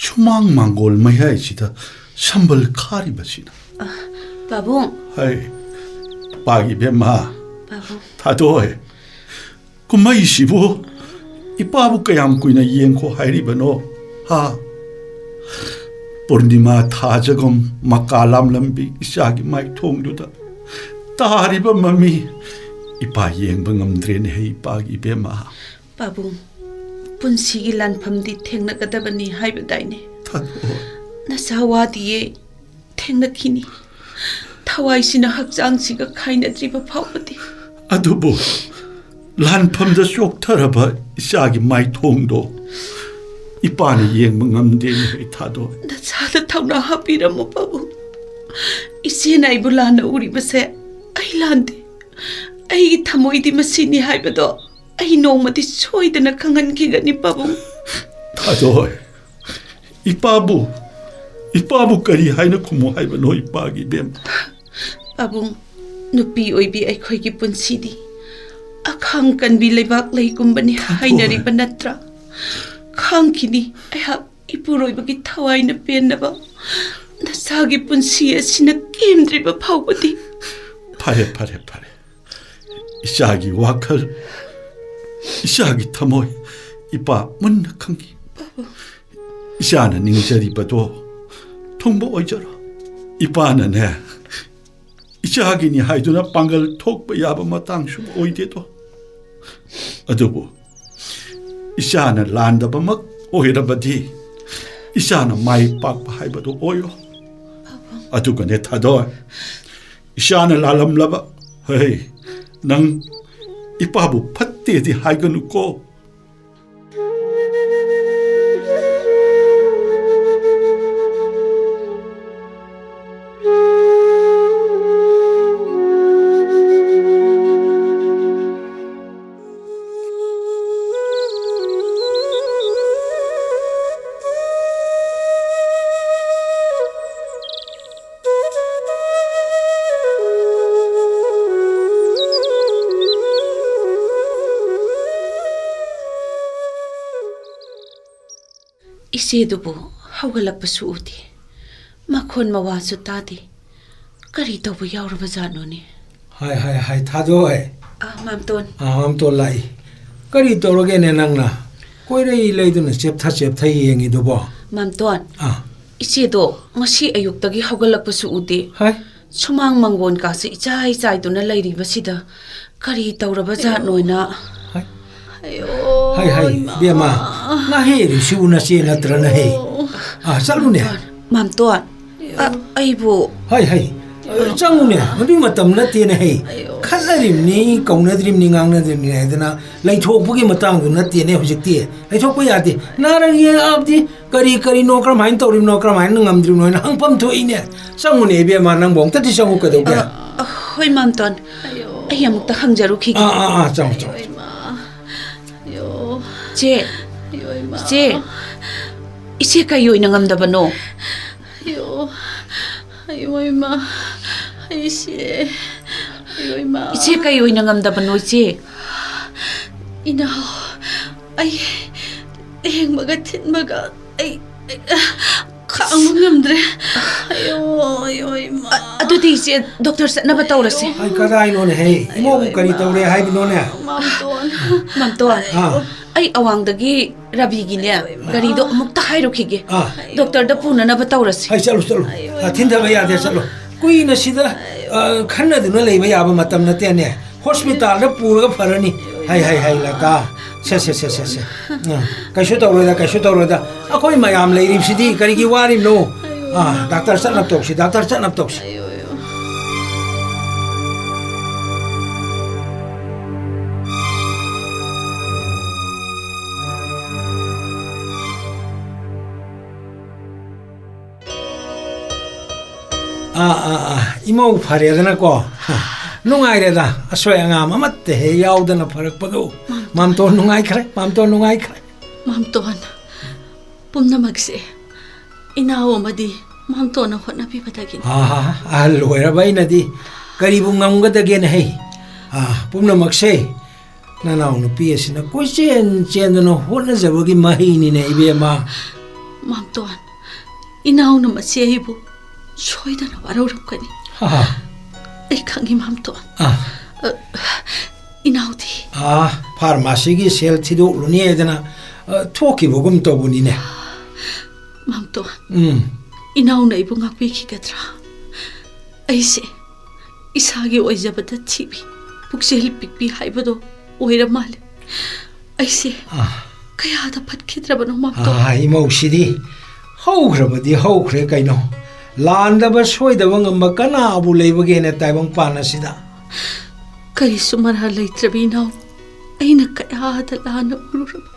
ꯁꯨꯃꯥꯡ ꯃꯥꯡꯒꯣꯜ ꯃꯌꯥꯏꯁꯤꯗ ꯁꯝꯕꯜ ꯈꯥꯔꯤꯕꯁꯤꯅ? ꯑ, ꯄꯥꯕꯨꯡ꯫ ꯍꯩ, ꯄꯥꯒꯤ ꯏꯕꯦꯝꯃ꯫ ꯄꯥꯕꯨꯡ꯫ ꯊꯥꯗꯣꯏ꯫ ꯀꯨꯝꯍꯩꯁꯤꯕꯨ ꯏꯄꯥꯕꯨ ꯀꯌꯥꯝ ꯀꯨꯏꯅ ꯌꯦꯡꯈꯣ ꯍꯥꯏꯔꯤꯕꯅꯣ? ꯍꯥ? ꯄꯨꯔꯅꯤꯃꯥ ꯊꯥꯖꯒꯨꯝ ꯃꯀꯥ ꯂꯥꯝꯂꯝꯕꯤ ꯏꯆꯥꯒꯤ ꯃꯥꯏꯊꯣꯡꯗꯨꯗ ꯇꯥꯔꯤꯕ ꯃꯃꯤ ꯏꯄꯥ ꯌꯦꯡꯕ ꯉꯝꯗ꯭ꯔꯦꯅꯦ, ꯍꯦ ꯏꯄꯥꯒꯤ ꯏꯕꯦꯝꯃ꯫ ꯄꯥꯕꯨꯡ, ꯄꯨꯟꯁꯤꯒꯤ ꯂꯥꯟꯐꯝꯗꯤ ꯊꯦꯡꯅꯒꯗꯕꯅꯤ ꯍꯥꯏꯕꯗꯥꯏꯅꯦ? ꯊꯥꯗꯣꯛꯑꯣ꯫ ꯅꯁꯥ ꯋꯥꯗꯤꯌꯦ, ꯊꯦꯡꯅꯈꯤꯅꯤ꯫ ꯊꯋꯥꯏꯁꯤꯅ ꯍꯛꯆꯥꯡꯁꯤꯒ ꯈꯥꯏꯅꯗ꯭ꯔꯤꯕ ꯐꯥꯎꯕꯗꯤ꯫ ꯑꯗꯨꯕꯨ ꯂꯥꯟꯐꯝꯗ ꯆꯣꯛꯊꯔꯕ ꯏꯆꯥꯒꯤ ꯃꯥꯏꯊꯣꯡꯗꯣ ꯏꯄꯥꯅ ꯌꯦꯡꯕ ꯉꯝꯗꯦꯅꯦ, ꯍꯦ ꯊꯥꯗꯣꯏ꯫ ꯅꯁꯥꯗ ꯊꯧꯅꯥ ꯍꯥꯞꯄꯤꯔꯝꯃꯨ, ꯄꯥꯕꯨꯡ꯫ ꯏꯆꯦꯅ ꯑꯩꯕꯨ ꯂꯥꯟꯅ ꯎꯔꯤꯕꯁꯦ ꯑꯩ ꯂꯥꯟꯗꯦ꯫ ꯑꯩꯒꯤ ꯊꯃꯣꯏꯗꯤ ꯃꯁꯤꯅꯤ ꯍꯥꯏꯕꯗꯣ ꯑꯩ ꯅꯣꯡꯃꯗꯤ ꯁꯣꯏꯗꯅ ꯈꯪꯍꯟꯈꯤꯒꯅꯤ, ꯄꯥꯕꯨꯡ꯫ ꯊꯥꯗꯣꯏ, ꯏꯄꯥꯕꯨ, ꯏꯄꯥꯕꯨ ꯀꯔꯤ ꯍꯥꯏꯅ ꯈꯨꯝꯃꯨ ꯍꯥꯏꯕꯅꯣ, ꯏꯄꯥꯒꯤ ꯏꯕꯦꯝ? ꯄꯥꯕꯨꯡ, ꯅꯨꯄꯤ ꯑꯣꯏꯕꯤ ꯑꯩꯈꯣꯏꯒꯤ ꯄꯨꯟꯁꯤꯗꯤ ꯑꯈꯥꯡ ꯀꯟꯕꯤ ꯂꯩꯕꯥꯛ ꯂꯩꯒꯨꯝꯕꯅꯤ ꯊꯥꯗꯣꯏ꯫ ꯍꯥꯏꯅꯔꯤꯕ ꯅꯠꯇ꯭ꯔꯥ? ꯈꯥꯡꯈꯤꯅꯤ ꯑꯩꯍꯥꯛ ꯏꯄꯨꯔꯣꯏꯕꯒꯤ ꯊꯋꯥꯏꯅ ꯄꯦꯟꯅꯕ꯫ ꯅꯁꯥꯒꯤ ꯄꯨꯟꯁꯤ ꯑꯁꯤꯅ ꯀꯦꯝꯗ꯭ꯔꯤꯕ ꯐꯥꯎꯕꯗꯤ꯫ ꯐꯔꯦ, ꯐꯔꯦ, ꯐꯔꯦ꯫ ꯏꯆꯥꯒꯤ ꯋꯥꯈꯜ, ꯏꯆꯥꯒꯤ ꯊꯃꯣꯏ ꯏꯄꯥ ꯃꯨꯟꯅ ꯈꯪꯏ꯫ ꯏꯆꯥꯅ ꯅꯤꯡꯖꯔꯤꯕꯗꯣ ꯊꯨꯡꯕ ꯑꯣꯏꯖꯔꯣ꯫ ꯏꯄꯥꯅꯅꯦ, ꯏꯆꯥꯒꯤꯅꯤ ꯍꯥꯏꯗꯨꯅ ꯄꯥꯡꯒꯜ ꯊꯣꯛꯄ ꯌꯥꯕ ꯃꯇꯥꯡꯁꯨ ꯑꯣꯏꯗꯦꯗꯣ꯫ ꯑꯗꯨꯕꯨ ꯏꯆꯥꯅ ꯂꯥꯟꯗꯕꯃꯛ ꯑꯣꯏꯔꯕꯗꯤ ꯏꯆꯥꯅ ꯃꯥꯏ ꯄꯥꯛꯄ ꯍꯥꯏꯕꯗꯨ ꯑꯣꯏꯔꯣ꯫ ꯑꯗꯨꯒꯅꯦ ꯊꯥꯗꯣꯏ, ꯏꯆꯥꯅ ꯂꯥꯜꯂꯝꯂꯕ, ꯍꯩ, ꯅꯪ ꯏꯄꯥꯕꯨ ꯐꯠꯇꯦꯗꯤ ꯍꯥꯏꯒꯅꯨꯀꯣ꯫ ꯏꯆꯦꯗꯨꯕꯨ ꯍꯧꯒꯠꯂꯛꯄꯁꯨ ꯎꯗꯦ, ꯃꯈꯣꯟ ꯃꯋꯥꯁꯨ ꯇꯥꯗꯦ꯫ ꯀꯔꯤ ꯇꯧꯕ ꯌꯥꯎꯔꯕ ꯖꯥꯠꯅꯣꯅꯦ? ꯍꯥꯏ, ꯍꯥꯏ, ꯍꯥꯏ, ꯊꯥꯗꯣꯏ꯫ ꯑꯥ, ꯃꯥꯝꯇꯣꯟ꯫ ꯑꯥ, ꯃꯥꯝꯇꯣꯟ ꯂꯥꯛꯏ꯫ ꯀꯔꯤ ꯇꯧꯔꯒꯦꯅꯦ ꯅꯪꯅ? ꯀꯣꯏꯔꯩ ꯂꯩꯗꯨꯅ ꯆꯦꯞꯊ ꯆꯦꯞꯊ ꯌꯦꯡꯉꯤꯗꯨꯕꯣ? ꯃꯥꯝꯇꯣꯟ꯫ ꯑꯥ꯫ ꯏꯆꯦꯗꯣ ꯉꯁꯤ ꯑꯌꯨꯛꯇꯒꯤ ꯍꯧꯒꯠꯂꯛꯄꯁꯨ ꯎꯗꯦ꯫ ꯍꯥꯏ꯫ ꯁꯨꯃꯥꯡ ꯃꯪꯒꯣꯟ ꯀꯥꯁꯦ ꯏꯆꯥꯏ ꯆꯥꯏꯗꯨꯅ ꯂꯩꯔꯤꯕꯁꯤꯗ ꯀꯔꯤ ꯇꯧꯔꯕ ꯖꯥꯠꯅꯣꯅ꯫ ꯍꯥꯏ꯫ ꯑꯌꯣ, ꯍꯥꯏ, ꯍꯥꯏ, ꯏꯃꯥ꯫ ꯏꯕꯦꯝꯃ, ꯅꯍꯦꯔꯤꯁꯤꯕꯨ ꯅꯆꯦ ꯅꯠꯇ꯭ꯔꯅ ꯍꯦ? ꯑꯌꯣ꯫ ꯑꯥ, ꯆꯠꯂꯨꯅꯦ꯫ ꯃꯥꯝꯇꯣꯟ, ꯑ, ꯑꯩꯕꯨ ꯍꯥꯏ, ꯍꯥꯏ, ꯆꯪꯉꯨꯅꯦ, ꯃꯗꯨꯒꯤ ꯃꯇꯝ ꯅꯠꯇꯦꯅꯦ ꯍꯦ꯫ ꯑꯌꯣ꯫ ꯈꯠꯅꯔꯤꯕꯅꯤ, ꯀꯧꯅꯗ꯭ꯔꯤꯕꯅꯤ, ꯉꯥꯡꯅꯗ꯭ꯔꯤꯕꯅꯤ ꯍꯥꯏꯗꯅ ꯂꯩꯊꯣꯛꯄꯒꯤ ꯃꯇꯥꯡꯗꯨ ꯅꯠꯇꯦꯅꯦ ꯍꯧꯖꯤꯛꯇꯤ꯫ ꯂꯩꯊꯣꯛꯄ ꯌꯥꯗꯦ꯫ ꯅꯥꯔꯛ ꯌꯦꯛꯂꯛꯑꯕꯗꯤ ꯀꯔꯤ ꯀꯔꯤꯅꯣ, ꯀꯔꯝꯍꯥꯏꯅ ꯇꯧꯔꯤꯕꯅꯣ, ꯀꯔꯝꯍꯥꯏꯅ ꯉꯝꯗ꯭ꯔꯤꯕꯅꯣ ꯍꯥꯏꯅ ꯍꯪꯐꯝ ꯊꯣꯛꯏꯅꯦ꯫ ꯆꯪꯉꯨꯅꯦ ꯏꯕꯦꯝꯃ, ꯅꯪꯕꯨ ꯑꯝꯇꯗꯤ ꯆꯪꯉꯨ ꯀꯩꯗꯧꯒꯦ? ꯑ, ꯑ, ꯍꯣꯏ ꯃꯥꯝꯇꯣꯟ, ꯑꯩ ꯑꯃꯨꯛꯇ ꯍꯪꯖꯔꯨꯈꯤꯒꯦ꯫ ꯑꯥ, ꯑꯥ, ꯑꯥ, ꯆꯪꯉꯨ, ꯆꯪꯉꯨ꯫ ꯑꯌꯣ, ꯏꯃꯥ꯫ ꯑꯌꯣ꯫ ꯆꯦ꯫ ꯑꯌꯣ, ꯏꯃꯥ꯫ ꯆꯦ꯫ ꯏꯆꯦ ꯀꯩ ꯑꯣꯏꯅ ꯉꯝꯗꯕꯅꯣ? ꯑꯌꯣ꯫ ꯑꯌꯣ, ꯏꯃꯥ꯫ ꯑꯩꯁꯦ꯫ ꯑꯌꯣ, ꯏꯃꯥ꯫ ꯏꯆꯦ ꯀꯩ ꯑꯣꯏꯅ ꯉꯝꯗꯕꯅꯣ, ꯏꯆꯦ? ꯏꯅꯥꯎ, ꯑꯩ ꯂꯦꯡꯕꯒ ꯊꯤꯟꯕꯒ ꯑꯩ, ꯑꯩ, ꯈꯥꯡꯕ ꯉꯝꯗ꯭ꯔꯦ꯫ ꯑꯌꯣ, ꯑꯌꯣ, ꯏꯃꯥ꯫ ꯑ-, ꯑꯗꯨꯗꯤ ꯏꯆꯦ, ꯗꯣꯛꯇꯔ ꯆꯠꯅꯕ ꯇꯧꯔꯁꯦ꯫ ꯑꯩ ꯀꯗꯥꯏꯅꯣꯅꯦ ꯍꯦ? ꯏꯃꯧꯕꯨ ꯀꯔꯤ ꯇꯧꯔꯦ ꯍꯥꯏꯕꯅꯣꯅꯦ? ꯃꯥꯝꯇꯣꯟ꯫ ꯃꯥꯝꯇꯣꯟ, ꯑꯥ꯫ ꯑꯩ ꯑꯋꯥꯡꯗꯒꯤ ꯔꯕꯤꯒꯤꯅꯦ, ꯒꯥꯔꯤꯗꯣ ꯑꯃꯨꯛꯇ ꯍꯥꯏꯔꯨꯈꯤꯒꯦ꯫ ꯑꯥ꯫ ꯗꯣꯛꯇꯔꯗ ꯄꯨꯅꯅꯕ ꯇꯧꯔꯁꯤ꯫ ꯍꯥꯏ, ꯆꯠꯂꯨ, ꯆꯠꯂꯨ꯫ ꯑꯥ, ꯊꯤꯟꯊꯕ ꯌꯥꯗꯦ, ꯆꯠꯂꯨ꯫ ꯀꯨꯏꯅ ꯁꯤꯗ, ꯑ, ꯈꯟꯅꯗꯨꯅ ꯂꯩꯕ ꯌꯥꯕ ꯃꯇꯝ ꯅꯠꯇꯦꯅꯦ꯫ ꯍꯣꯁꯄꯤꯇꯥꯜꯗ ꯄꯨꯔꯒ ꯐꯔꯅꯤ꯫ ꯍꯥꯏ, ꯍꯥꯏ, ꯍꯥꯏ, ꯂꯇꯥ꯫ ꯁꯦ, ꯁꯦ, ꯁꯦ, ꯁꯦ, ꯁꯦ꯫ ꯑ, ꯀꯩꯁꯨ ꯇꯧꯔꯣꯏꯗ, ꯀꯩꯁꯨ ꯇꯧꯔꯣꯏꯗ꯫ ꯑꯩꯈꯣꯏ ꯃꯌꯥꯝ ꯂꯩꯔꯤꯕꯁꯤꯗꯤ ꯀꯔꯤꯒꯤ ꯋꯥꯔꯤꯕꯅꯣ? ꯑ, ꯗꯥꯛꯇꯔ ꯆꯠꯅꯕ ꯇꯧꯁꯤ, ꯗꯥꯛꯇꯔ ꯆꯠꯅꯕ ꯇꯧꯁꯤ꯫ ꯑꯥ, ꯑꯥ, ꯑꯥ, ꯏꯃꯧ ꯐꯔꯦꯗꯅꯀꯣ꯫ ꯅꯨꯡꯉꯥꯏꯔꯦꯗ, ꯑꯁꯣꯏ ꯑꯉꯥꯝ ꯑꯃꯠꯇ ꯍꯦꯛ ꯌꯥꯎꯗꯅ ꯐꯔꯛꯄꯗꯣ꯫ ꯃꯥꯝꯇꯣꯟ꯫ ꯃꯥꯝꯇꯣꯟ ꯅꯨꯡꯉꯥꯏꯈ꯭ꯔꯦ, ꯃꯥꯝꯇꯣꯟ ꯅꯨꯡꯉꯥꯏꯈ꯭ꯔꯦ꯫ ꯃꯥꯝꯇꯣꯟ, ꯄꯨꯝꯅꯃꯛꯁꯦ ꯏꯅꯥꯎ ꯑꯃꯗꯤ ꯃꯥꯝꯇꯣꯟꯅ ꯍꯣꯠꯅꯕꯤꯕꯗꯒꯤꯅꯤ꯫ ꯑꯥ, ꯑꯍꯜ ꯑꯣꯏꯔꯕ ꯑꯩꯅꯗꯤ ꯀꯔꯤꯕꯨ ꯉꯝꯒꯗꯒꯦꯅ ꯍꯩ? ꯑꯥ, ꯄꯨꯝꯅꯃꯛꯁꯦ ꯅꯅꯥꯎ ꯅꯨꯄꯤ ꯑꯁꯤꯅ ꯀꯣꯏꯆꯦꯟ ꯆꯦꯟꯗꯨꯅ ꯍꯣꯠꯅꯖꯕꯒꯤ ꯃꯍꯩꯅꯤꯅꯦ, ꯏꯕꯦꯝꯃ꯫ ꯃꯥꯝꯇꯣꯟ, ꯏꯅꯥꯎꯅ ꯃꯁꯤ ꯑꯩꯕꯨ ꯁꯣꯏꯗꯅ ꯋꯥꯔꯧꯔꯝꯒꯅꯤ꯫ ꯍꯥ꯫ ꯑꯩ ꯈꯪꯉꯤ, ꯃꯥꯝꯇꯣꯟ꯫ ꯑꯥ꯫ ꯑ, ꯏꯅꯥꯎꯗꯤ? ꯑꯥ, ꯐꯥꯔꯃꯥꯁꯤꯒꯤ ꯁꯦꯜ ꯊꯤꯗꯣꯛꯂꯨꯅꯤ ꯍꯥꯏꯗꯅ, ꯑ, ꯊꯣꯛꯈꯤꯕꯒꯨꯝ ꯇꯧꯕꯅꯤꯅꯦ꯫ ꯃꯥꯝꯇꯣꯟ, ꯇꯣ, ꯎꯝ꯫ ꯏꯅꯥꯎꯅ ꯑꯩꯕꯨ ꯉꯥꯛꯄꯤꯈꯤꯒꯗ꯭ꯔꯥ? ꯑꯩꯁꯦ ꯏꯁꯥꯒꯤ ꯑꯣꯏꯖꯕꯗ ꯊꯤꯕꯤ, ꯄꯨꯛꯆꯦꯜ ꯄꯤꯛꯄꯤ ꯍꯥꯏꯕꯗꯣ ꯑꯣꯏꯔ ꯃꯥꯜꯂꯦ꯫ ꯑꯩꯁꯦ ꯑꯥ꯫ ꯀꯌꯥꯗ ꯐꯠꯈꯤꯗ꯭ꯔꯕꯅꯣ, ꯃꯥꯝꯇꯣꯟ꯫ ꯑꯥ, ꯏꯃꯧꯁꯤꯗꯤ ꯍꯧꯈ꯭ꯔꯕꯗꯤ ꯍꯧꯈ꯭ꯔꯦ ꯀꯩꯅꯣ꯫ ꯂꯥꯟꯗꯕ ꯁꯣꯏꯗꯕ ꯉꯝꯕ ꯀꯅꯥꯕꯨ ꯂꯩꯕꯒꯦꯅꯦ ꯇꯥꯏꯕꯪꯄꯥꯟ ꯑꯁꯤꯗ? ꯀꯔꯤꯁꯨ ꯃꯔꯥꯜ ꯂꯩꯇ꯭ꯔꯕꯤ ꯏꯅꯥꯎ, ꯑꯩꯅ ꯀꯌꯥꯗ ꯂꯥꯟꯅ ꯎꯔꯨꯔꯕ,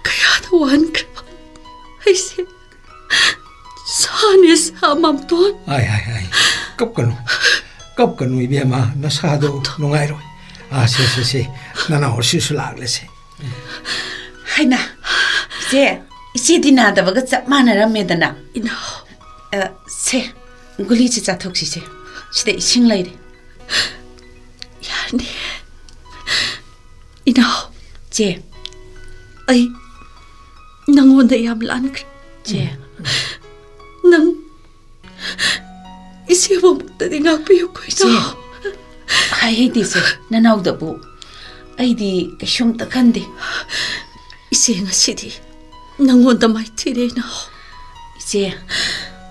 ꯀꯌꯥꯗ ꯋꯥꯍꯟꯈ꯭ꯔꯕ꯫ ꯑꯩꯁꯦ ꯁꯥꯅꯦ ꯁꯥ, ꯃꯥꯝꯇꯣꯟ꯫ ꯑꯥꯏ, ꯑꯥꯏ, ꯑꯥꯏ꯫ ꯀꯞꯀꯅꯨ꯫ ꯀꯞꯀꯅꯨ, ꯏꯕꯦꯝꯃ꯫ ꯅꯁꯥꯗꯣ ꯅꯨꯡꯉꯥꯏꯔꯣꯏ꯫ ꯑꯥ, ꯁꯦ, ꯁꯦ, ꯁꯦ꯫ ꯅꯅꯥꯎ ꯑꯁꯤꯁꯨ ꯂꯥꯛꯂꯁꯦ꯫ ꯍꯥꯏꯅ, ꯏꯆꯦ, ꯏꯆꯦꯗꯤ ꯅꯥꯗꯕꯒ ꯆꯞ ꯃꯥꯟꯅꯔꯝꯃꯦꯗꯅ꯫ ꯏꯅꯥꯎ꯫ ꯑ, ꯁꯦ, ꯒꯨꯂꯤꯁꯦ ꯆꯥꯊꯣꯛꯁꯤꯁꯦ꯫ ꯁꯤꯗ ꯏꯁꯤꯡ ꯂꯩꯔꯦ꯫ ꯌꯥꯔꯅꯤ꯫ ꯏꯅꯥꯎ꯫ ꯆꯦ꯫ ꯑꯩ ꯅꯪꯉꯣꯟꯗ ꯌꯥꯝ ꯂꯥꯟꯈ꯭ꯔꯦ꯫ ꯆꯦ꯫ ꯅꯪ ꯏꯆꯦꯕꯨ ꯑꯃꯨꯛꯇꯗꯤ ꯉꯥꯛꯄꯤꯌꯨꯀꯣ, ꯆꯦ꯫ ꯏꯅꯥꯎ꯫ ꯍꯥꯏꯍꯩꯗꯦ, ꯆꯦ, ꯅꯅꯥꯎꯗꯕꯨ꯫ ꯑꯩꯗꯤ ꯀꯩꯁꯨꯝꯇ ꯈꯟꯗꯦ꯫ ꯏꯆꯦ, ꯉꯁꯤꯗꯤ ꯅꯪꯉꯣꯟꯗ ꯃꯥꯏꯊꯤꯔꯦ, ꯏꯅꯥꯎ꯫ ꯏꯆꯦ,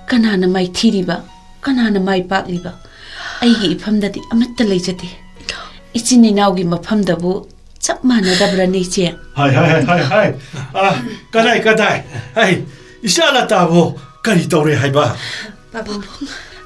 ꯀꯅꯥꯅ ꯃꯥꯏꯊꯤꯔꯤꯕ, ꯀꯅꯥꯅ ꯃꯥꯏ ꯄꯥꯛꯂꯤꯕ? ꯑꯩꯒꯤ ꯏꯐꯝꯗꯗꯤ ꯑꯃꯠꯇ ꯂꯩꯖꯗꯦ꯫ ꯏꯅꯥꯎ꯫ ꯏꯆꯤꯟ ꯏꯅꯥꯎꯒꯤ ꯃꯐꯝꯗꯕꯨ ꯆꯞ ꯃꯥꯟꯅꯗꯕ꯭ꯔꯅꯦ, ꯏꯆꯦ? ꯍꯥꯏ, ꯍꯥꯏ, ꯍꯥꯏ, ꯍꯥꯏ, ꯍꯥꯏ꯫ ꯑꯥ, ꯀꯗꯥꯏ, ꯀꯗꯥꯏ? ꯍꯥꯏ, ꯏꯆꯥ ꯂꯇꯥꯕꯨ ꯀꯔꯤ ꯇꯧꯔꯦ ꯍꯥꯏꯕ? ꯄꯥꯕꯨꯡ,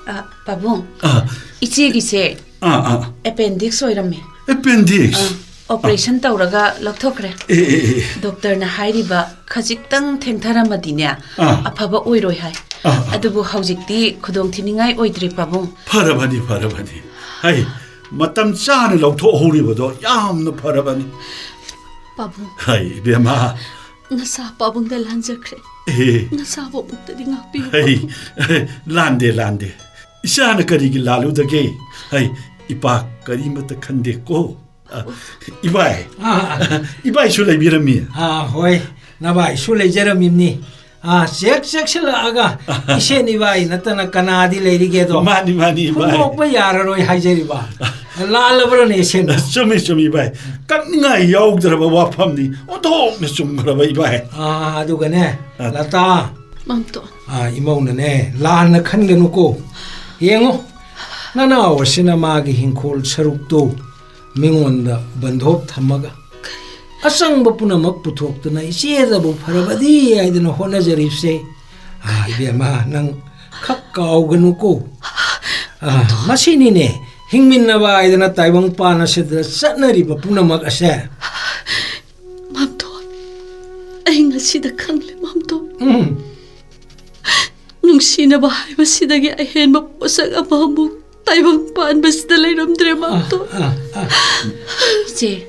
ꯑ, ꯄꯥꯕꯨꯡ, ꯑꯥ꯫ ꯏꯆꯦꯒꯤꯁꯦ ꯑꯥ, ꯑꯥ꯫ ꯑꯦꯄꯦꯟꯗꯤꯛꯁ ꯑꯣꯏꯔꯝꯃꯦ꯫ ꯑꯦꯄꯦꯟꯗꯤꯛꯁ? ꯑꯥ, ꯑꯣꯄꯔꯦꯁꯟ ꯇꯧꯔꯒ ꯂꯧꯊꯣꯛꯈ꯭ꯔꯦ꯫ ꯑꯦ, ꯑꯦ, ꯑꯦ, ꯑꯦ꯫ ꯗꯣꯛꯇꯔꯅ ꯍꯥꯏꯔꯤꯕ, ꯈꯖꯤꯛꯇꯪ ꯊꯦꯡꯊꯔꯝꯃꯗꯤꯅꯦ, ꯑꯥ꯫ ꯑꯐꯕ ꯑꯣꯏꯔꯣꯏ ꯍꯥꯏ꯫ ꯑꯥ, ꯑꯥ꯫ ꯑꯗꯨꯕꯨ ꯍꯧꯖꯤꯛꯇꯤ ꯈꯨꯗꯣꯡꯊꯤꯅꯤꯡꯉꯥꯏ ꯑꯣꯏꯗ꯭ꯔꯦ, ꯄꯥꯕꯨꯡ꯫ ꯐꯔꯕꯅꯤ, ꯐꯔꯕꯅꯤ꯫ ꯍꯩ, ꯃꯇꯝ ꯆꯥꯅ ꯂꯧꯊꯣꯛꯍꯧꯔꯤꯕꯗꯣ ꯌꯥꯝꯅ ꯐꯔꯕꯅꯤ꯫ ꯄꯥꯕꯨꯡ꯫ ꯍꯩ, ꯏꯕꯦꯝꯃ꯫ ꯅꯁꯥ ꯄꯥꯕꯨꯡꯗ ꯂꯥꯟꯖꯈ꯭ꯔꯦ꯫ ꯑꯦ꯫ ꯅꯁꯥꯕꯨ ꯑꯃꯨꯛꯇꯗꯤ ꯉꯥꯛꯄꯤꯌꯨ, ꯑꯩ, ꯄꯥꯕꯨꯡ꯫ ꯂꯥꯟꯗꯦ, ꯂꯥꯟꯗꯦ꯫ ꯏꯆꯥꯅ ꯀꯔꯤꯒꯤ ꯂꯥꯜꯂꯨꯗꯒꯦ? ꯑꯩ ꯏꯄꯥꯛ ꯀꯔꯤꯃꯠꯇ ꯈꯟꯗꯦꯀꯣ꯫ ꯑ, ꯏꯕꯥꯏ꯫ ꯑꯥ, ꯑꯥ꯫ ꯏꯕꯥꯏꯁꯨ ꯂꯩꯕꯤꯔꯝꯃꯤ꯫ ꯑꯥ, ꯍꯣꯏ꯫ ꯅꯕꯥꯏꯁꯨ ꯂꯩꯖꯔꯝꯃꯤꯕꯅꯤ꯫ ꯑꯥ, ꯆꯦꯛ ꯆꯦꯛꯁꯤꯜꯂꯛꯑꯒ ꯏꯁꯦꯟ ꯏꯕꯥꯏ ꯅꯠꯇꯅ ꯀꯅꯥꯗꯤ ꯂꯩꯔꯤꯒꯦꯗꯣ? ꯃꯥꯅꯤ, ꯃꯥꯅꯤ, ꯏꯕꯥꯏ꯫ ꯍꯨꯟꯗꯣꯛꯄ ꯌꯥꯔꯔꯣꯏ ꯍꯥꯏꯖꯔꯤꯕ꯫ ꯂꯥꯜꯂꯕ꯭ꯔꯅꯦ ꯏꯆꯦ? ꯆꯨꯝꯃꯤ, ꯆꯨꯝꯃꯤ ꯚꯥꯏ꯫ ꯀꯛꯅꯤꯡꯉꯥꯏ ꯌꯥꯎꯗ꯭ꯔꯕ ꯋꯥꯐꯝꯅꯤ꯫ ꯑꯣꯟꯊꯣꯛꯅ ꯆꯨꯝꯈ꯭ꯔꯕ ꯏꯕꯥꯏ꯫ ꯑꯥ, ꯑꯗꯨꯒꯅꯦ, ꯑ꯫ ꯂꯇꯥ꯫ ꯃꯥꯝꯇꯣꯟ꯫ ꯑꯥ, ꯏꯃꯧꯅꯅꯦ, ꯂꯥꯟꯅ ꯈꯟꯒꯅꯨꯀꯣ꯫ ꯌꯦꯡꯉꯣ, ꯅꯅꯥꯎ ꯑꯁꯤꯅ ꯃꯥꯒꯤ ꯍꯤꯡꯈꯣꯜ ꯁꯔꯨꯛꯇꯨ ꯃꯤꯉꯣꯟꯗ ꯕꯟꯙꯣꯞ ꯊꯝꯃꯒ ꯑꯆꯪꯕ ꯄꯨꯝꯅꯃꯛ ꯄꯨꯊꯣꯛꯇꯨꯅ ꯏꯆꯦꯗꯕꯨ ꯐꯔꯕꯗꯤ ꯍꯥꯏꯗꯅ ꯍꯣꯠꯅꯖꯔꯤꯕꯁꯦ꯫ ꯑꯥ, ꯏꯕꯦꯝꯃ, ꯅꯪ ꯈꯛ ꯀꯥꯎꯒꯅꯨꯀꯣ꯫ ꯑꯥ, ꯃꯁꯤꯅꯤꯅꯦ ꯍꯤꯡꯃꯤꯟꯅꯕ ꯍꯥꯏꯗꯅ ꯇꯥꯏꯕꯪ ꯄꯥꯟ ꯑꯁꯤꯗ ꯆꯠꯅꯔꯤꯕ ꯄꯨꯝꯅꯃꯛ ꯑꯁꯦ꯫ ꯃꯥꯝꯇꯣꯟ, ꯑꯩ ꯉꯁꯤꯗ ꯈꯪꯂꯦ, ꯃꯥꯝꯇꯣꯟ꯫ ꯎꯝ꯫ ꯅꯨꯡꯁꯤꯅꯕ ꯍꯥꯏꯕꯁꯤꯗꯒꯤ ꯑꯍꯦꯟꯕ ꯄꯣꯠꯁꯛ ꯑꯃ ꯑꯃꯨꯛ ꯇꯥꯏꯕꯪ ꯄꯥꯟꯕꯁꯤꯗ ꯂꯩꯔꯝꯗ꯭ꯔꯦ, ꯃꯥꯝꯇꯣꯟ꯫ ꯑꯥ, ꯑꯥ, ꯑꯥ꯫ ꯏꯆꯦ,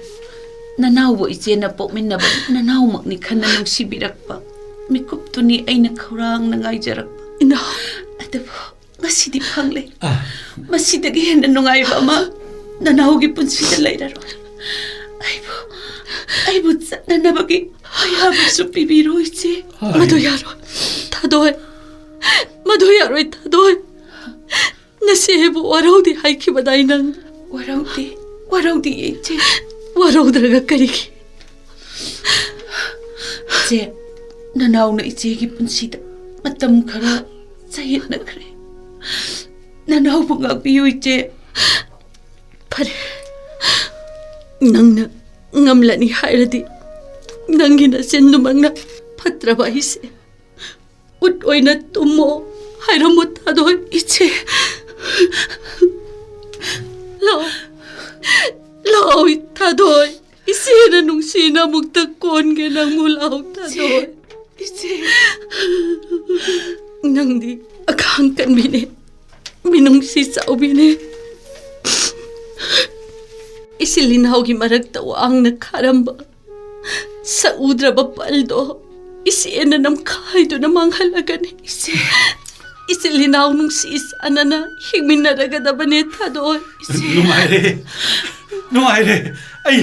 ꯅꯅꯥꯎꯕꯨ ꯏꯆꯦꯅ ꯄꯣꯛꯃꯤꯟꯅꯕ ꯅꯅꯥꯎꯃꯛꯅꯤ ꯈꯟꯅ ꯅꯨꯡꯁꯤꯕꯤꯔꯛꯄ ꯃꯤꯀꯨꯞꯇꯨꯅꯤ ꯑꯩꯅ ꯈꯧꯔꯥꯡꯅ ꯉꯥꯏꯖꯔꯛꯄ꯫ ꯏꯅꯥꯎ꯫ ꯑꯗꯨꯕꯨ ꯉꯁꯤꯗꯤ ꯐꯪꯂꯦ꯫ ꯑꯥ꯫ ꯃꯁꯤꯗꯒꯤ ꯍꯦꯟꯅ ꯅꯨꯡꯉꯥꯏꯕ ꯑꯃ ꯅꯅꯥꯎꯒꯤ ꯄꯨꯟꯁꯤꯗ ꯂꯩꯔꯔꯣꯏ꯫ ꯑꯩꯕꯨ, ꯑꯩꯕꯨ ꯆꯠꯅꯅꯕꯒꯤ ꯑꯌꯥꯕꯁꯨ ꯄꯤꯕꯤꯔꯣ, ꯏꯆꯦ꯫ ꯍꯣꯏ꯫ ꯃꯗꯨ ꯌꯥꯔꯣꯏ, ꯊꯥꯗꯣꯏ꯫ ꯃꯗꯨ ꯌꯥꯔꯣꯏ, ꯊꯥꯗꯣꯏ꯫ ꯅꯆꯦꯕꯨ ꯋꯥꯔꯧꯗꯦ ꯍꯥꯏꯈꯤꯕꯗꯥꯏ ꯅꯪ? ꯋꯥꯔꯧꯗꯦ, ꯋꯥꯔꯧꯗꯦ, ꯏꯆꯦ꯫ ꯋꯥꯔꯧꯗ꯭ꯔꯒ ꯀꯔꯤꯒꯤ? ꯏꯆꯦ, ꯅꯅꯥꯎꯅ ꯏꯆꯦꯒꯤ ꯄꯨꯟꯁꯤꯗ ꯃꯇꯝ ꯈꯔ ꯆꯌꯦꯠꯅꯈ꯭ꯔꯦ꯫ ꯅꯅꯥꯎꯕꯨ ꯉꯥꯛꯄꯤꯌꯨ, ꯏꯆꯦ꯫ ꯐꯔꯦ, ꯅꯪꯅ ꯉꯝꯂꯅꯤ ꯍꯥꯏꯔꯗꯤ ꯅꯪꯒꯤ ꯅꯆꯤꯟꯗꯨꯃꯛꯅ ꯐꯠꯇ꯭ꯔꯕ ꯑꯩꯁꯦ ꯎꯠ ꯑꯣꯏꯅ ꯇꯨꯝꯃꯣ ꯍꯥꯏꯔꯝꯃꯨ, ꯊꯥꯗꯣꯏ꯫ ꯏꯆꯦ꯫ ꯂꯥꯛꯑꯣ, ꯂꯥꯛꯑꯣ, ꯊꯥꯗꯣꯏ꯫ ꯏꯆꯦꯅ ꯅꯨꯡꯁꯤꯅ ꯑꯃꯨꯛꯇ ꯀꯣꯟꯒꯦ ꯅꯪꯕꯨ, ꯂꯥꯛꯑꯣ, ꯊꯥꯗꯣꯏ꯫ ꯏꯆꯦ꯫ ꯅꯪꯗꯤ ꯑꯈꯥꯡ ꯀꯟꯕꯤꯅꯦ, ꯃꯤꯅꯨꯡꯁꯤ ꯆꯥꯎꯕꯤꯅꯦ꯫ ꯏꯆꯤꯜ ꯏꯅꯥꯎꯒꯤ ꯃꯔꯛꯇ ꯋꯥꯡꯅ ꯈꯥꯔꯝꯕ ꯁꯛꯎꯗ꯭ꯔꯕ ꯄꯜꯗꯣ ꯏꯆꯦꯅ ꯅꯝꯈꯥꯏꯗꯨꯅ ꯃꯥꯡꯍꯜꯂꯒꯅꯤ꯫ ꯏꯆꯦ꯫ ꯏꯆꯤꯜ ꯏꯅꯥꯎ ꯅꯨꯡꯁꯤ ꯆꯥꯟꯅꯅ ꯍꯤꯡꯃꯤꯟꯅꯔꯒꯗꯕꯅꯦ, ꯊꯥꯗꯣꯏ꯫ ꯏꯆꯦ꯫ ꯅꯨꯡꯉꯥꯏꯔꯦ, ꯅꯨꯡꯉꯥꯏꯔꯦ꯫ ꯑꯩ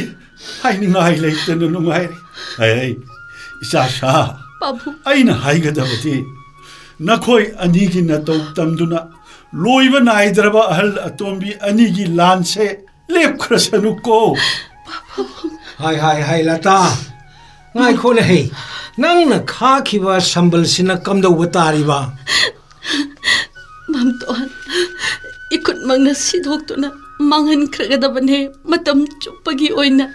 ꯍꯥꯏꯅꯤꯡꯉꯥꯏ ꯂꯩꯇꯅ ꯅꯨꯡꯉꯥꯏꯔꯦ꯫ ꯑꯩ, ꯏꯆꯥꯁꯥ, ꯄꯥꯕꯨꯡ꯫ ꯑꯩꯅ ꯍꯥꯏꯒꯗꯕꯗꯤ, ꯅꯈꯣꯏ ꯑꯅꯤꯒꯤ ꯅꯇꯧ ꯇꯝꯗꯨꯅ ꯂꯣꯏꯕ ꯅꯥꯏꯗ꯭ꯔꯕ ꯑꯍꯜ ꯑꯇꯣꯝꯕꯤ ꯑꯅꯤꯒꯤ ꯂꯥꯟꯁꯦ ꯂꯦꯞꯈ꯭ꯔꯁꯅꯨꯀꯣ꯫ ꯍꯥꯏ, ꯍꯥꯏ, ꯍꯥꯏ, ꯂꯇꯥ꯫ ꯉꯥꯏꯈꯣꯅꯦ ꯍꯦ꯫ ꯅꯪꯅ ꯈꯥꯛꯈꯤꯕ ꯁꯝꯕꯜꯁꯤꯅ ꯀꯝꯗꯧꯕ ꯇꯥꯔꯤꯕ? ꯃꯝꯇꯣꯟ, ꯏꯈꯨꯠꯃꯛꯅ ꯁꯤꯗꯣꯛꯇꯨꯅ ꯃꯥꯡꯍꯟꯈ꯭ꯔꯒꯗꯕꯅꯦ ꯃꯇꯝ ꯆꯨꯞꯄꯒꯤ ꯑꯣꯏꯅ꯫